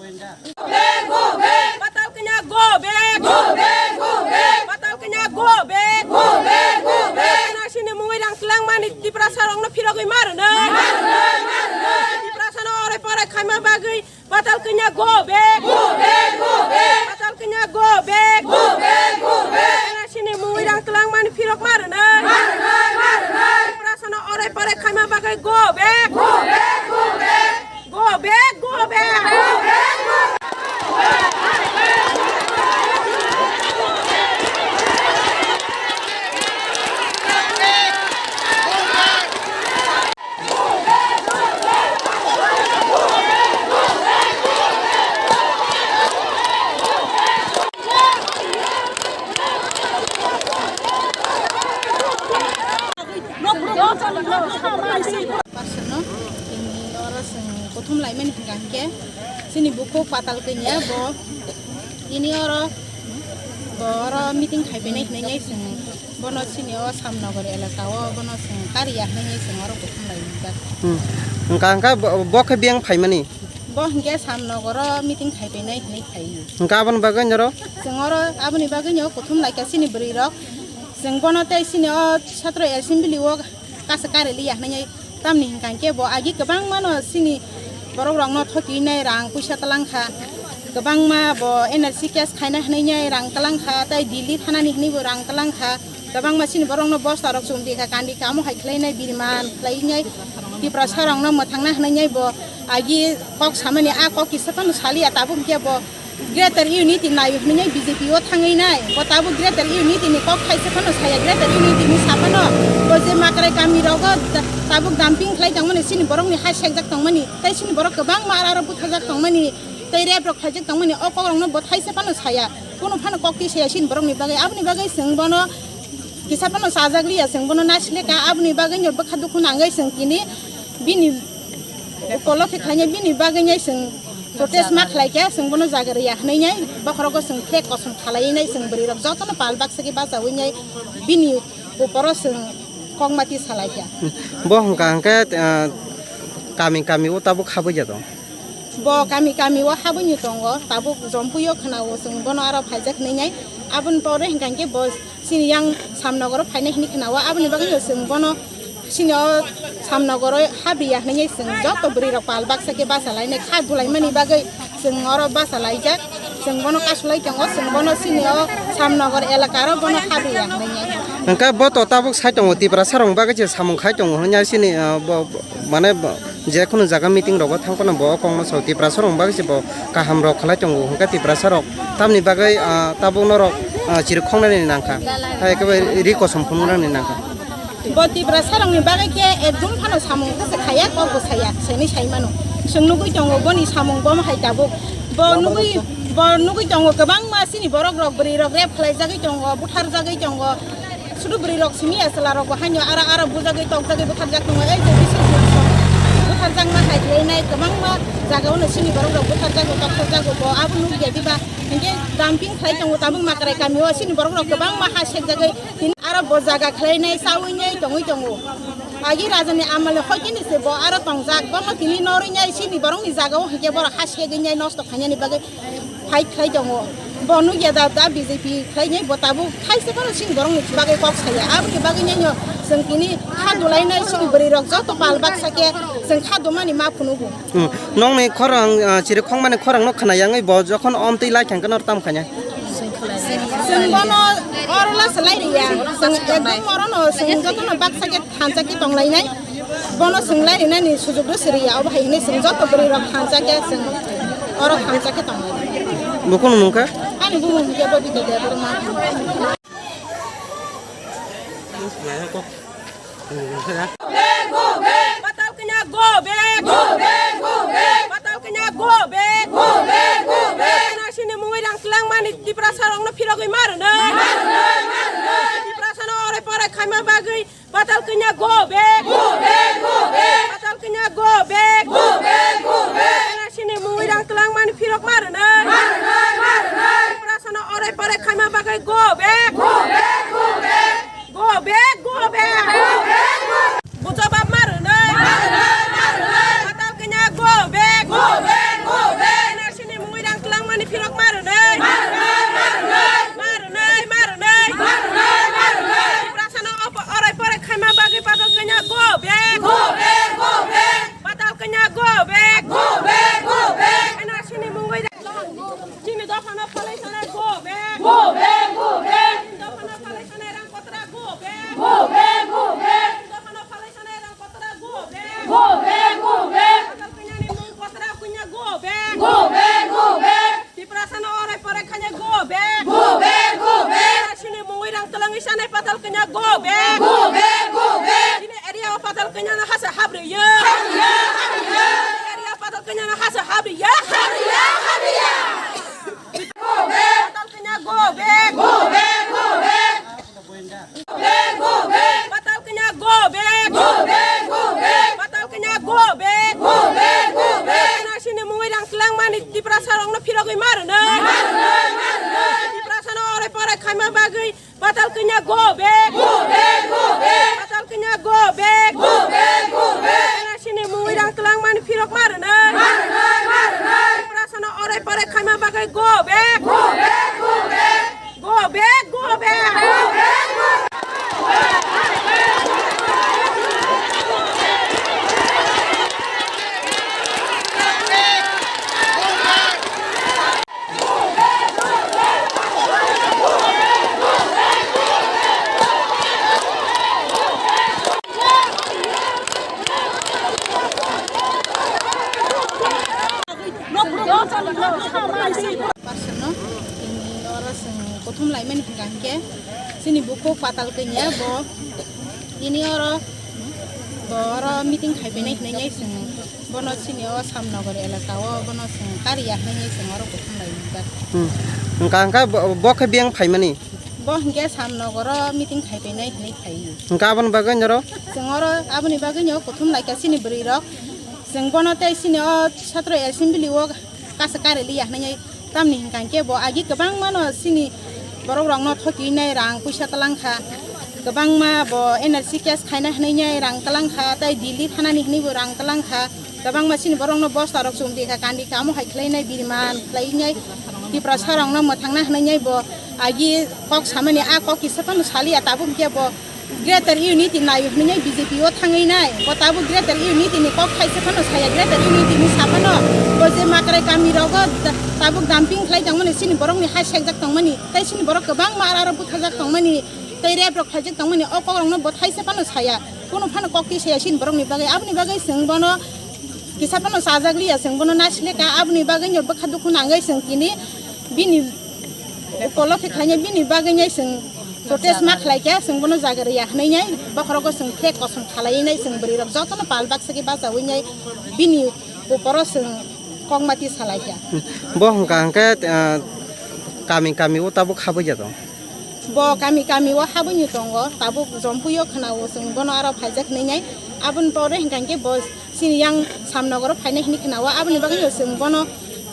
Go back, go back. Patal kanya go back. Go back, go back. Patal kanya go back. Go back, go back. N R C ni mungwi rang twlang mani Tiprasa rokno phirogwi ma rwnai. Ma rwnai, ma rwnai. Tiprasa no orai porai khaima bagwi Patal kanya go back. Go back, go back. Patal kanya go back. Go back, go back. N R C ni mungwi rang twlang mani phirok ma rwnai. Ma rwnai, ma rwnai. Tiprasa no orai porai khaima bagwi go back. Go back, go back. Go back, go back. Go back, go back. Personno, tini oro chwng kuthum laimani hwnkha hinkhe, chini bukhuk Patal Kanya bo tini oro, bo oro meeting khai phainai hinwi chwng bono chini o Samnagar elaka o bono chwng kariya hinwi chwng oro kuthum laijak. Hmm. Hwnkha, hwnkha bo, bo khe biyang phaimani? Bo hinkhe Samnagar o meeting khai phainai hinwi phaiwi. Hwnkha aboni bagwi noro? Chwng oro aboni bagwi no kuthum laikha chini bwrwi rok. Chwng bono tei chini o Satro Assembly o kasa kare liya hinwi, tamni hwnkha hinkhe bo agi kwbangma no chini borok rokno thokiwi nai rang puisa twlang kha, kwbangma bo N R C case khaina hinwi nai rang twlang kha, tei Delhi thanani hinwi bo rang twlang kha, kwbangma chini borok no bosta rok chumdi kha, kandi kha, omo hai khlai nai biriman khlai nai Tiprasa rok no mwthangna hinwi nai bo agi kok samani a kok kisa phano saliya tabuk hinkhe bo Greater Unity nai hwnwi B J P o thangwi nai. Bo tabuk Greater Unity ni kok thaisa phano saya, Greater Unity ni sa phano bo je Makrai kami rogo da-, tabuk dumping khlai tongmani, chini borok ni ha sekjak tongmani, tei chini borok kwbangma aro buthajak tongmani. Tei rep rok khaijak tongmani o kok rokno bo thaisa phano saya, kunu phano kok twi saya chini borokni bagwi. Aboni bagwi chwng bono kisa phano chajak liya, chwng bono nasileka. Aboni bagwi no bwkha dukhu nangwi chwng tini bini upolokhe khlainai, bini bagwi nai chwng protest ma khlaikha, chwng bono jaga rwya hwnwi nai bokhorogo chwng flag kosom khalaiwi nai chwng bwrwi rok jotono pal baksa khe bachawi nai bini uporo chwng kokmati salaikha. Bo hwnkha hwnkhe, ah, kami kami o tabuk habwi ya tong. Bo kami kami o habwini tongo, tabuk Jompuio khwnao chwng bono aro phaijak hwnwi nai. Aboni pore hwnkha hwnkhe bo chini yang Samnogoro phainai hwnwi khwnao, aboni bagwino chwng bono chini o Samnogoro habriya hwnwi chwng joto bwrwi rok pal baksa khe bacha lainai, kha dulaimani bagwi chwng oro bacha laijak. Chwng bono kasulai tongo, chwng bono chini o Samnogor elaka ro bono habriya hwnwi. Hwnkhe bo to tabuk sai tongo, Tiprasa rok bagwi se samung khai tongo hwnwi chini, ah, bo, bo, mane bo, je khunu jaga meeting rogo thang phano bo o kokno sao, Tiprasa rok bagwi se bo kaham rok khlai tongo. Hwnkhe Tiprasa rok tamni bagwi, ah, tabuk norok, ah, chirikhok nani nangkha, hai khe bai ri kosom phunuknani nangkha. Bo Tiprasa rokni bagwi khe ekdum phano samung khe se khaya, kok bo saya, saini sai mano. Chwng nugwi tongo boni samung bo hai tabuk. Bo nugwi, bo nugwi tongo kwbangma chini borok rok, bwrwi rok rep khlai jagwi tongo, buthar jagwi tongo. Sudu bwrwi rok simi ya chwla rok bo haino ara ara bujagwi tokjagwi butharjak tongo. Ei je bishi butharjakma hai khlainai kwbangma jaga o no chini borok rok butharjago tokjagwi bo abo nugya diba. Hinkhe dumping khlai tongo tabuk Makrai kami o chini borok rok kwbangma ha sekjagwi tini aro bo jaga khlainai chawi nai tongwi tongo. Agi raja ni amal ni hoi khe ni se bo aro tongjak, bo no tini norwi nai chini borok ni jaga o hinkhe borok ha segwi nai nosto khainani bagwi. Fight khlai tongo. Bo nugya da, da B J P khlainai bo tabuk thaisa phano chini borokni bagwi kok saya. Aboni bagwi nai no chwng tini kha dulainai chini bwrwi rok joto pal baksa khe chwng kha dumani ma phunugo. Hmm. Nokni khorang, ah, chiri khongmani khorang no khna yangwi bo jokhon omtwi lai thang khe nor tam khainai. Chwng bono oro lasa lai riya. Chwng ekdom oro no chwng jotono baksa khe thansa khe tong lainai. Bono chwng lai rinani sujukno siriya, obo hai hwnwi chwng joto bwrwi rok thansa khe chwng oro thansa khe tongo. Bo kunu mung kha? Ani bumung hwnkhe Bobita Debbarma. Patal kanya go back. Go back, go back. Patal kanya go back. Go back, go back. N R C ni mungwi rang twlangmani Tiprasa rokno phirogwi ma rwnai. Ma rwnai, ma rwnai. Tiprasa no orai porai khaima bagwi Patal kanya go back. Go back, go back. Patal kanya go back. Go back, go back. N R C ni mungwi rang twlangmani phirok ma rwnai. Ma rwnai, ma rwnai. Tiprasano orai porai khaima bagwi go back. Go back, go back. Go back, go back. Go back, go back. Bo jawab ma rwnai. Ma rwnai, ma rwnai. Patal kanya go back. Go back, go back. N R C ni mungwi rang twlangmani phirok ma rwnai. Ma rwnai, ma rwnai. Ma rwnai, ma rwnai. Ma rwnai, ma rwnai. Tiprasano opo-, orai porai khaima bagwi Patal kanya go back. Go back, go back. Patal kanya go back. Go back, go back. N R C ni mungwi chini dophano phalai sanai go back. Go back, go back. Chini dophano phalai sanai rang kotra go back. Go back, go back. Chini dophano phalai sanai rang kotra go back. Go back, go back. Patal kanya ni mung kotra kunya go back. Go back, go back. Tiprasano orai porai khanya go back. Go back, go back. Chini mungwi rang twlangwi sanai Patal kanya go back. Go back, go back. Chini area o Patal kanya no hasa habriya. Habriya, habriya. Chini area Patal kanya no hasa habriya. Habriya, habriya. Go back. Patal kanya go back. Go back, go back. Go back, go back. Patal kanya go back. Go back, go back. Patal kanya go back. Go back, go back. N R C ni mungwi rang twlangmani Tiprasa rokno phirogwi ma rwnai. Ma rwnai, ma rwnai. Tiprasano orai porai khaima bagwi Patal kanya go back. Go back, go back. Patal kanya go back. Go back, go back. N R C ni mungwi rang twlangmani phirok ma rwnai. Ma rwnai, ma rwnai. Tiprasano orai porai khaima bagwi go back. Go back, go back. Go back, go back. Go back, go back. Person no, tini oro chwng kuthum laimani hwnkha hinkhe chini bukhuk Patal kanya bo tini oro, bo oro meeting khai phainai hinwi chwng Bono chini o Samnogor elaka o bono chwng kari ya hwnwi chwng oro kuthum lai rijak. Hmm. Hwnkha, hwnkha bo, bo khe biyang phaimani? Bo hinkhe Samnogor o meeting khai phainai hwnwi phai. Hwnkha aboni bagwi norok? Chwng oro aboni bagwi no kuthum lai kha chini bwrwi rok. Chwng bono tei chini o satro assembly o kasa kari liya hwnwi. Tamni hwnkha hinkhe bo agi kwbangma no chini borok rok no thokiwi nai rang puisa twlang kha. Kwbangma bo N R C case khaina hwnwi nai rang twlang kha, tei Delhi thanani hwnwi bo rang twlang kha. Kwbangma chini borok no bosta rok chum di kha, kandi kha, omo hai khlai nai biriman khlai nai Tiprasa rok no mwthangna hwnwi nai bo agi kok samani a kok kisa phano saliya tabuk hinkhe bo Greater Unity nai hwnwi B J P o thangwi nai. Bo tabuk Greater Unity ni kok thaisa phano saya, Greater Unity ni sa phano bo je makrai kami rogo da-, tabuk dumping khlai tongmani, chini borok ni ha sekjak tongmani, tei chini borok kwbangma ara aro butharjak tongmani, tei rape rok khlaijak tongmani, o kok rok no bo thaisa phano saya. Kunu phano kok twi saya chini borok ni bagwi. Aboni bagwi chwng bono kisa phano chajak liya, chwng bono nasileka. Aboni bagwi no bwkha dukhu nangwi chwng tini bini upolokhe khainai bini bagwi nai chwng protest ma khlai kha, chwng bono jaga rwya hwnwi nai bokhorogo chwng flag kosom khalaiwi nai chwng bwrwi rok jotono pal baksa khe bachaui nai bini uporo chwng kokmati salai kha. Bo hwnkha hwnkhe, ah, kami kami o tabuk habwi ya tong? Bo kami kami o habwi ni tongo, tabuk Jompui o khwnao chwng bono aro phaijak hwnwi nai. Aboni pore hwnkha hwnkhe bo Chini yang Samnogoro phainai hwnwi khwnao, aboni bagwi no chwng bono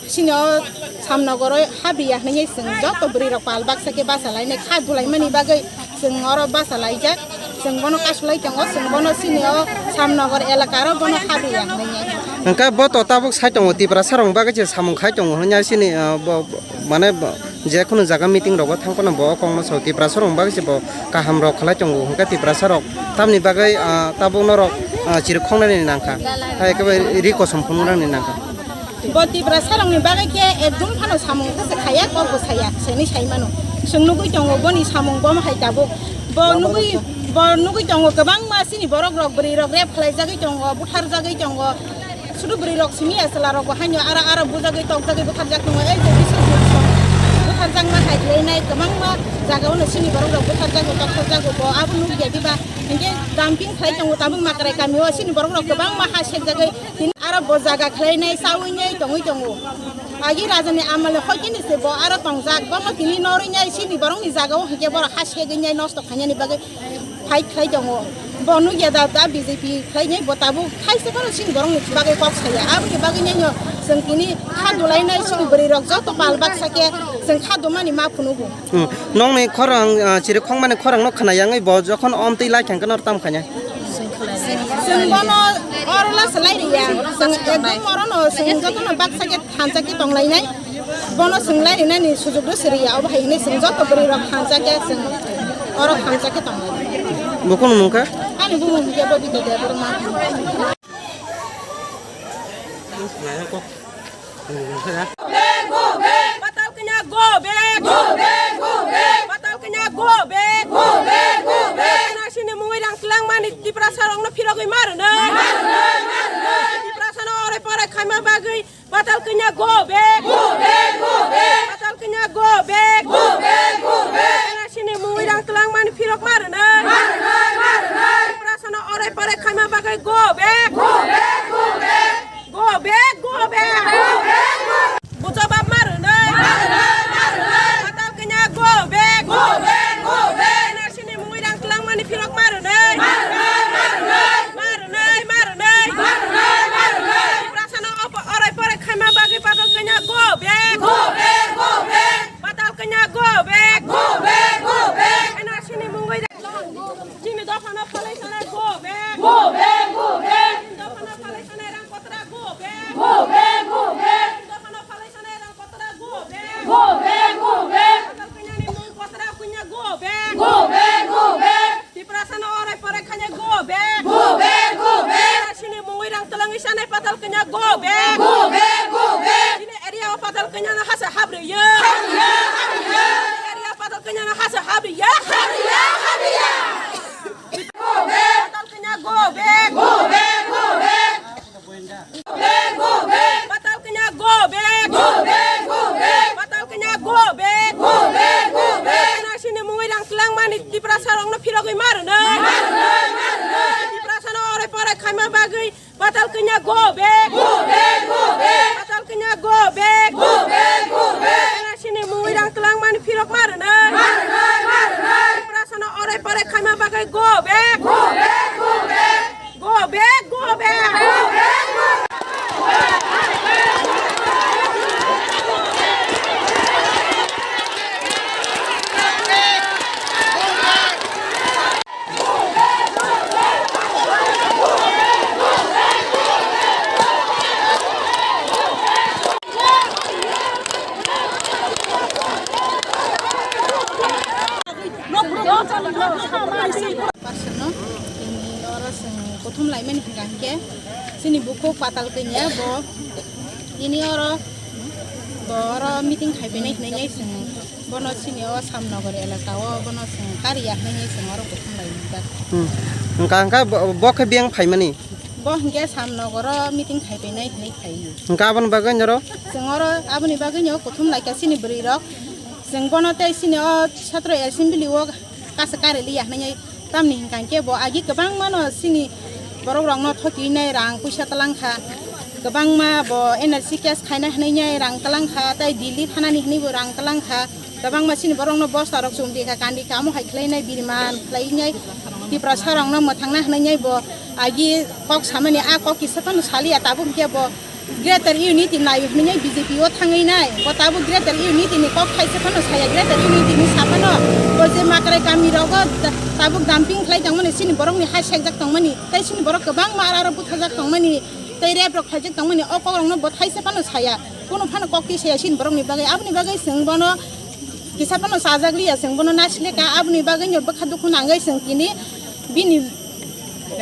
chini o Samnogoro habriya hwnwi chwng joto bwrwi rok pal baksa khe basa lainai kha dulaimani bagwi chwng oro basa laijak, chwng bono kasulai tongo, chwng bono chini o Samnogor elaka ro bono habriya hwnwi. Hwnkhe bo to tabuk sai tongo Tiprasa rok bagwi se samung khai tongo hwnwi chini, ah, bo, bo, mane bo, je kunu jaga meeting rogo thang phano bo o kokno sao Tiprasa rok bagwi se bo kaham rok khlai tongo hwnkhe Tiprasa rok tamni bagwi, ah, tabuk norok, ah, chirikhoknani nangkha, hai khe ri kosom phunuknani nangkha. Bo Tiprasa rokni bagwi khe ekdum phano samung khe se khaya, kok bo saya, saini sai mano. Chwng nugwi tongo boni samung bo hai tabuk. Bo nugwi, bo nugwi tongo kwbangma chini borok rok, bwrwi rok rape khlaijagwi tongo, butharjagwi tongo. Sudu bwrwi rok simi ya chwla rok bo haino ara ara bujagwi tokjagwi butharjak tongo. Ei je bisu butharjakma hai khlainai kwbangma jaga o no chini borok rok butharjago tokjagwi bo abo nukya diba. Hinkhe dumping khlai tongo tabuk makrai kami o chini borok rok kwbangma ha sekjagwi tini aro bo jaga khlainai chawi nai tongwi tongo. Agi raja ni amal ni hoi kini se bo aro tongjak bono tini norwi nai chini borok ni jaga o hinkhe borok ha segwi nai nosto khainani bagwi. Fight khlai tongo. Bo nukya da, da B J P khlainai bo tabuk thaisa phano chini borokni bagwi kok saya. Aboni bagwi nai no chwng tini kha dulainai chini bwrwi rok joto pal baksa khe chwng kha dumani ma phunugo. Hmm. Nokni khorang, ah, chirikhokmani khorang no khna yangwi bo jokhon omtwi lai thang khe nor tam khainai? Chwng bono oro lasa lai riya. Chwng ekdom oro no chwng jotono baksa khe thansa khe tonglainai. Bono chwng lai rinani sujuk do siriya, obo hai hwnwi chwng joto bwrwi rok thansa khe chwng oro thansa khe tongo. Bo kunu mung kha? Ani bumung hinkhe Bobita Debbarma. Patal kanya go back. Go back, go back. Patal kanya go back. Go back, go back. N R C ni mungwi rang twlangmani Tiprasa rokno phirogwi ma rwnai. Ma rwnai, ma rwnai. Tiprasano orai porai khaima bagwi Patal kanya go back. Go back, go back. Patal kanya go back. Go back, go back. N R C ni mungwi rang twlangmani phirok ma rwnai. Ma rwnai, ma rwnai. Tiprasano orai porai khaima bagwi go back. Go back, go back. Go back, go back. Go back, go back. Bo jawab ma rwnai. Ma rwnai, ma rwnai. Patal kanya go back. Go back, go back. N R C ni mungwi rang twlangmani phirok ma rwnai. Ma rwnai, ma rwnai. Ma rwnai, ma rwnai. Ma rwnai, ma rwnai. Tiprasano opo-, orai porai khaima bagwi Patal kanya go back. Go back, go back. Patal kanya go back. Go back, go back. N R C ni mungwi chini dophano phalai sanai go back. Go back, go back. Chini dophano phalai sanai rang kotra go back. Go back, go back. Chini dophano phalai sanai rang kotra go back. Go back, go back. Patal kanya ni mung kotra kunya go back. Go back, go back. Tiprasano orai porai khanya go back. Go back, go back. N R C ni mungwi rang twlangwi sanai Patal kanya go back. Go back, go back. Chini area o Patal kanya no hasa habriya. Habriya, habriya. Chini area Patal kanya no hasa habriya. Habriya, habriya. Go back. Patal kanya go back. Go back, go back. Go back, go back. Patal kanya go back. Go back, go back. Patal kanya go back. Go back, go back. N R C ni mungwi rang twlangmani Tiprasa rokno phirogwi ma rwnai. Ma rwnai, ma rwnai. Tiprasano orai porai khaima bagwi Patal Kanya go back. Go back, go back. Patal Kanya go back. Go back, go back. N R C ni mungwi rang twlangmani phirok ma rwnai. Ma rwnai, ma rwnai. Tiprasano orai porai khaima bagwi go back. Go back, go back. Go back, go back. Go back, go back. Person no, tini oro chwng kuthum laimani hwnkha hinkhe chini bukhuk Patal Kanya bo tini oro bo oro meeting khaibainai hinwi chwng bono chini o Samnagar elaka o bono chwng kariya hinwi chwng oro kuthum laijak. Hmm. Hwnkha hwnkha bo, bo khe biyang phaimani? Bo hinkhe Samnagar o meeting khaibainai hinwi phaiwi. Hwnkha aboni bagwi noro? Chwng oro aboni bagwi no kuthum laikha chini bwrwi rok. Chwng bono tei chini o Satro Assembly o kasa kare liya hinwi, tamni hwnkha hinkhe bo agi kwbangma no chini borok rok no thokiwi nai rang puisa twlang kha, kwbangma bo N R C case khaina hinwi nai rang twlang kha, tei Delhi thanani hinwi bo rang twlang kha, kwbangma chini borok no bosta rok chumri kha, kandi kha, amo hai khlai nai biriman khlai nai Tiprasa rok no mwthangna hinwi nai bo agi kok samani a kok kisa phano saliya, tabuk hinkhe bo Greater Unity nai hinwi B J P o thangwi nai. Bo tabuk Greater Unity ni kok thaisa phano saya, Greater Unity ni sa phano bo je Makrai kami rogo da-, tabuk dumping khlai tongmani, chini borok ni ha sekjak tongmani, tei chini borok kwbangma ara aro butharjak tongmani, tei rape rok khlaijak tongmani, o kok rok no bo thaisa phano saya. Kunu phano kok twi saya chini borok ni bagwi. Aboni bagwi chwng bono kisa phano chajak liya, chwng bono nasileka. Aboni bagwi no bwkha dukhu nangwi chwng tini bini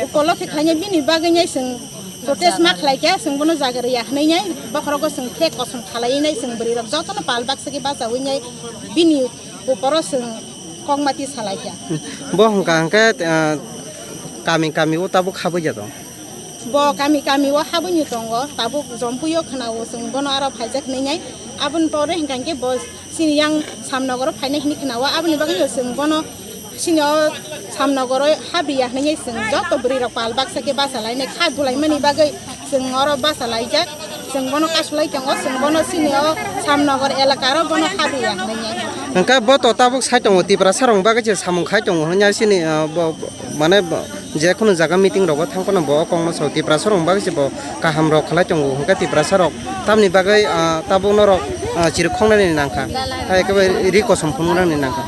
upolokhe khlainai, bini bagwi nai chwng protest ma khlaikha, chwng bono jaga rwya hwnwi nai bokhorogo chwng flag kosom khalaiwi nai chwng bwrwi rok jotono pal baksa khe bachaui nai bini uporo chwng kokmati salaikha. Bo hwnkha hwnkhe, ah, kami kami o tabuk habwi ya tong? Bo kami kami o habwini tongo, tabuk Jompuio khwnao chwng bono aro phaijak hwnwi nai. Aboni pore hwnkha hwnkhe bo chini yang Samnogoro phainai hwnwi khwnao, aboni bagwino chwng bono chini o Samnogoro habriya hwnwi chwng joto bwrwi rok pal baksa khe bachalainai kha dulaimani bagwi chwng oro bachalaijak, chwng bono kasulai tongo, chwng bono chini o Samnogor elakaro bono habriya hwnwi. Hwnkhe bo to tabuk sai tongo, Tiprasa rokni bagwi se samung khai tongo hwnwi chini, ah, bo, bo, mane bo, je khunu jaga meeting rogo thang phano bo o kokno sao, Tiprasa rokni bagwi se bo kaham rok khlai tongo, hwnkhe Tiprasa rok tamni bagwi, ah, tabuk norok, ah, chiri khongnani nangkha, hai khe bai ri kosom phunuknani nangkha.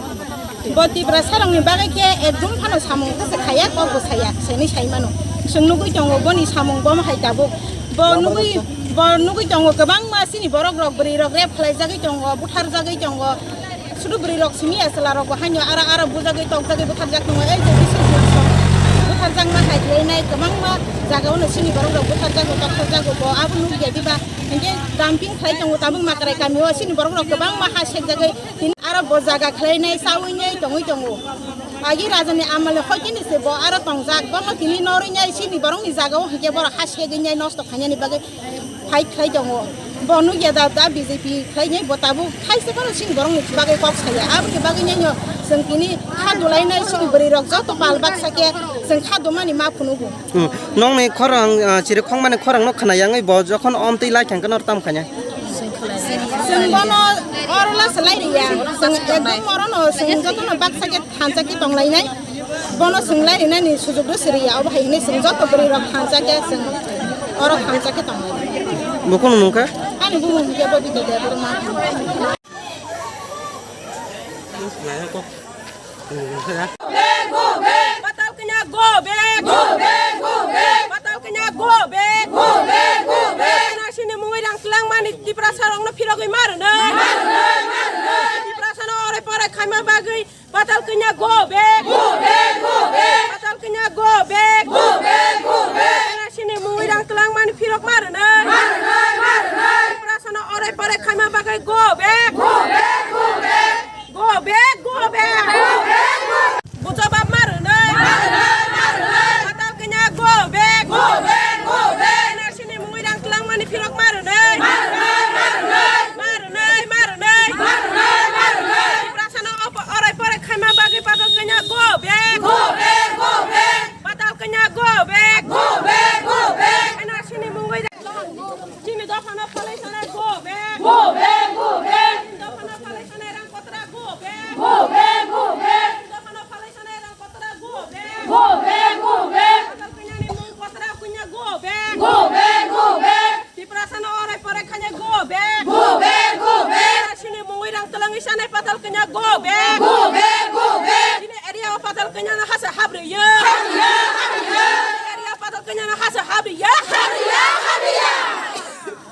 Bo Tiprasa rokni bagwi khe ekdum phano samung khe se khaya, kok bo saya, seni sai mano. Chwng nugwi tongo boni samung bo hai tabuk. Bo nugwi, bo nugwi tongo kwbangma chini borok rok, bwrwi rok rape khlaijagwi tongo, butharjagwi tongo. Sudu bwrwi rok simi ya chwla rok bo haino ara ara bujagwi tokjagwi butharjak tongo. Ei je bisi butharjakma hai khlainai kwbangma jaga o no chini borok rok butharjago, tokjagjago bo abo nugya diba? Hinkhe dumping khlai tongo tabuk Makrai kami o chini borok rok kwbangma ha sekjagwi tini aro bo jaga khlainai chaui nai tongwi tongo. Agi raja ni amal ni hoi khe ni se bo aro tongjak, bono tini norwi nai chini borok ni jaga o hinkhe borok ha segwi nai nosto khainani bagwi. Fight khlai tongo. Bo nugya da, da B J P khlainai bo tabuk thaisa phano chini borokni bagwi kok saya. Aboni bagwi nai no chwng tini kha dulainai chini bwrwi rok joto pal baksa khe chwng kha dumani ma phunugo. Hmm. Nokni khorang, ah, chiri khongmani khorang no khna yangwi bo jokhon omtwi lai thang khe nor tam khainai? Chwng bono oro lasa lai riya. Chwng ekdom oro no chwng jotono baksa khe thansa khe tong lainai. Bono chwng lai rinani sujukno siriya, obo hai hwnwi chwng joto bwrwi rok thansa khe chwng oro thansa khe tongo. Bo kunu mung kha? Ani bumung hwnkhe Bobita Debbarma. Patal Kanya go back! Go back, go back! Patal Kanya go back! Go back, go back! N R C ni mungwi rang twlangmani Tiprasa rokno phirogwi ma rwnai. Ma rwnai, ma rwnai. Tiprasano orai porai khaima bagwi Patal Kanya go back! Go back, go back! Patal Kanya go back! Go back, go back! N R C ni mungwi rang twlangmani phirok ma rwnai. Ma rwnai, ma rwnai. Tiprasano orai porai khaima bagwi go back! Go back, go back! Go back, go back! Go back, go back! Bujabab ma rwnai. Ma rwnai, ma rwnai. Patal Kanya go back! Go back, go back! N R C ni mungwi rang twlangmani phirok ma rwnai. Ma rwnai, ma rwnai. Ma rwnai, ma rwnai. Ma rwnai, ma rwnai. Tiprasano opo-, orai porai khaima bagwi Patal Kanya go back! Go back, go back! Patal Kanya go back! Go back, go back! N Kanya go back. Go back, go back. Chini area o Patal Kanya no hasa habriya. Habriya, habriya. Chini area Patal Kanya no hasa habriya. Habriya, habriya.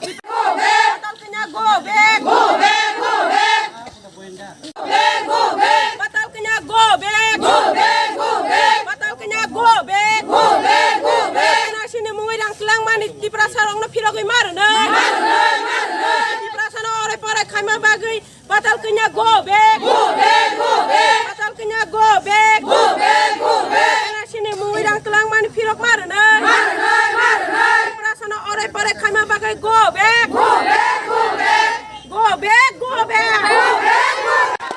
Go back. Patal Kanya go back. Go back, go back. Go back, go back. Patal Kanya go back. Go back, go back. Patal Kanya go back. Go back, go back. N R C ni mungwi rang twlang mani Tiprasa rok no phirogwi ma rwnai. Ma rwnai, ma rwnai. Tiprasa no orai porai khaima bagwi Patal Kanya go back. Go back, go back. Patal Kanya go back. Go back, go back. N R C ni mungwi rang twlang mani phirok ma rwnai. Ma rwnai, ma rwnai. Tiprasa no orai porai khaima bagwi go back. Go back, go back. Go back, go back. Go back, go back.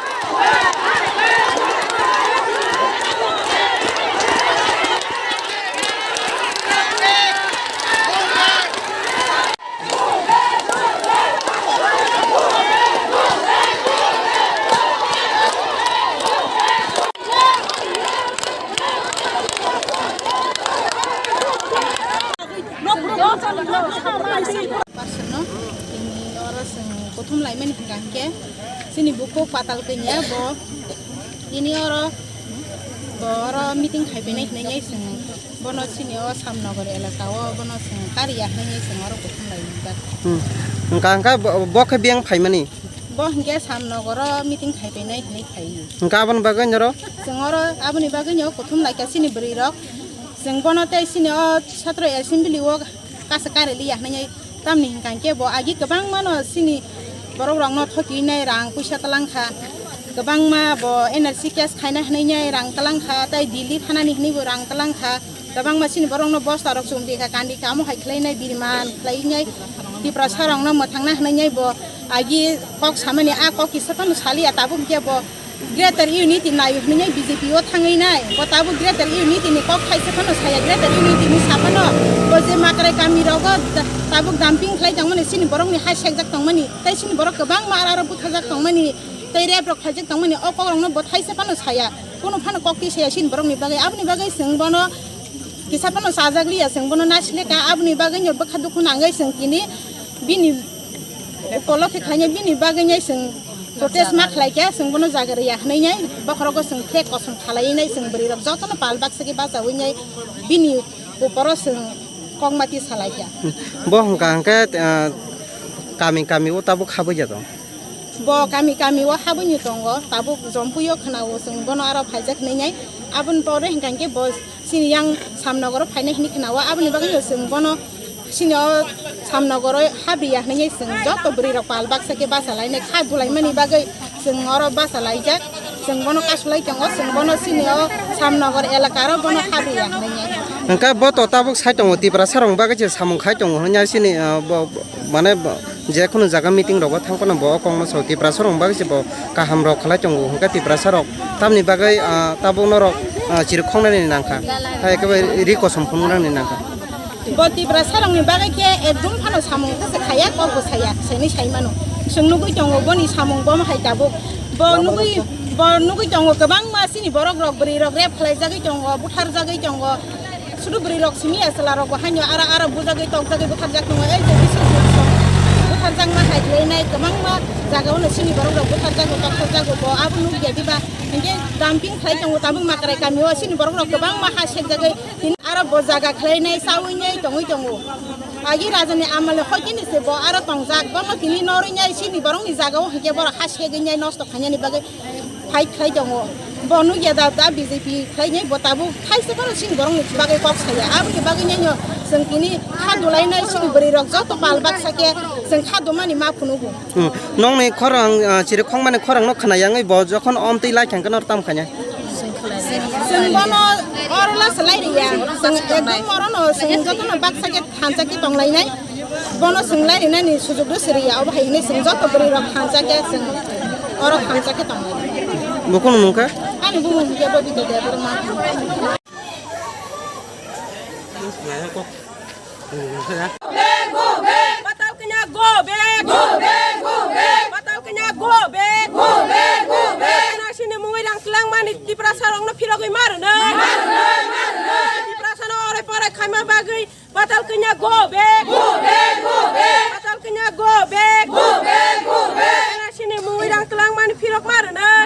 Person no, tini oro chwng kuthum laimani hwnkha hwnkhe, chini bukhuk Patal Kanya bo tini oro, bo oro meeting khai phainai hwnwi chwng bono chini o Samnagar elaka o bono chwng kariya hwnwi chwng oro kuthum laijak. Hmm. Hwnkha hwnkhe bo, bo khe biyang phaimani? Bo hwnkhe Samnagar o meeting khai phainai hwnwi phai. Hwnkha aboni bagwi norok? Chwng oro aboni bagwi no kuthum laikha chini bwrwi rok. Chwng bono tei chini o Satro Assembly o kasa kare liya hwnwi, tamni hwnkha hwnkhe bo agi kwbangma no chini borok rok no thokiwi nai rang puisa twlang kha, kwbangma bo N R C case khaina hwnwi nai rang twlang kha, tei Delhi thanani hwnwi bo rang twlang kha, kwbangma chini borok no bosta rok chumri kha, kandi kha, omo hai khlai nai biriman khlai nai Tiprasa rok no mwthangna hwnwi nai bo agi kok samani a kok kisa phano saliya tabuk hwnkhe bo Greater Unity naio hwnwi B J P o thangwi nai. Bo tabuk Greater Unity ni kok thaisa phano saya, Greater Unity ni sa phano bo je Makrai kami rogo da-, tabuk dumping khlai tongmani, chini borok ni ha sekjak tongmani, tei chini borok kwbangma ara aro butharjak tongmani, tei rape rok khlaijak tongmani, o kok rok no bo thaisa phano saya. Kunu phano kok twi saya chini borok ni bagwi. Aboni bagwi chwng bono kisa phano chajak liya, chwng bono nasileka. Aboni bagwi no bwkha dukhu nangwi chwng tini bini upolokhe khlainai, bini bagwi nai chwng protest ma khlai kha, chwng bono jaga rwya hwnwi nai bokhorogo chwng flag kosom khalaiwi nai chwng bwrwi rok jotono pal baksa khe bachaui nai bini uporo chwng kokmati salai kha. Bo hwnkha hwnkhe, ah, kami kami o tabuk habwi ya tong? Bo kami kami o habwino tongo, tabuk Jompui o khwnao chwng bono aro phaijak hwnwi nai. Aboni pore hwnkha hwnkhe bo chini yang Samnogoro phainai hwnwi khwnao, aboni bagwino chwng bono chini o Samnogoro habriya hwnwi chwng joto bwrwi rok pal baksa khe bacha lainai kha bulaimani bagwi chwng oro bacha laijak, chwng bono kasulai tongo, chwng bono chini o Samnogor elaka ro bono habriya hwnwi. Hwnkhe bo to tabuk sai tongo, Tiprasa rok bagwi se samung khai tongo hwnwi chini, ah, bo, bo, mane bo, je khunu jaga meeting rogo thang phano bo o kokno sao, Tiprasa rok bagwi se bo kaham rok khlai tongo, hwnkhe Tiprasa rok tamni bagwi, ah, tabuk norok, ah, chiri khongnani nangkha, hai khe bai ri kosom phunuknani nangkha. Bo Tiprasa rokni bagwi khe ekdum phano samung khe se khaya, kok bo saya, saini sai mano. Chwng nugwi tongo boni samung bo hai tabuk. Bo nugwi, bo nugwi tongo kwbangma chini borok rok, bwrwi rok rape khlaijagwi tongo, butharjagwi tongo. Sudu bwrwi rok simi ya chwla rok bo haino ara ara bujagwi tokjagwi butharjak tongo. Ei je bisu butharjakma hai khlainai kwbangma jaga o no chini borok rok butharjago, tokjagjago bo abo nugya diba. Hinkhe dumping khlai tongo tabuk Makrai kami o chini borok rok kwbangma ha sekjagwi tini aro bo jaga khlainai chaui nai tongwi tongo. Agi rajani amal ni hoi kini se bo aro tongjak, bono tini norwi nai chini borok ni jaga o hinkhe borok ha segwi nai nosto khainani bagwi. Fight khlai tongo. Bo nugya da, da B J P khlainai bo tabuk thaisa phano chini borokni bagwi kok saya. Aboni bagwi nai no chwng tini kha dulainai chini bwrwi rok joto pal baksa khe chwng kha dumani ma phunugo. Hmm. Nokni khorang, ah, chiri khongmani khorang no khna yangwi bo jokhon omtwi lai thang khe nor tam khainai? Chwng bono oro lasa lai riya. Chwng ekdom oro no chwng jotono baksa khe thansa khe tong lainai. Bono chwng lai rinani sujuk do siriya, obo hai hinwi chwng joto bwrwi rok thansa khe chwng oro thansa khe tong lainai. Bo kunu mung kha? Ani bumung hwnkhe Bobita Debbarma. Patal Kanya go back! Go back, go back! Patal Kanya go back! Go back, go back! N R C ni mungwi rang twlang mani Tiprasa rok no phirogwi ma rwnai. Ma rwnai, ma rwnai. Tiprasa no orai porai khaima bagwi Patal Kanya go back! Go back, go back! Patal Kanya go back! Go back, go back! N R C ni mungwi rang twlang mani phirok ma rwnai.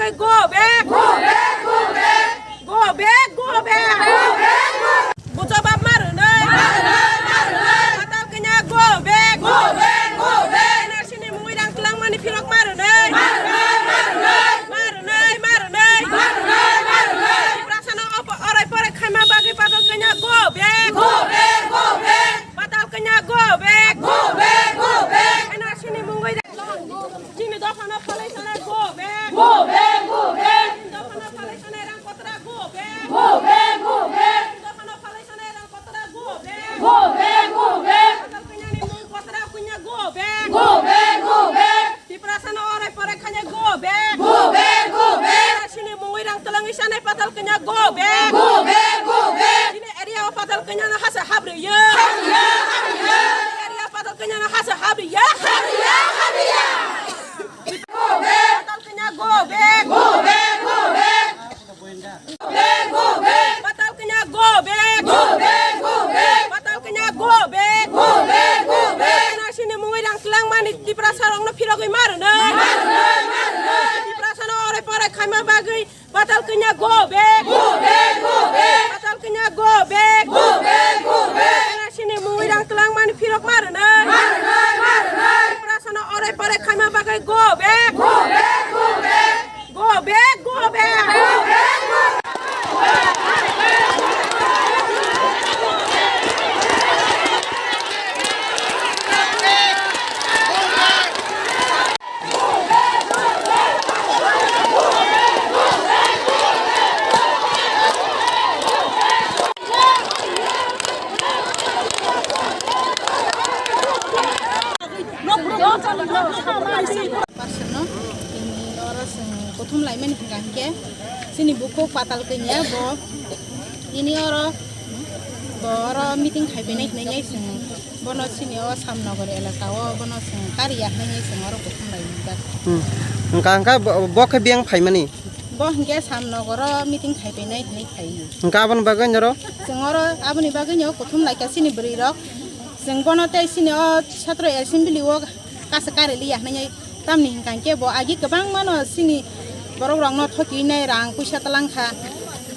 Go back! Go back! Go back! Go back! Go back! Go back! Go back! Bujo bab ma rwnai! Ma rwnai! Ma rwnai! Patal kanya go back! Go back! Go back! N R C ni mungwi rang twlangmani phirok ma rwnai! Ma rwnai! Ma rwnai! Ma rwnai! Ma rwnai! Ma rwnai! Ma rwnai! Tiprasano opo-, orai porai khaima bagwi patal kanya go back! Go back! Go back! Patal kanya go back! Go back! Go back! N R C ni mungwi rang Chini dophano phalai sanai go back. Go back, go back. Chini dophano phalai sanai rang kotra go back. Go back, go back. Chini dophano phalai sanai rang kotra go back. Go back, go back. Patal kanya ni mung kotra kunya go back. Go back, go back. Tiprasano orai porai khanya go back. Go back, go back. Chini mungwi rang twlangwi sanai patal kanya go back. Go back, go back. Chini area o patal kanya no hasa habriya. Habriya, habriya. Area patal kanya no hasa habriya. Habriya, habriya. Patal kanya go back. Go back, go back. Go back, go back. Patal kanya go back. Go back, go back. Patal kanya go back. Go back, go back. N R C ni mungwi rang twlangmani Tiprasa rokno phirogwi ma rwnai. Ma rwnai, ma rwnai. Tiprasano orai porai khaima bagwi Patal kanya go back. Go back, go back. Patal kanya go back. Go back, go back. N R C ni mungwi rang twlangmani phirok ma rwnai. Ma rwnai, ma rwnai. Tiprasano orai porai khaima bagwi go back. Go back, go back. Go back, go back. Go back, go back. Person no, tini oro chwng kuthum laimani hwnkha hinkhe chini bukhuk Patal Kanya bo tini oro, bo oro meeting khaibainai hinwi chwng bono chini o Samnagar elaka o bono chwng kariya hinwi chwng oro kuthum laijak. Hmm. Hwnkha, hwnkha bo, bo khe biyang phaimani? Bo hinkhe Samnagar o meeting khaibainai hinwi phai. Hwnkha aboni bagwi noro? Chwng oro aboni bagwi no kuthum laikha chini bwrwi rok. Chwng bono tei chini o Chhatro Assembly o kasa kare liya hinwi, tamni hwnkha hinkhe bo agi kwbangma no chini borok rokno thokiwi nai rang puisa twlang kha,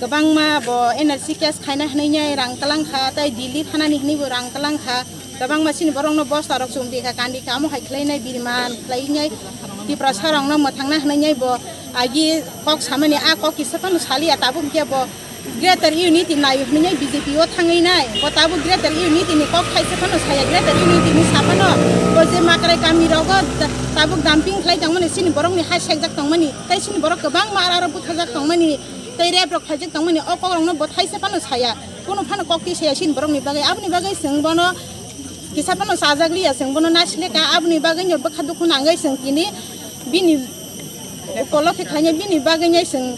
kwbangma bo N R C case khaina hinwi nai rang twlang kha, tei Delhi thanani hinwi bo rang twlang kha, kwbangma chini borok no bosta rok chum di kha, kandi kha, amo hai khlai nai biriman khlai nai Tiprasa rok no mwthangna hinwi nai bo agi kok samani a kok kisa phano saliya, tabuk hinkhe bo Greater Unity naio hinwi B J P o thangwi nai. Bo tabuk Greater Unity ni kok thaisa phano saya, Greater Unity ni sa phano bo je Makrai kami rogo da-, tabuk dumping khlai tongmani, chini borok ni ha sekjak tongmani, tei chini borok kwbangma ara aro butharjak tongmani, tei rape rok khlaijak tongmani, o kok rok no bo thaisa phano saya. Kunu phano kok twi saya chini borok ni bagwi. Aboni bagwi chwng bono kisa phano sajak liya, chwng bono naisle ka, aboni bagwi no bwkha dukhu nangwi chwng tini bini upolokhe khlainai, bini bagwi nai chwng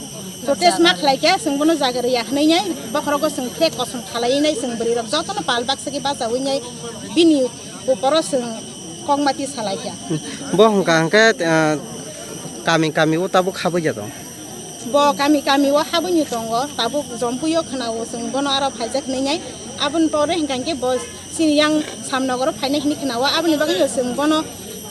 protest ma khlai kha, chwng bono jaga rwya hwnwi nai bokhorogo chwng flag kosom khalaiwi nai chwng bwrwi rok jotono pal baksa khe bachaui nai bini uporo chwng kokmati salai kha. Bo hwnkha hwnkhe, ah, kami kami o tabuk habwi ya tong? Bo kami kami o habwino tongo, tabuk Jompui o khwnao chwng bono aro phaijak hwnwi nai. Aboni pore hwnkha hwnkhe bo chini yang Samnogoro phainai hwnwi khwnao, aboni bagwino chwng bono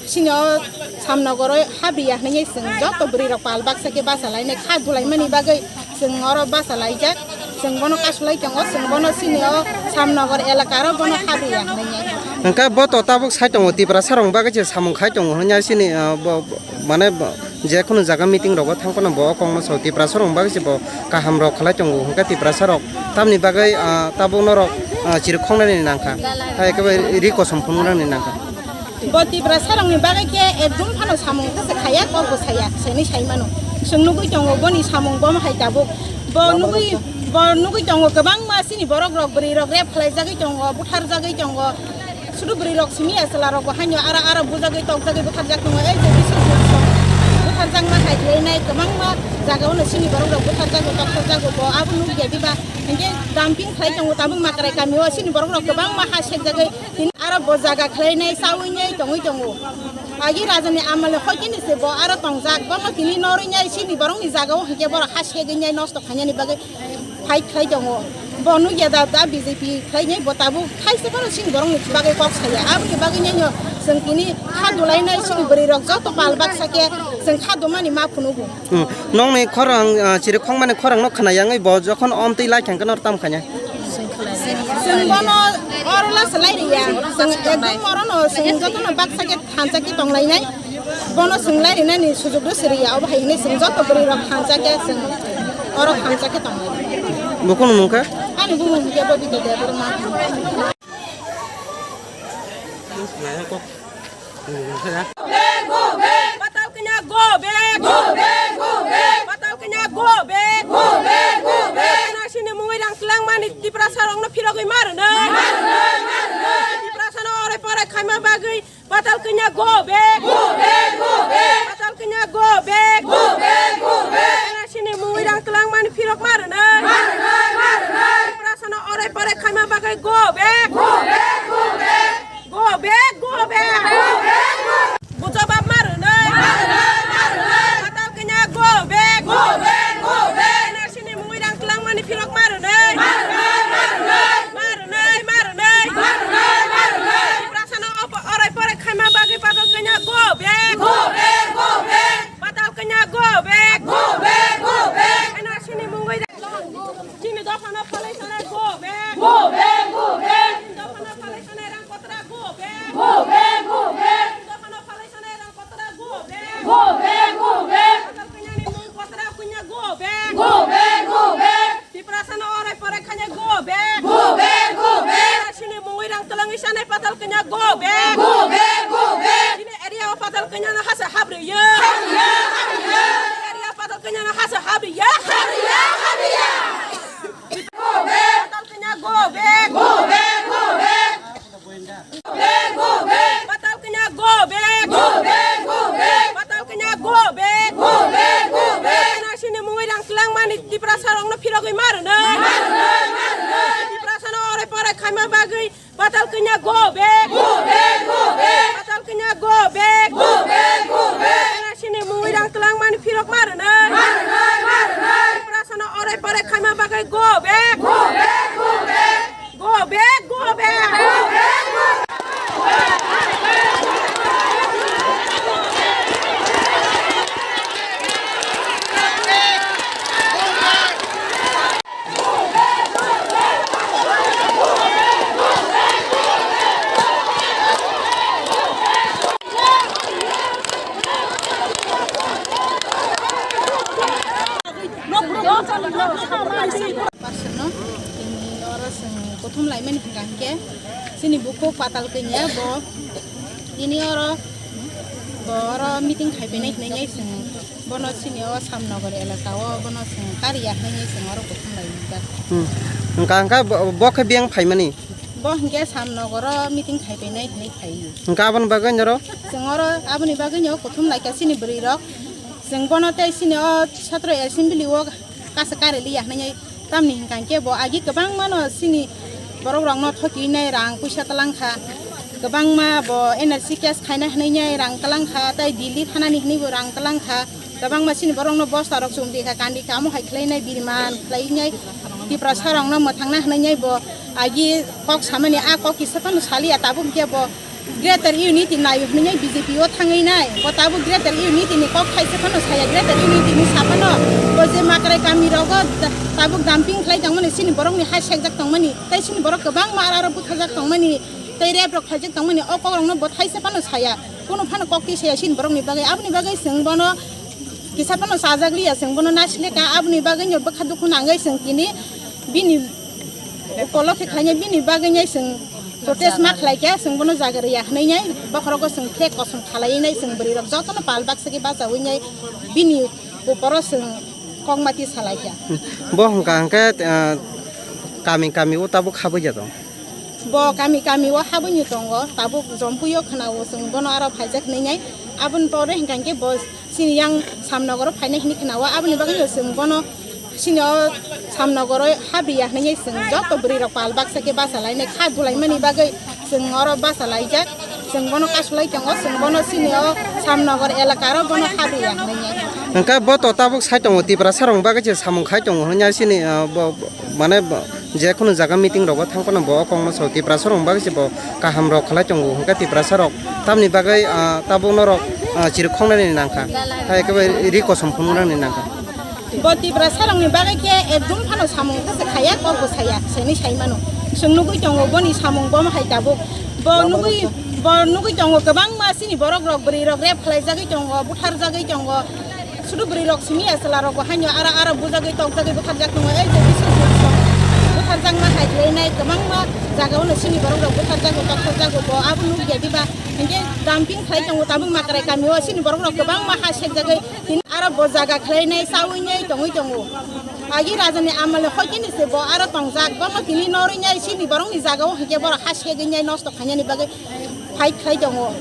chini o Samnogoro habriya hwnwi chwng joto bwrwi rok pal baksa khe basa lainai kha dulaimani bagwi chwng oro basa laijak, chwng bono kasulai tongo, chwng bono chini o Samnogor elaka aro bono habriya hwnwi. Hwnkhe bo to tabuk sai tongo, Tiprasa rok bagwi se samung khai tongo hwnwi chini, ah, bo, bo, mane bo, je kunu jaga meeting rogo thang phano bo o kokno sao, Tiprasa rok bagwi se bo kaham rok khlai tongo, hwnkhe Tiprasa rok tamni bagwi, ah, tabuk norok, ah, chirwk khongnani nangkha, hai khe bai ri kosom phunuknani nangkha. Bo Tiprasa rokni bagwi khe ekdum phano samung khe se khaya, kok bo saya, saini sai mano. Chwng nugwi tongo boni samung bo hai tabuk. Bo nugwi, bo nugwi tongo kwbangma chini borok rok, bwrwi rok rape khlaijagwi tongo, butharjagwi tongo. Sudu bwrwi rok simi ya chwla rok bo haino ara ara bujagwi tokjagwi butharjak tongo. Ei je bisu butharjakma hai khlai nai kwbangma jaga o no chini borok rok butharjago tokjagwi bo abo nukya diba. Hinkhe dumping khlai tongo tabuk Makrai kami o chini borok rok kwbangma ha sekjagwi tini aro bo jaga khlai nai chaui nai tongwi tongo. Agi raja ni amal ni hoi khe ni se bo aro tongjak, bono tini norwi nai chini borok ni jaga o hinkhe borok ha segwi nai nosto khainani bagwi fight khlai tongo. Bo nukya da, da B J P khlainai, bo tabuk khaisa phano chini borokni bagwi kok saya. Aboni bagwi nai no chwng tini kha dulainai, chini bwrwi rok joto pal baksa khe chwng kha dumani ma phunugo. Hmm. Nokni khorang, ah, chiri khongmani khorang no khna yangwi bo jokhon omtwi lai thang khe nor tam khanya. Chwng bono oro lasa lai riya. Chwng ekdom oro no chwng joto no baksa khe thansa khe tong lainai. Bono chwng lai rinani sujuk rw siriya, obo hai hwnwi chwng joto bwrwi rok thansa khe chwng oro thansa khe tong lai. Bo kunu mung kha? Ani bumung hwnkhe Bobita Debbarma. Patal kanya go back. Go back, go back. Patal kanya go back. Go back, go back. N R C ni mungwi rang twlangmani Tiprasa rokno phirogwi ma rwnai. Ma rwnai, ma rwnai. Tiprasa no orai porai khaima bagwi Patal kanya go back. Go back, go back. Patal kanya go back. Go back, go back. N R C ni mungwi rang twlangmani phirok ma rwnai. Ma rwnai, ma rwnai. Tiprasa no orai porai khaima bagwi go back. Go back, go back. Go back, go back. Go back, go back. Bo jawab ma rwnai. Ma rwnai, ma rwnai. Patal kanya go back. Go back, go back. N R C ni mungwi rang twlangmani phirok ma rwnai. Ma rwnai, ma rwnai. Ma rwnai, ma rwnai. Ma rwnai, ma rwnai. Tiprasa no opo-, orai porai khaima bagwi Patal kanya go back. Go back, go back. Patal kanya go back. Go back, go back. N R C ni mungwi rang. Chini dophano phalai sanai go back. Go back, go back. Chini dophano phalai sanai rang kotra go back. Go back, go back. Chini dophano phalai sanai rang kotra go back. Go back, go back. Patal kanya ni mung kotra kunya go back. Go back, go back. Tiprasa no orai porai khanya go back. Go back, go back. Chini mungwi rang twlangwi sanai Patal kanya go back. Go back, go back. Chini area o Patal kanya no hasa habriya. Habriya, habriya. Area Patal kanya no hasa habriya. Habriya, habriya. Go back. Patal kanya go back. Go back, go back. Go back, go back. Patal kanya go back. Go back, go back. Patal kanya go back. Go back, go back. N R C ni mungwi rang twlangmani Tiprasa rokno phirogwi ma rwnai. Ma rwnai, ma rwnai. Tiprasa no orai porai khaima bagwi Patal kanya go back. Go back, go back. Patal kanya go back. Go back, go back. N R C ni mungwi rang twlangmani phirok ma rwnai. Ma rwnai, ma rwnai. Tiprasa no orai porai khaima bagwi go back. Go back, go back. Go back, go back. Go back, go back. Person no, tini oro chwng kuthum laimani hwnkha hwnkhe chini bukhuk Patal Kanya bo tini oro, bo oro meeting khai phainai hwnwi chwng bono chini o Samnagar elaka o bono chwng kariya hwnwi chwng oro kuthum laijak. Hmm. Hwnkha hwnkha bo, bo khe biyang phaimani? Bo hwnkhe Samnagar o meeting khai phainai hwnwi phaiwi. Hwnkha aboni bagwi noro? Chwng oro aboni bagwi no kuthum laikha chini bwrwi rok. Chwng bono tei chini o Satro Assembly o kasa kare liya hwnwi, tamni hwnkha hwnkhe bo agi kwbangma no chini borok rokno thokiwi nai rang puisa twlang kha, kwbangma bo N R C case khaina hwnwi nai rang twlang kha, tei Delhi thanani hwnwi bo rang twlang kha, kwbangma chini borok no bosta rok chumri kha, kandi kha, amo hai khlai nai biriman khlai nai Tiprasa rok no mwthangna hwnwi nai bo agi kok samani a kok kisa phano saliya, tabuk hwnkhe bo Greater Unity nai hwnwi B J P o thangwi nai. Bo tabuk Greater Unity ni kok thaisa phano saya, Greater Unity ni sa phano bo je Makrai kami rogo da-, tabuk dumping khlai tongmani, chini borokni ha sekjak tongmani, tei chini borok kwbangma ara aro buthajak tongmani, tei rape rok khlaijak tongmani, o kok rokno bo thaisa phano saya. Kunu phano kok twi saya chini borokni bagwi. Aboni bagwi chwng bono kisa phano chajak liya, chwng bono naisle ka, aboni bagwi no bwkha dukhu nangwi chwng tini bini upolokhe khlainai, bini bagwi nai chwng protest ma khlai kha, chwng bono jaga rwya hwnwi nai, bokhorogo chwng khe kosom khalaiwi nai, chwng bwrwi rok jotono pal baksa khe bachaui nai, bini uporo chwng kokmati salai kha. Bo hwnkha hwnkhe, ah, kami kami o tabuk habwi ya tong? Bo kami kami o habwino tongo, tabuk Jompui o khwnao chwng bono aro phaijak hwnwi nai, aboni pore hwnkha hwnkhe bo chini yang Samnogoro phainai hwnwi khwnao, aboni bagwino chwng bono chini o Samnogoro habriya hwnwi chwng joto bwrwi rok pal baksa khe bachalainai kha dulaimani bagwi chwng oro bachalaijak, chwng bono kasulai tongo, chwng bono chini o Samnogor elakaro bono habriya hwnwi. Hwnkhe bo to tabuk sai tongo, Tiprasa rokni bagwi se samung khai tongo hwnwi chini, ah, bo, bo, mane bo, Je khunu jaga meeting rogo thang phano bo o kokno sao, Tiprasa rokni bagwi se bo kaham rok khlai tongo, hwnkhe Tiprasa rok tamni bagwi, ah, tabuk norok, ah, chirkhoknani nangkha, hai khe ri kosom phunuknani nangkha. Bo Tiprasa rokni bagwi khe ekdum phano samung khe se khaya, kok bo saya, saini sai mano. Chwng nugwi tongo boni samung bo hai tabuk. Bo nugwi, bo nugwi tongo kwbangma chini borok rok, bwrwi rok rape khlai jagwi tongo, buthar jagwi tongo. Sudu bwrwi rok simi ya chwla rok bo haino ara ara bujagwi tokjagwi butharjak tongo. Ei je bisu butharjakma hai khlainai kwbangma jaga o no chini borok rok butharjago, tokjagwi bo abo nukya diba. Hinkhe dumping khlai tongo tabuk Makrai kami o chini borok rok kwbangma ha sekjagwi. Tini aro bo jaga khlainai chawi nai tongwi tongo. Agi raja ni amal ni hoi tini se bo aro tongjak, bono tini norwi nai chini borok ni jaga o hinkhe borok ha segwi nai nosto khainani bagwi fight khlai tongo.